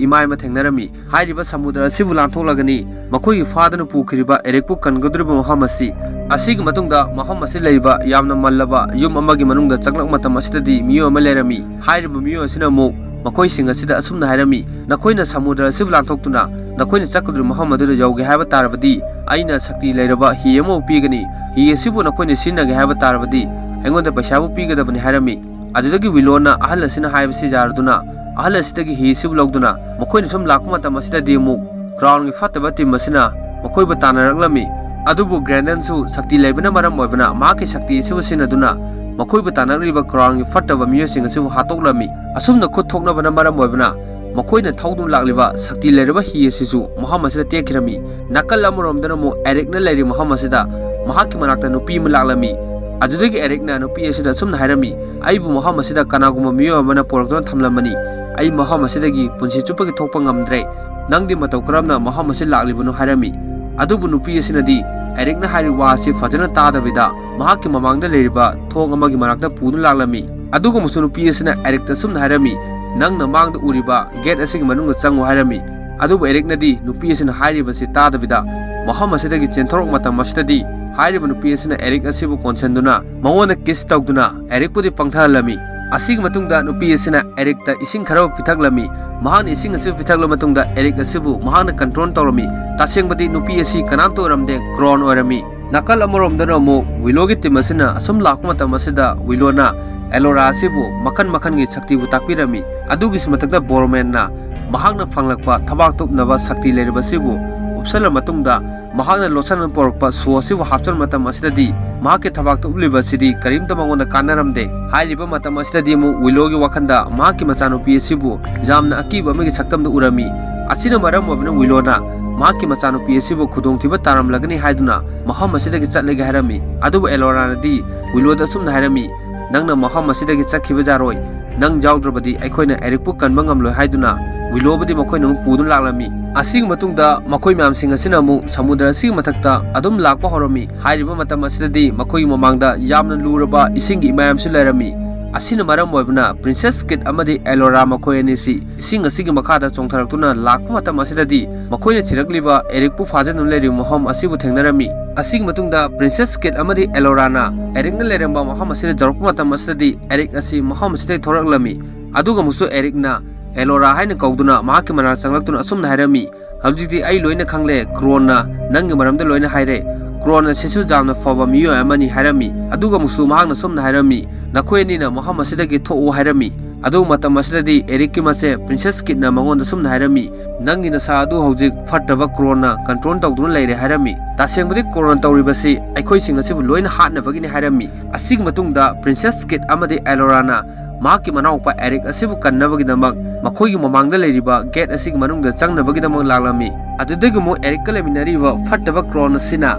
ꯏꯃꯥꯏ ꯑꯃ ꯊꯦꯡꯅꯔꯝꯃꯤ꯫ ꯍꯥꯏꯔꯤꯕ ꯁꯃꯨꯗ꯭ꯔ ꯑꯁꯤꯕꯨ ꯂꯥꯟꯊꯣꯛꯂꯒꯅꯤ ꯃꯈꯣꯏꯒꯤ ꯐꯥꯗꯨꯅ ꯄꯨꯈꯤꯔꯤꯕ ꯑꯦꯔꯤꯛꯄꯨ ꯀꯟꯒꯗꯧꯔꯤꯕ ꯃꯐꯝ ꯑꯁꯤ꯫ ꯑꯁꯤꯒꯤ ꯃꯇꯨꯡꯗ ꯃꯐꯝ ꯑꯁꯤꯗ ꯂꯩꯔꯤꯕ ꯌꯥꯝꯅ ꯃꯜꯂꯕ ꯌꯨꯝ ꯑꯃꯒꯤ ꯃꯅꯨꯡꯗ ꯆꯪꯂꯛꯄ ꯃꯇꯝ ꯑꯁꯤꯗꯗꯤ ꯃꯤꯑꯣꯏ ꯑꯃ ꯂꯩꯔꯝꯃꯤ꯫ ꯍꯥꯏꯔꯤꯕ ꯃꯤꯑꯣꯏ ꯑꯁꯤꯅ ꯑꯃꯨꯛ ꯃꯈꯣꯏꯁꯤꯡ ꯑꯁꯤꯗ ꯑꯁꯨꯝꯅ ꯍꯥꯏꯔꯝꯃꯤ, "ꯅꯈꯣꯏꯅ ꯁꯃꯨꯗ꯭ꯔ ꯑꯁꯤꯕꯨ ꯂꯥꯟꯊꯣꯛꯇꯨꯅ ꯅꯈꯣꯏꯅ ꯆꯠꯀꯗꯧꯔꯤꯕ ꯃꯐꯝ ꯑꯗꯨꯗ ꯌꯧꯒꯦ ꯍꯥꯏꯕ ꯇꯥꯔꯕꯗꯤ ꯑꯩꯅ ꯁꯛꯇꯤ ꯂꯩꯔꯕ ꯍꯤ ꯑꯃꯕꯨ ꯄꯤꯒꯅꯤ꯫ ꯍꯤ ꯑꯁꯤꯕꯨ ꯅꯈꯣꯏꯅ ꯁꯤꯖꯤꯟꯅꯒꯦ ꯍꯥꯏꯕ ꯇꯥꯔꯕꯗꯤ ꯑꯩꯉꯣꯟꯗ ꯄꯩꯁꯥꯕꯨ ꯄꯤꯒꯗꯕꯅꯤ" ꯍꯥꯏꯔꯝꯃꯤ꯫ ꯑꯗꯨꯗꯒꯤ ꯋꯤꯂꯣꯅ ꯑꯍꯜ ꯑꯁꯤꯅ ꯍꯥꯏꯕꯁꯤ ꯌꯥꯔꯗꯨꯅ ꯑꯍꯜ ꯑꯁꯤꯗꯒꯤ ꯍꯤ ꯑꯁꯤꯕꯨ ꯂꯧꯗꯨꯅ ꯃꯈꯣꯏꯅ ꯁꯨꯝ ꯂꯥꯛꯄ ꯃꯇꯝ ꯑꯁꯤꯗꯗꯤ ꯑꯃꯨꯛ ꯀ꯭ꯔꯥꯎꯟꯒꯤ ꯐꯠꯇꯕ ꯇꯤꯝ ꯑꯁꯤꯅ ꯃꯈꯣꯏꯕꯨ ꯇꯥꯟꯅꯔꯛꯂꯝꯃꯤ꯫ ꯑꯗꯨꯕꯨ ꯒ꯭ꯔꯦꯟꯗꯟꯁꯨ ꯁꯛꯇꯤ ꯂꯩꯕꯅ ꯃꯔꯝ ꯑꯣꯏꯕꯅ ꯃꯍꯥꯛꯀꯤ ꯁꯛꯇꯤ ꯑꯁꯤꯕꯨ ꯁꯤꯖꯤꯟꯅꯗꯨꯅ ꯃꯈꯣꯏꯕꯨ ꯇꯥꯟꯅꯔꯛꯂꯤꯕ ꯀ꯭ꯔꯥꯎꯟꯒꯤ ꯐꯠꯇꯕ ꯃꯤꯑꯣꯏꯁꯤꯡ ꯑꯁꯤꯕꯨ ꯍꯥꯠꯇꯣꯛꯂꯝꯃꯤ꯫ ꯑꯁꯨꯝꯅ ꯈꯨꯠ ꯊꯣꯛꯅꯕꯅ ꯃꯔꯝ ꯑꯣꯏꯕꯅ ꯃꯈꯣꯏꯅ ꯊꯧꯗꯨꯅ ꯂꯥꯛꯂꯤꯕ ꯁꯛꯇꯤ ꯂꯩꯔꯕ ꯍꯤ ꯑꯁꯤꯁꯨ ꯃꯐꯝ ꯑꯁꯤꯗ ꯇꯦꯛꯈꯤꯔꯝꯃꯤ꯫ ꯅꯥꯀꯜ ꯑꯃꯔꯣꯝꯗꯅ ꯑꯃꯨꯛ ꯑꯦꯔꯤꯛꯅ ꯂꯩꯔꯤꯕ ꯃꯐꯝ ꯑꯁꯤꯗ ꯃꯍꯥꯛꯀꯤ ꯃꯅꯥꯛꯇ ꯅꯨꯄꯤ ꯑꯃ ꯂꯥꯛꯂꯝꯃꯤ꯫ ꯑꯗꯨꯗꯒꯤ ꯑꯦꯔꯤꯛꯅ ꯅꯨꯄꯤ ꯑꯁꯤꯗ ꯑꯁꯨꯝꯅ ꯍꯥꯏꯔꯝꯃꯤ, "ꯑꯩꯕꯨ ꯃꯐꯝ ꯑꯁꯤꯗ ꯀꯅꯥꯒꯨꯝꯕ ꯃꯤꯑꯣꯏ ꯑꯃꯅ ꯄꯨꯔꯛꯇꯨꯅ ꯊꯝꯂꯝꯕꯅꯤ꯫ ꯑꯩ ꯃꯐꯝ ꯑꯁꯤꯗꯒꯤ ꯄꯨꯟꯁꯤ ꯆꯨꯞꯄꯒꯤ ꯊꯣꯛꯄ ꯉꯝꯗ꯭ꯔꯦ꯫ ꯅꯪꯗꯤ ꯃꯇꯧ ꯀꯔꯝꯅ ꯃꯐꯝ ꯑꯁꯤꯗ ꯂꯥꯛꯂꯤꯕꯅꯣ?" ꯍꯥꯏꯔꯝꯃꯤ꯫ ꯑꯗꯨꯕꯨ ꯅꯨꯄꯤ ꯑꯁꯤꯅꯗꯤ ꯑꯦꯔꯤꯛꯅ ꯍꯥꯏꯔꯤꯕ ꯋꯥ ꯑꯁꯤ ꯐꯖꯅ ꯇꯥꯗꯕꯤꯗ ꯃꯍꯥꯛꯀꯤ ꯃꯃꯥꯡꯗ ꯂꯩꯔꯤꯕ ꯊꯣꯡ ꯑꯃꯒꯤ ꯃꯅꯥꯛꯇ ꯄꯨꯗꯨꯅ ꯂꯥꯛꯂꯝꯃꯤ꯫ ꯑꯗꯨꯒꯨꯝꯕꯁꯨ ꯅꯨꯄꯤ ꯑꯁꯤꯅ ꯑꯦꯔꯤꯛꯇ ꯑꯁꯨꯝꯅ ꯍꯥꯏꯔꯝꯃꯤ, "ꯅꯪꯅ ꯃꯥꯡꯗ ꯎꯔꯤꯕ ꯒꯦꯠ ꯑꯁꯤꯒꯤ ꯃꯅꯨꯡꯗ ꯆꯪꯉꯨ" ꯍꯥꯏꯔꯝꯃꯤ꯫ ꯑꯗꯨꯕꯨ ꯑꯦꯔꯤꯛꯅꯗꯤ ꯅꯨꯄꯤ ꯑꯁꯤꯅ ꯍꯥꯏꯔꯤꯕꯁꯤ ꯇꯥꯗꯕꯤꯗ ꯃꯐꯝ ꯑꯁꯤꯗꯒꯤ ꯆꯦꯟꯊꯣꯔꯛꯄ ꯃꯇꯝ ꯑꯁꯤꯗꯗꯤ ꯍꯥꯏꯔꯤꯕ ꯅꯨꯄꯤ ꯑꯁꯤꯅ ꯑꯦꯔꯤꯛ ꯑꯁꯤꯕꯨ ꯀꯣꯟꯁꯤꯟꯗꯨꯅ ꯃꯉꯣꯟꯗ ꯀꯤꯁ ꯇꯧꯗꯨꯅ ꯑꯦꯔꯤꯛꯄꯨꯗꯤ ꯄꯪꯊꯍꯜꯂꯝꯃꯤ꯫ ꯑꯁꯤꯒꯤ ꯃꯇꯨꯡꯗ ꯅꯨꯄꯤ ꯑꯁꯤꯅ ꯑꯦꯔꯤꯛꯇ ꯏꯁꯤꯡ ꯈꯔ ꯄꯤꯊꯛꯂꯝꯃꯤ꯫ ꯃꯍꯥꯛꯅ ꯏꯁꯤꯡ ꯑꯁꯤ ꯄꯤꯊꯛꯂꯕ ꯃꯇꯨꯡꯗ ꯑꯦꯔꯤꯛ ꯑꯁꯤꯕꯨ ꯃꯍꯥꯛꯅ ꯀꯟꯇ꯭ꯔꯣꯜ ꯇꯧꯔꯝꯃꯤ꯫ ꯇꯁꯦꯡꯕꯗꯤ ꯅꯨꯄꯤ ꯑꯁꯤ ꯀꯅꯥꯝꯇ ꯑꯣꯏꯔꯝꯗꯦ, ꯀ꯭ꯔꯣꯟ ꯑꯣꯏꯔꯝꯃꯤ꯫ ꯅꯥꯀꯜ ꯑꯃꯔꯣꯝꯗꯅ ꯑꯃꯨꯛ ꯋꯤꯂꯣꯒꯤ ꯇꯤꯝ ꯑꯁꯤꯅ ꯑꯁꯨꯝ ꯂꯥꯛꯄ ꯃꯇꯝ ꯑꯁꯤꯗ ꯋꯤꯂꯣꯅ ꯑꯦꯂꯣꯔꯥ ꯑꯁꯤꯕꯨ ꯃꯈꯟ ꯃꯈꯟꯒꯤ ꯁꯛꯇꯤꯕꯨ ꯇꯥꯛꯄꯤꯔꯝꯃꯤ꯫ ꯑꯗꯨꯒꯤꯁꯨ ꯃꯊꯛꯇ ꯕꯣꯔꯃꯦꯟꯅ ꯃꯍꯥꯛꯅ ꯐꯪꯂꯛꯄ ꯊꯕꯥꯛ ꯇꯨꯞꯅꯕ ꯁꯛꯇꯤ ꯂꯩꯔꯕ ꯑꯁꯤꯕꯨ ꯎꯞꯁꯜꯂ ꯃꯇꯨꯡꯗ ꯃꯍꯥꯛꯅ ꯂꯣꯠꯁꯟꯅ ꯄꯨꯔꯛꯄ ꯁꯣ ꯑꯁꯤꯕꯨ ꯍꯥꯞꯆꯤꯟꯕ ꯃꯇꯝ ꯑꯁꯤꯗꯗꯤ ꯃꯍꯥꯛꯀꯤ ꯊꯕꯥꯛꯇ ꯎꯞꯂꯤꯕ ꯑꯁꯤꯗꯤ ꯀꯔꯤꯝꯇ ꯃꯉꯣꯟꯗ ꯀꯥꯟꯅꯔꯝꯗꯦ꯫ ꯍꯥꯏꯔꯤꯕ ꯃꯇꯝ ꯑꯁꯤꯗꯗꯤ ꯑꯃꯨꯛ ꯋꯤꯂꯣꯒꯤ ꯋꯥꯈꯜꯗ ꯃꯍꯥꯛꯀꯤ ꯃꯆꯥꯅꯨꯄꯤ ꯑꯁꯤꯕꯨ ꯌꯥꯝꯅ ꯑꯀꯤꯕ ꯑꯃꯒꯤ ꯁꯛꯇꯝꯗ ꯎꯔꯝꯃꯤ꯫ ꯑꯁꯤꯅ ꯃꯔꯝ ꯑꯣꯏꯕꯅ ꯋꯤꯂꯣꯅ ꯃꯍꯥꯛꯀꯤ ꯃꯆꯥꯅꯨꯄꯤ ꯑꯁꯤꯕꯨ ꯈꯨꯗꯣꯡꯊꯤꯕ ꯇꯥꯔꯝꯂꯒꯅꯤ ꯍꯥꯏꯗꯨꯅ ꯃꯐꯝ ꯑꯁꯤꯗꯒꯤ ꯆꯠꯂꯒꯦ ꯍꯥꯏꯔꯝꯃꯤ꯫ ꯑꯗꯨꯕꯨ ꯑꯦꯂꯣꯔꯥꯅꯗꯤ ꯋꯤꯂꯣꯗ ꯑꯁꯨꯝꯅ ꯍꯥꯏꯔꯝꯃꯤ, "ꯅꯪꯅ ꯃꯐꯝ ꯑꯁꯤꯗꯒꯤ ꯆꯠꯈꯤꯕ ꯌꯥꯔꯣꯏ꯫ ꯅꯪ ꯌꯥꯎꯗ꯭ꯔꯕꯗꯤ ꯑꯩꯈꯣꯏꯅ ꯑꯦꯔꯤꯛꯄꯨ ꯀꯟꯕ ꯉꯝꯂꯣꯏ" ꯍꯥꯏꯗꯨꯅ ꯋꯤꯂꯣꯕꯨꯗꯤ ꯃꯈꯣꯏꯅ ꯑꯃꯨꯛ ꯄꯨꯗꯨꯅ ꯂꯥꯛꯂꯝꯃꯤ꯫ ꯑꯁꯤꯒꯤ ꯃꯇꯨꯡꯗ ꯃꯈꯣꯏ ꯃꯌꯥꯝꯁꯤꯡ ꯑꯁꯤꯅ ꯑꯃꯨꯛ ꯁꯃꯨꯗ꯭ꯔ ꯑꯁꯤꯒꯤ ꯃꯊꯛꯇ ꯑꯗꯨꯝ ꯂꯥꯛꯄ ꯍꯧꯔꯝꯃꯤ꯫ ꯍꯥꯏꯔꯤꯕ ꯃꯇꯝ ꯑꯁꯤꯗꯗꯤ ꯃꯈꯣꯏꯒꯤ ꯃꯃꯥꯡꯗ ꯌꯥꯝꯅ ꯂꯨꯔꯕ ꯏꯁꯤꯡꯒꯤ ꯏꯃꯥꯏ ꯑꯃꯁꯨ ꯂꯩꯔꯝꯃꯤ꯫ ꯑꯁꯤꯅ ꯃꯔꯝ ꯑꯣꯏꯕꯅ ꯄ꯭ꯔꯤꯟꯁꯦꯁ ꯀꯤꯠ ꯑꯃꯗꯤ ꯑꯦꯂꯣꯔꯥ ꯃꯈꯣꯏ ꯑꯅꯤꯁꯤ ꯏꯁꯤꯡ ꯑꯁꯤꯒꯤ ꯃꯈꯥꯗ ꯆꯣꯡꯊꯔꯛꯇꯨꯅ ꯂꯥꯛꯄ ꯃꯇꯝ ꯑꯁꯤꯗꯗꯤ ꯃꯈꯣꯏꯅ ꯊꯤꯔꯛꯂꯤꯕ ꯑꯦꯔꯤꯛꯄꯨ ꯐꯥꯖꯤꯟꯗꯨꯅ ꯂꯩꯔꯤꯕ ꯃꯐꯝ ꯑꯁꯤꯕꯨ ꯊꯦꯡꯅꯔꯝꯃꯤ꯫ ꯑꯁꯤꯒꯤ ꯃꯇꯨꯡꯗ ꯄ꯭ꯔꯤꯟꯁꯦꯁ ꯀꯤꯠ ꯑꯃꯗꯤ ꯑꯦꯂꯣꯔꯥꯅ ꯑꯦꯔꯤꯛꯅ ꯂꯩꯔꯝꯕ ꯃꯐꯝ ꯑꯁꯤꯗ ꯌꯧꯔꯛꯄ ꯃꯇꯝ ꯑꯁꯤꯗꯗꯤ ꯑꯦꯔꯤꯛ ꯑꯁꯤ ꯃꯐꯝ ꯑꯁꯤꯗꯒꯤ ꯊꯣꯔꯛꯂꯝꯃꯤ꯫ ꯑꯗꯨꯒ ꯑꯃꯨꯛꯁꯨ ꯑꯦꯔꯤꯛꯅ ꯑꯦꯂꯣꯔꯥ ꯍꯥꯏꯅ ꯀꯧꯗꯨꯅ ꯃꯍꯥꯛꯀꯤ ꯃꯅꯥꯛ ꯆꯪꯂꯛꯇꯨꯅ ꯑꯁꯨꯝꯅ ꯍꯥꯏꯔꯝꯃꯤ, "ꯍꯧꯖꯤꯛꯇꯤ ꯑꯩ ꯂꯣꯏꯅ ꯈꯪꯂꯦ, ꯀ꯭ꯔꯣꯟꯅ ꯅꯪꯒꯤ ꯃꯔꯝꯗ ꯂꯣꯏꯅ ꯍꯥꯏꯔꯦ꯫ ꯀ꯭ꯔꯣꯟ ꯑꯁꯤꯁꯨ ꯌꯥꯝꯅ ꯐꯕ ꯃꯤꯑꯣꯏ ꯑꯃꯅꯤ" ꯍꯥꯏꯔꯝꯃꯤ꯫ ꯑꯗꯨꯒ ꯑꯃꯨꯛꯁꯨ ꯃꯍꯥꯛꯅ ꯁꯨꯝꯅ ꯍꯥꯏꯔꯝꯃꯤ, "ꯅꯈꯣꯏ ꯑꯅꯤꯅ ꯃꯐꯝ ꯑꯁꯤꯗꯒꯤ ꯊꯣꯛꯎ" ꯍꯥꯏꯔꯝꯃꯤ꯫ ꯑꯗꯨ ꯃꯇꯝ ꯑꯁꯤꯗꯗꯤ ꯑꯦꯔꯤꯛꯀꯤ ꯃꯆꯦ ꯄ꯭ꯔꯤꯟꯁꯦꯁ ꯀꯤꯠꯅ ꯃꯉꯣꯟꯗ ꯁꯨꯝꯅ ꯍꯥꯏꯔꯝꯃꯤ, "ꯅꯪꯒꯤ ꯅꯁꯥ ꯑꯗꯨ ꯍꯧꯖꯤꯛ ꯐꯠꯇꯕ ꯀ꯭ꯔꯣꯟꯅ ꯀꯟꯇ꯭ꯔꯣꯜ ꯇꯧꯗꯨꯅ ꯂꯩꯔꯦ" ꯍꯥꯏꯔꯝꯃꯤ꯫ ꯇꯁꯦꯡꯕꯗꯤ ꯀ꯭ꯔꯣꯟꯅ ꯇꯧꯔꯤꯕꯁꯤ ꯑꯩꯈꯣꯏꯁꯤꯡ ꯑꯁꯤꯕꯨ ꯂꯣꯏꯅ ꯍꯥꯠꯅꯕꯒꯤꯅꯤ ꯍꯥꯏꯔꯝꯃꯤ꯫ ꯑꯁꯤꯒꯤ ꯃꯇꯨꯡꯗ ꯄ꯭ꯔꯤꯟꯁꯦꯁ ꯀꯤꯠ ꯑꯃꯗꯤ ꯑꯦꯂꯣꯔꯥꯅ ꯃꯍꯥꯛꯀꯤ ꯃꯅꯥꯎꯄꯥ ꯑꯦꯔꯤꯛ ꯑꯁꯤꯕꯨ ꯀꯟꯅꯕꯒꯤꯗꯃꯛ ꯃꯈꯣꯏꯒꯤ ꯃꯃꯥꯡꯗ ꯂꯩꯔꯤꯕ ꯒꯦꯠ ꯑꯁꯤꯒꯤ ꯃꯅꯨꯡꯗ ꯆꯪꯅꯕꯒꯤꯗꯃꯛ ꯂꯥꯛꯂꯝꯃꯤ꯫ ꯑꯗꯨꯗꯒꯤ ꯑꯃꯨꯛ ꯑꯦꯔꯤꯛꯀ ꯂꯩꯃꯤꯟꯅꯔꯤꯕ ꯐꯠꯇꯕ ꯀ꯭ꯔꯣꯟ ꯑꯁꯤꯅ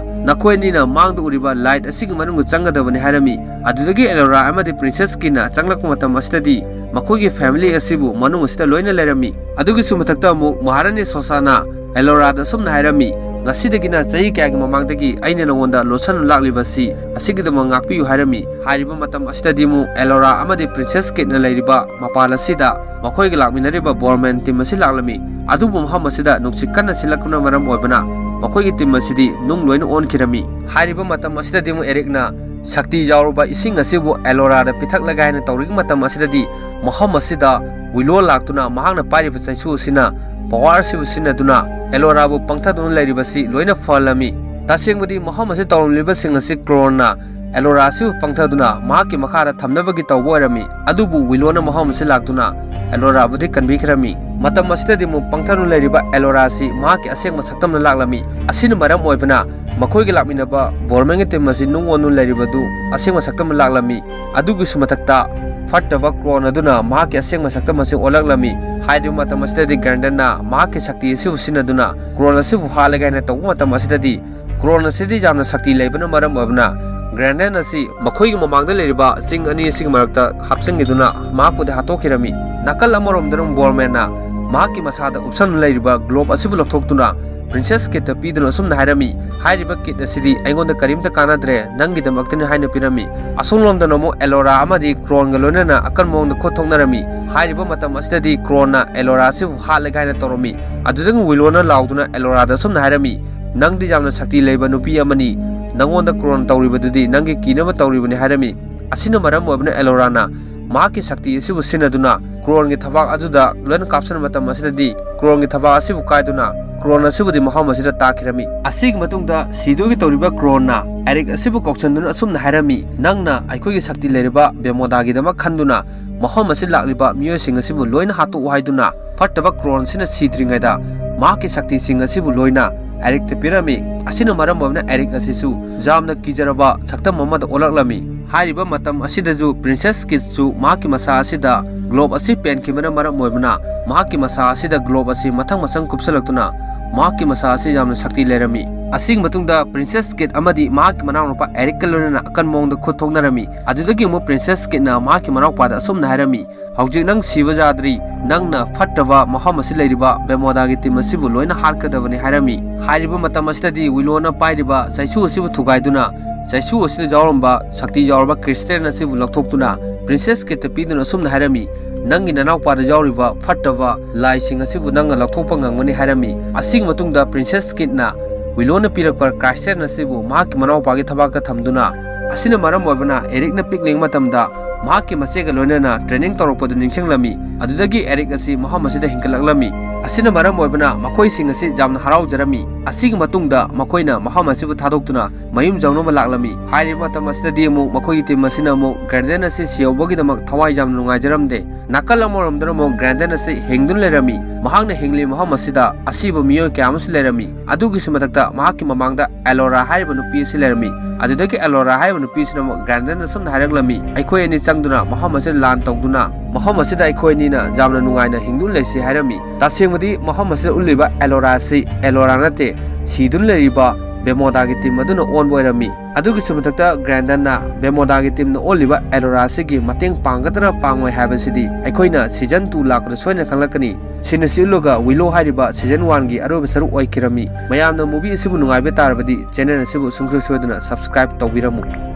ꯅꯈꯣꯏ ꯑꯅꯤꯅ ꯃꯥꯡꯗ ꯎꯔꯤꯕ ꯂꯥꯏꯠ ꯑꯁꯤꯒꯤ ꯃꯅꯨꯡꯗ ꯆꯪꯒꯗꯕꯅꯤ ꯍꯥꯏꯔꯝꯃꯤ꯫ ꯑꯗꯨꯗꯒꯤ ꯑꯦꯂꯣꯔꯥ ꯑꯃꯗꯤ ꯄ꯭ꯔꯤꯟꯁꯦꯁ ꯀꯤꯠꯅ ꯆꯪꯂꯛꯄ ꯃꯇꯝ ꯑꯁꯤꯗꯗꯤ ꯃꯈꯣꯏꯒꯤ ꯐꯦꯃꯤꯂꯤ ꯑꯁꯤꯕꯨ ꯃꯅꯨꯡ ꯑꯁꯤꯗ ꯂꯣꯏꯅ ꯂꯩꯔꯝꯃꯤ꯫ ꯑꯗꯨꯒꯤꯁꯨ ꯃꯊꯛꯇ ꯑꯃꯨꯛ ꯃꯍꯥꯔꯥꯅꯤ ꯁꯣꯁꯥꯅ ꯑꯦꯂꯣꯔꯥꯗ ꯑꯁꯨꯝꯅ ꯍꯥꯏꯔꯝꯃꯤ, "ꯉꯁꯤꯗꯒꯤꯅ ꯆꯍꯤ ꯀꯌꯥꯒꯤ ꯃꯃꯥꯡꯗꯒꯤ ꯑꯩꯅ ꯅꯉꯣꯟꯗ ꯂꯣꯠꯁꯟꯅ ꯂꯥꯛꯂꯤꯕꯁꯤ ꯑꯁꯤꯒꯤꯗꯃꯛ ꯉꯥꯛꯄꯤꯌꯨ" ꯍꯥꯏꯔꯝꯃꯤ꯫ ꯍꯥꯏꯔꯤꯕ ꯃꯇꯝ ꯑꯁꯤꯗꯗꯤ ꯑꯃꯨꯛ ꯑꯦꯂꯣꯔꯥ ꯑꯃꯗꯤ ꯄ꯭ꯔꯤꯟꯁꯦꯁ ꯀꯤꯠꯅ ꯂꯩꯔꯤꯕ ꯃꯄꯥꯟ ꯑꯁꯤꯗ ꯃꯈꯣꯏꯒ ꯂꯥꯛꯃꯤꯟꯅꯔꯤꯕ ꯕꯣꯔꯃꯦꯟ ꯇꯤꯝ ꯑꯁꯤ ꯂꯥꯛꯂꯝꯃꯤ꯫ ꯑꯗꯨꯕꯨ ꯃꯐꯝ ꯑꯁꯤꯗ ꯅꯨꯡꯁꯤꯠ ꯀꯟꯅ ꯁꯤꯜꯂꯛꯄꯅ ꯃꯔꯝ ꯑꯣꯏꯕꯅ ꯃꯈꯣꯏꯒꯤ ꯇꯤꯝ ꯑꯁꯤꯗꯤ ꯅꯨꯡ ꯂꯣꯏꯅ ꯑꯣꯟꯈꯤꯔꯝꯃꯤ꯫ ꯍꯥꯏꯔꯤꯕ ꯃꯇꯝ ꯑꯁꯤꯗꯗꯤ ꯑꯃꯨꯛ ꯑꯦꯔꯤꯛꯅ ꯁꯛꯇꯤ ꯌꯥꯎꯔꯕ ꯏꯁꯤꯡ ꯑꯁꯤꯕꯨ ꯑꯦꯂꯣꯔꯥꯗ ꯄꯤꯊꯛꯂꯒꯦ ꯍꯥꯏꯅ ꯇꯧꯔꯤꯕ ꯃꯇꯝ ꯑꯁꯤꯗꯗꯤ ꯃꯐꯝ ꯑꯁꯤꯗ ꯋꯤꯂꯣ ꯂꯥꯛꯇꯨꯅ ꯃꯍꯥꯛꯅ ꯄꯥꯏꯔꯤꯕ ꯆꯩꯁꯨ ꯑꯁꯤꯅ ꯄꯋꯥꯔ ꯑꯁꯤꯕꯨ ꯁꯤꯖꯤꯟꯅꯗꯨꯅ ꯑꯦꯂꯣꯔꯥꯕꯨ ꯄꯪꯊꯗꯨꯅ ꯂꯩꯔꯤꯕꯁꯤ ꯂꯣꯏꯅ ꯐꯍꯜꯂꯝꯃꯤ꯫ ꯇꯁꯦꯡꯕꯗꯤ ꯃꯐꯝ ꯑꯁꯤ ꯇꯧꯔꯝꯂꯤꯕꯁꯤꯡ ꯑꯁꯤ ꯀ꯭ꯔꯣꯟꯅ ꯑꯦꯂꯣꯔꯥ ꯑꯁꯤꯕꯨ ꯄꯪꯊꯗꯨꯅ ꯃꯍꯥꯛꯀꯤ ꯃꯈꯥꯗ ꯊꯝꯅꯕꯒꯤ ꯇꯧꯕ ꯑꯣꯏꯔꯝꯃꯤ꯫ ꯑꯗꯨꯕꯨ ꯋꯤꯂꯣꯅ ꯃꯐꯝ ꯑꯁꯤ ꯂꯥꯛꯇꯨꯅ ꯑꯦꯂꯣꯔꯥꯕꯨꯗꯤ ꯀꯟꯕꯤꯈ꯭ꯔꯝꯃꯤ꯫ ꯃꯇꯝ ꯑꯁꯤꯗꯗꯤ ꯑꯃꯨꯛ ꯄꯪꯊꯗꯨꯅ ꯂꯩꯔꯤꯕ ꯑꯦꯂꯣꯔꯥ ꯑꯁꯤ ꯃꯍꯥꯛꯀꯤ ꯑꯁꯦꯡꯕ ꯁꯛꯇꯝꯅ ꯂꯥꯛꯂꯝꯃꯤ꯫ ꯑꯁꯤꯅ ꯃꯔꯝ ꯑꯣꯏꯕꯅ ꯃꯈꯣꯏꯒꯤ ꯂꯥꯛꯃꯤꯟꯅꯕ ꯕꯣꯔꯃꯦꯟꯒꯤ ꯇꯤꯝ ꯑꯁꯤ ꯅꯨꯡ ꯑꯣꯟꯗꯨꯅ ꯂꯩꯔꯤꯕꯗꯨ ꯑꯁꯦꯡꯕ ꯁꯛꯇꯝꯅ ꯂꯥꯛꯂꯝꯃꯤ꯫ ꯑꯗꯨꯒꯤꯁꯨ ꯃꯊꯛꯇ ꯐꯠꯇꯕ ꯀ꯭ꯔꯣꯟ ꯑꯗꯨꯅ ꯃꯍꯥꯛꯀꯤ ꯑꯁꯦꯡꯕ ꯁꯛꯇꯝ ꯑꯁꯤ ꯑꯣꯜꯂꯛꯂꯝꯃꯤ꯫ ꯍꯥꯏꯔꯤꯕ ꯃꯇꯝ ꯑꯁꯤꯗꯗꯤ ꯒ꯭ꯔꯦꯟꯗꯟꯅ ꯃꯍꯥꯛꯀꯤ ꯁꯛꯇꯤ ꯑꯁꯤꯕꯨ ꯁꯤꯖꯤꯟꯅꯗꯨꯅ ꯀ꯭ꯔꯣꯟ ꯑꯁꯤꯕꯨ ꯍꯥꯠꯂꯒꯦ ꯍꯥꯏꯅ ꯇꯧꯕ ꯃꯇꯝ ꯑꯁꯤꯗꯗꯤ ꯀ꯭ꯔꯣꯟ ꯑꯁꯤꯗꯤ ꯌꯥꯝꯅ ꯁꯛꯇꯤ ꯂꯩꯕꯅ ꯃꯔꯝ ꯑꯣꯏꯕꯅ ꯒ꯭ꯔꯦꯟꯗꯟ ꯑꯁꯤ ꯃꯈꯣꯏꯒꯤ ꯃꯃꯥꯡꯗ ꯂꯩꯔꯤꯕ ꯆꯤꯡ ꯑꯅꯤ ꯑꯁꯤꯒꯤ ꯃꯔꯛꯇ ꯍꯥꯞꯆꯤꯟꯈꯤꯗꯨꯅ ꯃꯍꯥꯛꯄꯨꯗꯤ ꯍꯥꯠꯇꯣꯛꯈꯤꯔꯝꯃꯤ꯫ ꯅꯥꯀꯜ ꯑꯃꯔꯣꯝꯗꯅ ꯕꯣꯔꯃꯦꯟꯅ ꯃꯍꯥꯛꯀꯤ ꯃꯁꯥꯗ ꯎꯞꯁꯟꯗꯨꯅ ꯂꯩꯔꯤꯕ ꯒ꯭ꯂꯣꯕ ꯑꯁꯤꯕꯨ ꯂꯧꯊꯣꯛꯇꯨꯅ ꯄ꯭ꯔꯤꯟꯁꯦꯁ ꯀꯤꯠꯇ ꯄꯤꯗꯨꯅ ꯑꯁꯨꯝꯅ ꯍꯥꯏꯔꯝꯃꯤ, "ꯍꯥꯏꯔꯤꯕ ꯀꯤꯠ ꯑꯁꯤꯗꯤ ꯑꯩꯉꯣꯟꯗ ꯀꯔꯤꯝꯇ ꯀꯥꯟꯅꯗ꯭ꯔꯦ, ꯅꯪꯒꯤꯗꯃꯛꯇꯅꯤ" ꯍꯥꯏꯅ ꯄꯤꯔꯝꯃꯤ꯫ ꯑꯁꯣꯝꯂꯣꯝꯗꯅ ꯑꯃꯨꯛ ꯑꯦꯂꯣꯔꯥ ꯑꯃꯗꯤ ꯀ꯭ꯔꯣꯟꯒ ꯂꯣꯏꯅꯅ ꯑꯀꯟꯕ ꯃꯑꯣꯡꯗ ꯈꯨꯠ ꯊꯣꯛꯅꯔꯝꯃꯤ꯫ ꯍꯥꯏꯔꯤꯕ ꯃꯇꯝ ꯑꯁꯤꯗꯗꯤ ꯀ꯭ꯔꯣꯟꯅ ꯑꯦꯂꯣꯔꯥ ꯑꯁꯤꯕꯨ ꯍꯥꯠꯂꯒꯦ ꯍꯥꯏꯅ ꯇꯧꯔꯝꯃꯤ꯫ ꯑꯗꯨꯗꯒꯤ ꯋꯤꯂꯣꯅ ꯂꯥꯎꯗꯨꯅ ꯑꯦꯂꯣꯔꯥꯗ ꯑꯁꯨꯝꯅ ꯍꯥꯏꯔꯝꯃꯤ, "ꯅꯪꯗꯤ ꯌꯥꯝꯅ ꯁꯛꯇꯤ ꯂꯩꯕ ꯅꯨꯄꯤ ꯑꯃꯅꯤ, ꯅꯪꯉꯣꯟꯗ ꯀ꯭ꯔꯣꯟ ꯇꯧꯔꯤꯕꯗꯨꯗꯤ ꯅꯪꯒꯤ ꯀꯤꯅꯕ ꯇꯧꯔꯤꯕꯅꯤ" ꯍꯥꯏꯔꯝꯃꯤ꯫ ꯑꯁꯤꯅ ꯃꯔꯝ ꯑꯣꯏꯕꯅ ꯑꯦꯂꯣꯔꯥꯅ ꯃꯍꯥꯛꯀꯤ ꯁꯛꯇꯤ ꯑꯁꯤꯕꯨ ꯁꯤꯖꯤꯟꯅꯗꯨꯅ ꯀ꯭ꯔꯣꯟꯒꯤ ꯊꯕꯥꯛ ꯑꯗꯨꯗ ꯂꯣꯏꯅ ꯀꯥꯞꯁꯤꯟꯕ ꯃꯇꯝ ꯑꯁꯤꯗꯗꯤ ꯀ꯭ꯔꯣꯟꯒꯤ ꯊꯕꯥꯛ ꯑꯁꯤꯕꯨ ꯀꯥꯏꯗꯨꯅ ꯀ꯭ꯔꯣꯟ ꯑꯁꯤꯕꯨꯗꯤ ꯃꯐꯝ ꯑꯁꯤꯗ ꯇꯥꯈꯤꯔꯝꯃꯤ꯫ ꯑꯁꯤꯒꯤ ꯃꯇꯨꯡꯗ ꯁꯤꯗꯣꯏꯒꯤ ꯇꯧꯔꯤꯕ ꯀ꯭ꯔꯣꯟꯅ ꯑꯦꯔꯤꯛ ꯑꯁꯤꯕꯨ ꯀꯧꯁꯤꯟꯗꯨꯅ ꯑꯁꯨꯝꯅ ꯍꯥꯏꯔꯝꯃꯤ, "ꯅꯪꯅ ꯑꯩꯈꯣꯏꯒꯤ ꯁꯛꯇꯤ ꯂꯩꯔꯤꯕ ꯕꯦꯃꯣꯗꯥꯒꯤꯗꯃꯛ ꯈꯟꯗꯨꯅ ꯃꯐꯝ ꯑꯁꯤꯗ ꯂꯥꯛꯂꯤꯕ ꯃꯤꯑꯣꯏꯁꯤꯡ ꯑꯁꯤꯕꯨ ꯂꯣꯏꯅ ꯍꯥꯠꯇꯣꯛꯎ" ꯍꯥꯏꯗꯨꯅ ꯐꯠꯇꯕ ꯀ꯭ꯔꯣꯟꯁꯤꯅ ꯁꯤꯗ꯭ꯔꯤꯉꯩꯗ ꯃꯍꯥꯛꯀꯤ ꯁꯛꯇꯤꯁꯤꯡ ꯑꯁꯤꯕꯨ ꯂꯣꯏꯅ ꯑꯦꯔꯤꯛꯇ ꯄꯤꯔꯝꯃꯤ꯫ ꯑꯁꯤꯅ ꯃꯔꯝ ꯑꯣꯏꯗꯨꯅ ꯑꯦꯔꯤꯛ ꯑꯁꯤꯁꯨ ꯌꯥꯝꯅ ꯀꯤꯖꯔꯕ ꯁꯛꯇꯝ ꯑꯃꯗ ꯑꯣꯜꯂꯛꯂꯝꯃꯤ꯫ ꯍꯥꯏꯔꯤꯕ ꯃꯇꯝ ꯑꯁꯤꯗꯁꯨ ꯄ꯭ꯔꯤꯟꯁꯦꯁ ꯀꯤꯠꯁꯨ ꯃꯍꯥꯛꯀꯤ ꯃꯁꯥ ꯑꯁꯤꯗ ꯒ꯭ꯂꯣꯕ ꯑꯁꯤ ꯄꯦꯟꯈꯤꯕꯅ ꯃꯔꯝ ꯑꯣꯏꯕꯅ ꯃꯍꯥꯛꯀꯤ ꯃꯁꯥ ꯑꯁꯤꯗ ꯒ꯭ꯂꯣꯕ ꯑꯁꯤ ꯃꯊꯪ ꯃꯊꯪ ꯀꯨꯞꯁꯤꯜꯂꯛꯇꯨꯅ ꯃꯍꯥꯛꯀꯤ ꯃꯁꯥ ꯑꯁꯤ ꯌꯥꯝꯅ ꯁꯛꯇꯤ ꯂꯩꯔꯝꯃꯤ꯫ ꯑꯁꯤꯒꯤ ꯃꯇꯨꯡꯗ ꯄ꯭ꯔꯤꯟꯁꯦꯁ ꯀꯤꯠ ꯑꯃꯗꯤ ꯃꯍꯥꯛꯀꯤ ꯃꯅꯥꯎꯅꯨꯄꯥ ꯑꯦꯔꯤꯛꯀ ꯂꯣꯏꯅꯅ ꯑꯀꯟꯕ ꯃꯑꯣꯡꯗ ꯈꯨꯠ ꯊꯣꯛꯅꯔꯝꯃꯤ꯫ ꯑꯗꯨꯗꯒꯤ ꯑꯃꯨꯛ ꯄ꯭ꯔꯤꯟꯁꯦꯁ ꯀꯤꯠꯅ ꯃꯍꯥꯛꯀꯤ ꯃꯅꯥꯎꯄꯥꯗ ꯑꯁꯨꯝꯅ ꯍꯥꯏꯔꯝꯃꯤ, "ꯍꯧꯖꯤꯛ ꯅꯪ ꯁꯤꯕ ꯌꯥꯗ꯭ꯔꯤ, ꯅꯪꯅ ꯐꯠꯇꯕ ꯃꯐꯝ ꯑꯁꯤ ꯂꯩꯔꯤꯕ ꯕꯦꯃꯣꯗꯥꯒꯤ ꯇꯤꯝ ꯑꯁꯤꯕꯨ ꯂꯣꯏꯅ ꯍꯥꯠꯀꯗꯕꯅꯤ" ꯍꯥꯏꯔꯝꯃꯤ꯫ ꯍꯥꯏꯔꯤꯕ ꯃꯇꯝ ꯑꯁꯤꯗꯗꯤ ꯋꯤꯂꯣꯅ ꯄꯥꯏꯔꯤꯕ ꯆꯩꯁꯨ ꯑꯁꯤꯕꯨ ꯊꯨꯒꯥꯏꯗꯨꯅ ꯆꯩꯁꯨ ꯑꯁꯤꯗ ꯌꯥꯎꯔꯝꯕ ꯁꯛꯇꯤ ꯌꯥꯎꯔꯕ ꯀ꯭ꯔꯤꯁꯇꯦꯜ ꯑꯁꯤꯕꯨ ꯂꯧꯊꯣꯛꯇꯨꯅ ꯄ꯭ꯔꯤꯟꯁꯦꯁ ꯀꯤꯠꯇ ꯄꯤꯗꯨꯅ ꯑꯁꯨꯝꯅ ꯍꯥꯏꯔꯝꯃꯤ, "ꯅꯪꯒꯤ ꯅꯅꯥꯎꯄꯥꯗ ꯌꯥꯎꯔꯤꯕ ꯐꯠꯇꯕ ꯂꯥꯏꯁꯤꯡ ꯑꯁꯤꯕꯨ ꯅꯪꯅ ꯂꯧꯊꯣꯛꯄ ꯉꯝꯒꯅꯤ" ꯍꯥꯏꯔꯝꯃꯤ꯫ ꯑꯁꯤꯒꯤ ꯃꯇꯨꯡꯗ ꯄ꯭ꯔꯤꯟꯁꯦꯁ ꯀꯤꯠꯅ ꯋꯤꯂꯣꯅ ꯄꯤꯔꯛꯄ ꯀ꯭ꯔꯥꯏꯁꯇꯦꯜ ꯑꯁꯤꯕꯨ ꯃꯍꯥꯛꯀꯤ ꯃꯅꯥꯎꯄꯥꯒꯤ ꯊꯕꯥꯛꯇ ꯊꯝꯗꯨꯅ ꯑꯁꯤꯅ ꯃꯔꯝ ꯑꯣꯏꯕꯅ ꯑꯦꯔꯤꯛꯅ ꯄꯤꯛꯂꯤꯉꯩ ꯃꯇꯝꯗ ꯃꯍꯥꯛꯀꯤ ꯃꯆꯦꯒ ꯂꯣꯏꯅꯅ training ꯇꯧꯔꯛꯄꯗꯨ ꯅꯤꯡꯁꯤꯡꯂꯝꯃꯤ꯫ ꯑꯗꯨꯗꯒꯤ ꯑꯦꯔꯤꯛ ꯑꯁꯤ ꯃꯐꯝ ꯑꯁꯤꯗ ꯍꯤꯡꯒꯠꯂꯛꯂꯝꯃꯤ꯫ ꯑꯁꯤꯅ ꯃꯔꯝ ꯑꯣꯏꯕꯅ ꯃꯈꯣꯏꯁꯤꯡ ꯑꯁꯤ ꯌꯥꯝꯅ ꯍꯔꯥꯎꯖꯔꯝꯃꯤ꯫ ꯑꯁꯤꯒꯤ ꯃꯇꯨꯡꯗ ꯃꯈꯣꯏꯅ ꯃꯐꯝ ꯑꯁꯤꯕꯨ ꯊꯥꯗꯣꯛꯇꯨꯅ ꯃꯌꯨꯝ ꯌꯧꯅꯕ ꯂꯥꯛꯂꯝꯃꯤ꯫ ꯍꯥꯏꯔꯤꯕ ꯃꯇꯝ ꯑꯁꯤꯗꯗꯤ ꯑꯃꯨꯛ ꯃꯈꯣꯏꯒꯤ team ꯑꯁꯤꯅ ꯑꯃꯨꯛ ꯒ꯭ꯔꯦꯟꯗꯟ ꯑꯁꯤ ꯁꯤꯍꯧꯕꯒꯤꯗꯃꯛ ꯊꯋꯥꯏ ꯌꯥꯝꯅ ꯅꯨꯡꯉꯥꯏꯖꯔꯝꯗꯦ꯫ ꯅꯥꯀꯜ ꯑꯃꯔꯣꯝꯗꯅ ꯑꯃꯨꯛ ꯒ꯭ꯔꯦꯟꯗꯟ ꯑꯁꯤ ꯍꯤꯡꯗꯨꯅ ꯂꯩꯔꯝꯃꯤ꯫ ꯃꯍꯥꯛꯅ ꯍꯤꯡꯂꯤ ꯃꯐꯝ ꯑꯁꯤꯗ ꯑꯁꯤꯕ ꯃꯤꯑꯣꯏ ꯀꯌꯥ ꯑꯃꯁꯨ ꯂꯩꯔꯝꯃꯤ꯫ ꯑꯗꯨꯒꯤꯁꯨ ꯃꯊꯛꯇ ꯃꯍꯥꯛꯀꯤ ꯃꯃꯥꯡꯗ ꯑꯦꯂꯣꯔꯥ ꯍꯥꯏꯔꯤꯕ ꯅꯨꯄꯤ ꯑꯁꯤ ꯂꯩꯔꯝꯃꯤ꯫ ꯑꯗꯨꯗꯒꯤ ꯑꯦꯂꯣꯔꯥ ꯍꯥꯏꯔꯤꯕ ꯅꯨꯄꯤꯁꯤꯅ ꯑꯃꯨꯛ ꯒ꯭ꯔꯦꯟꯗꯟꯗ ꯑꯁꯨꯝꯅ ꯍꯥꯏꯔꯛꯂꯝꯃꯤ, "ꯑꯩꯈꯣꯏ ꯑꯅꯤ ꯆꯪꯗꯨꯅ ꯃꯐꯝ ꯑꯁꯤꯗ ꯂꯥꯟ ꯇꯧꯗꯨꯅ ꯃꯐꯝ ꯑꯁꯤꯗ ꯑꯩꯈꯣꯏ ꯑꯅꯤꯅ ꯌꯥꯝꯅ ꯅꯨꯡꯉꯥꯏꯅ ꯍꯤꯡꯗꯨꯅ ꯂꯩꯁꯤ" ꯍꯥꯏꯔꯝꯃꯤ꯫ ꯇꯁꯦꯡꯕꯗꯤ ꯃꯐꯝ ꯑꯁꯤꯗ ꯎꯠꯂꯤꯕ ꯑꯦꯂꯣꯔꯥ ꯑꯁꯤ ꯑꯦꯂꯣꯔꯥ ꯅꯠꯇꯦ, ꯁꯤꯗꯨꯅ ꯂꯩꯔꯤꯕ ꯕꯦꯃꯣꯗꯥꯒꯤ team ꯑꯗꯨꯅ ꯑꯣꯟꯕ ꯑꯣꯏꯔꯝꯃꯤ꯫ ꯑꯗꯨꯒꯤꯁꯨ ꯃꯊꯛꯇ ꯒ꯭ꯔꯦꯟꯗꯟꯅ ꯕꯦꯃꯣꯗꯥꯒꯤ teamꯅ ꯑꯣꯜꯂꯤꯕ ꯑꯦꯂꯣꯔꯥ ꯑꯁꯤꯒꯤ ꯃꯇꯦꯡ ꯄꯥꯡꯒꯗ꯭ꯔꯥ ꯄꯥꯡꯉꯣꯏ ꯍꯥꯏꯕꯁꯤꯗꯤ ꯑꯩꯈꯣꯏꯅ season two ꯂꯥꯛꯄꯗ ꯁꯣꯏꯗꯅ ꯈꯪꯂꯛꯀꯅꯤ꯫ ꯁꯤꯅ ꯁꯤ ꯎꯠꯂꯒ ꯋꯤꯂꯣ ꯍꯥꯏꯔꯤꯕ season oneꯒꯤ ꯑꯔꯣꯏꯕ ꯁꯔꯨꯛ ꯑꯣꯏꯈꯤꯔꯝꯃꯤ꯫ ꯃꯌꯥꯝꯅ movie ꯑꯁꯤꯕꯨ ꯅꯨꯡꯉꯥꯏꯕ ꯇꯥꯔꯕꯗꯤ channel ꯑꯁꯤꯕꯨ ꯁꯨꯡꯁꯣꯏ ꯁꯣꯏꯗꯅ subscribe ꯇꯧꯕꯤꯔꯝꯃꯨ꯫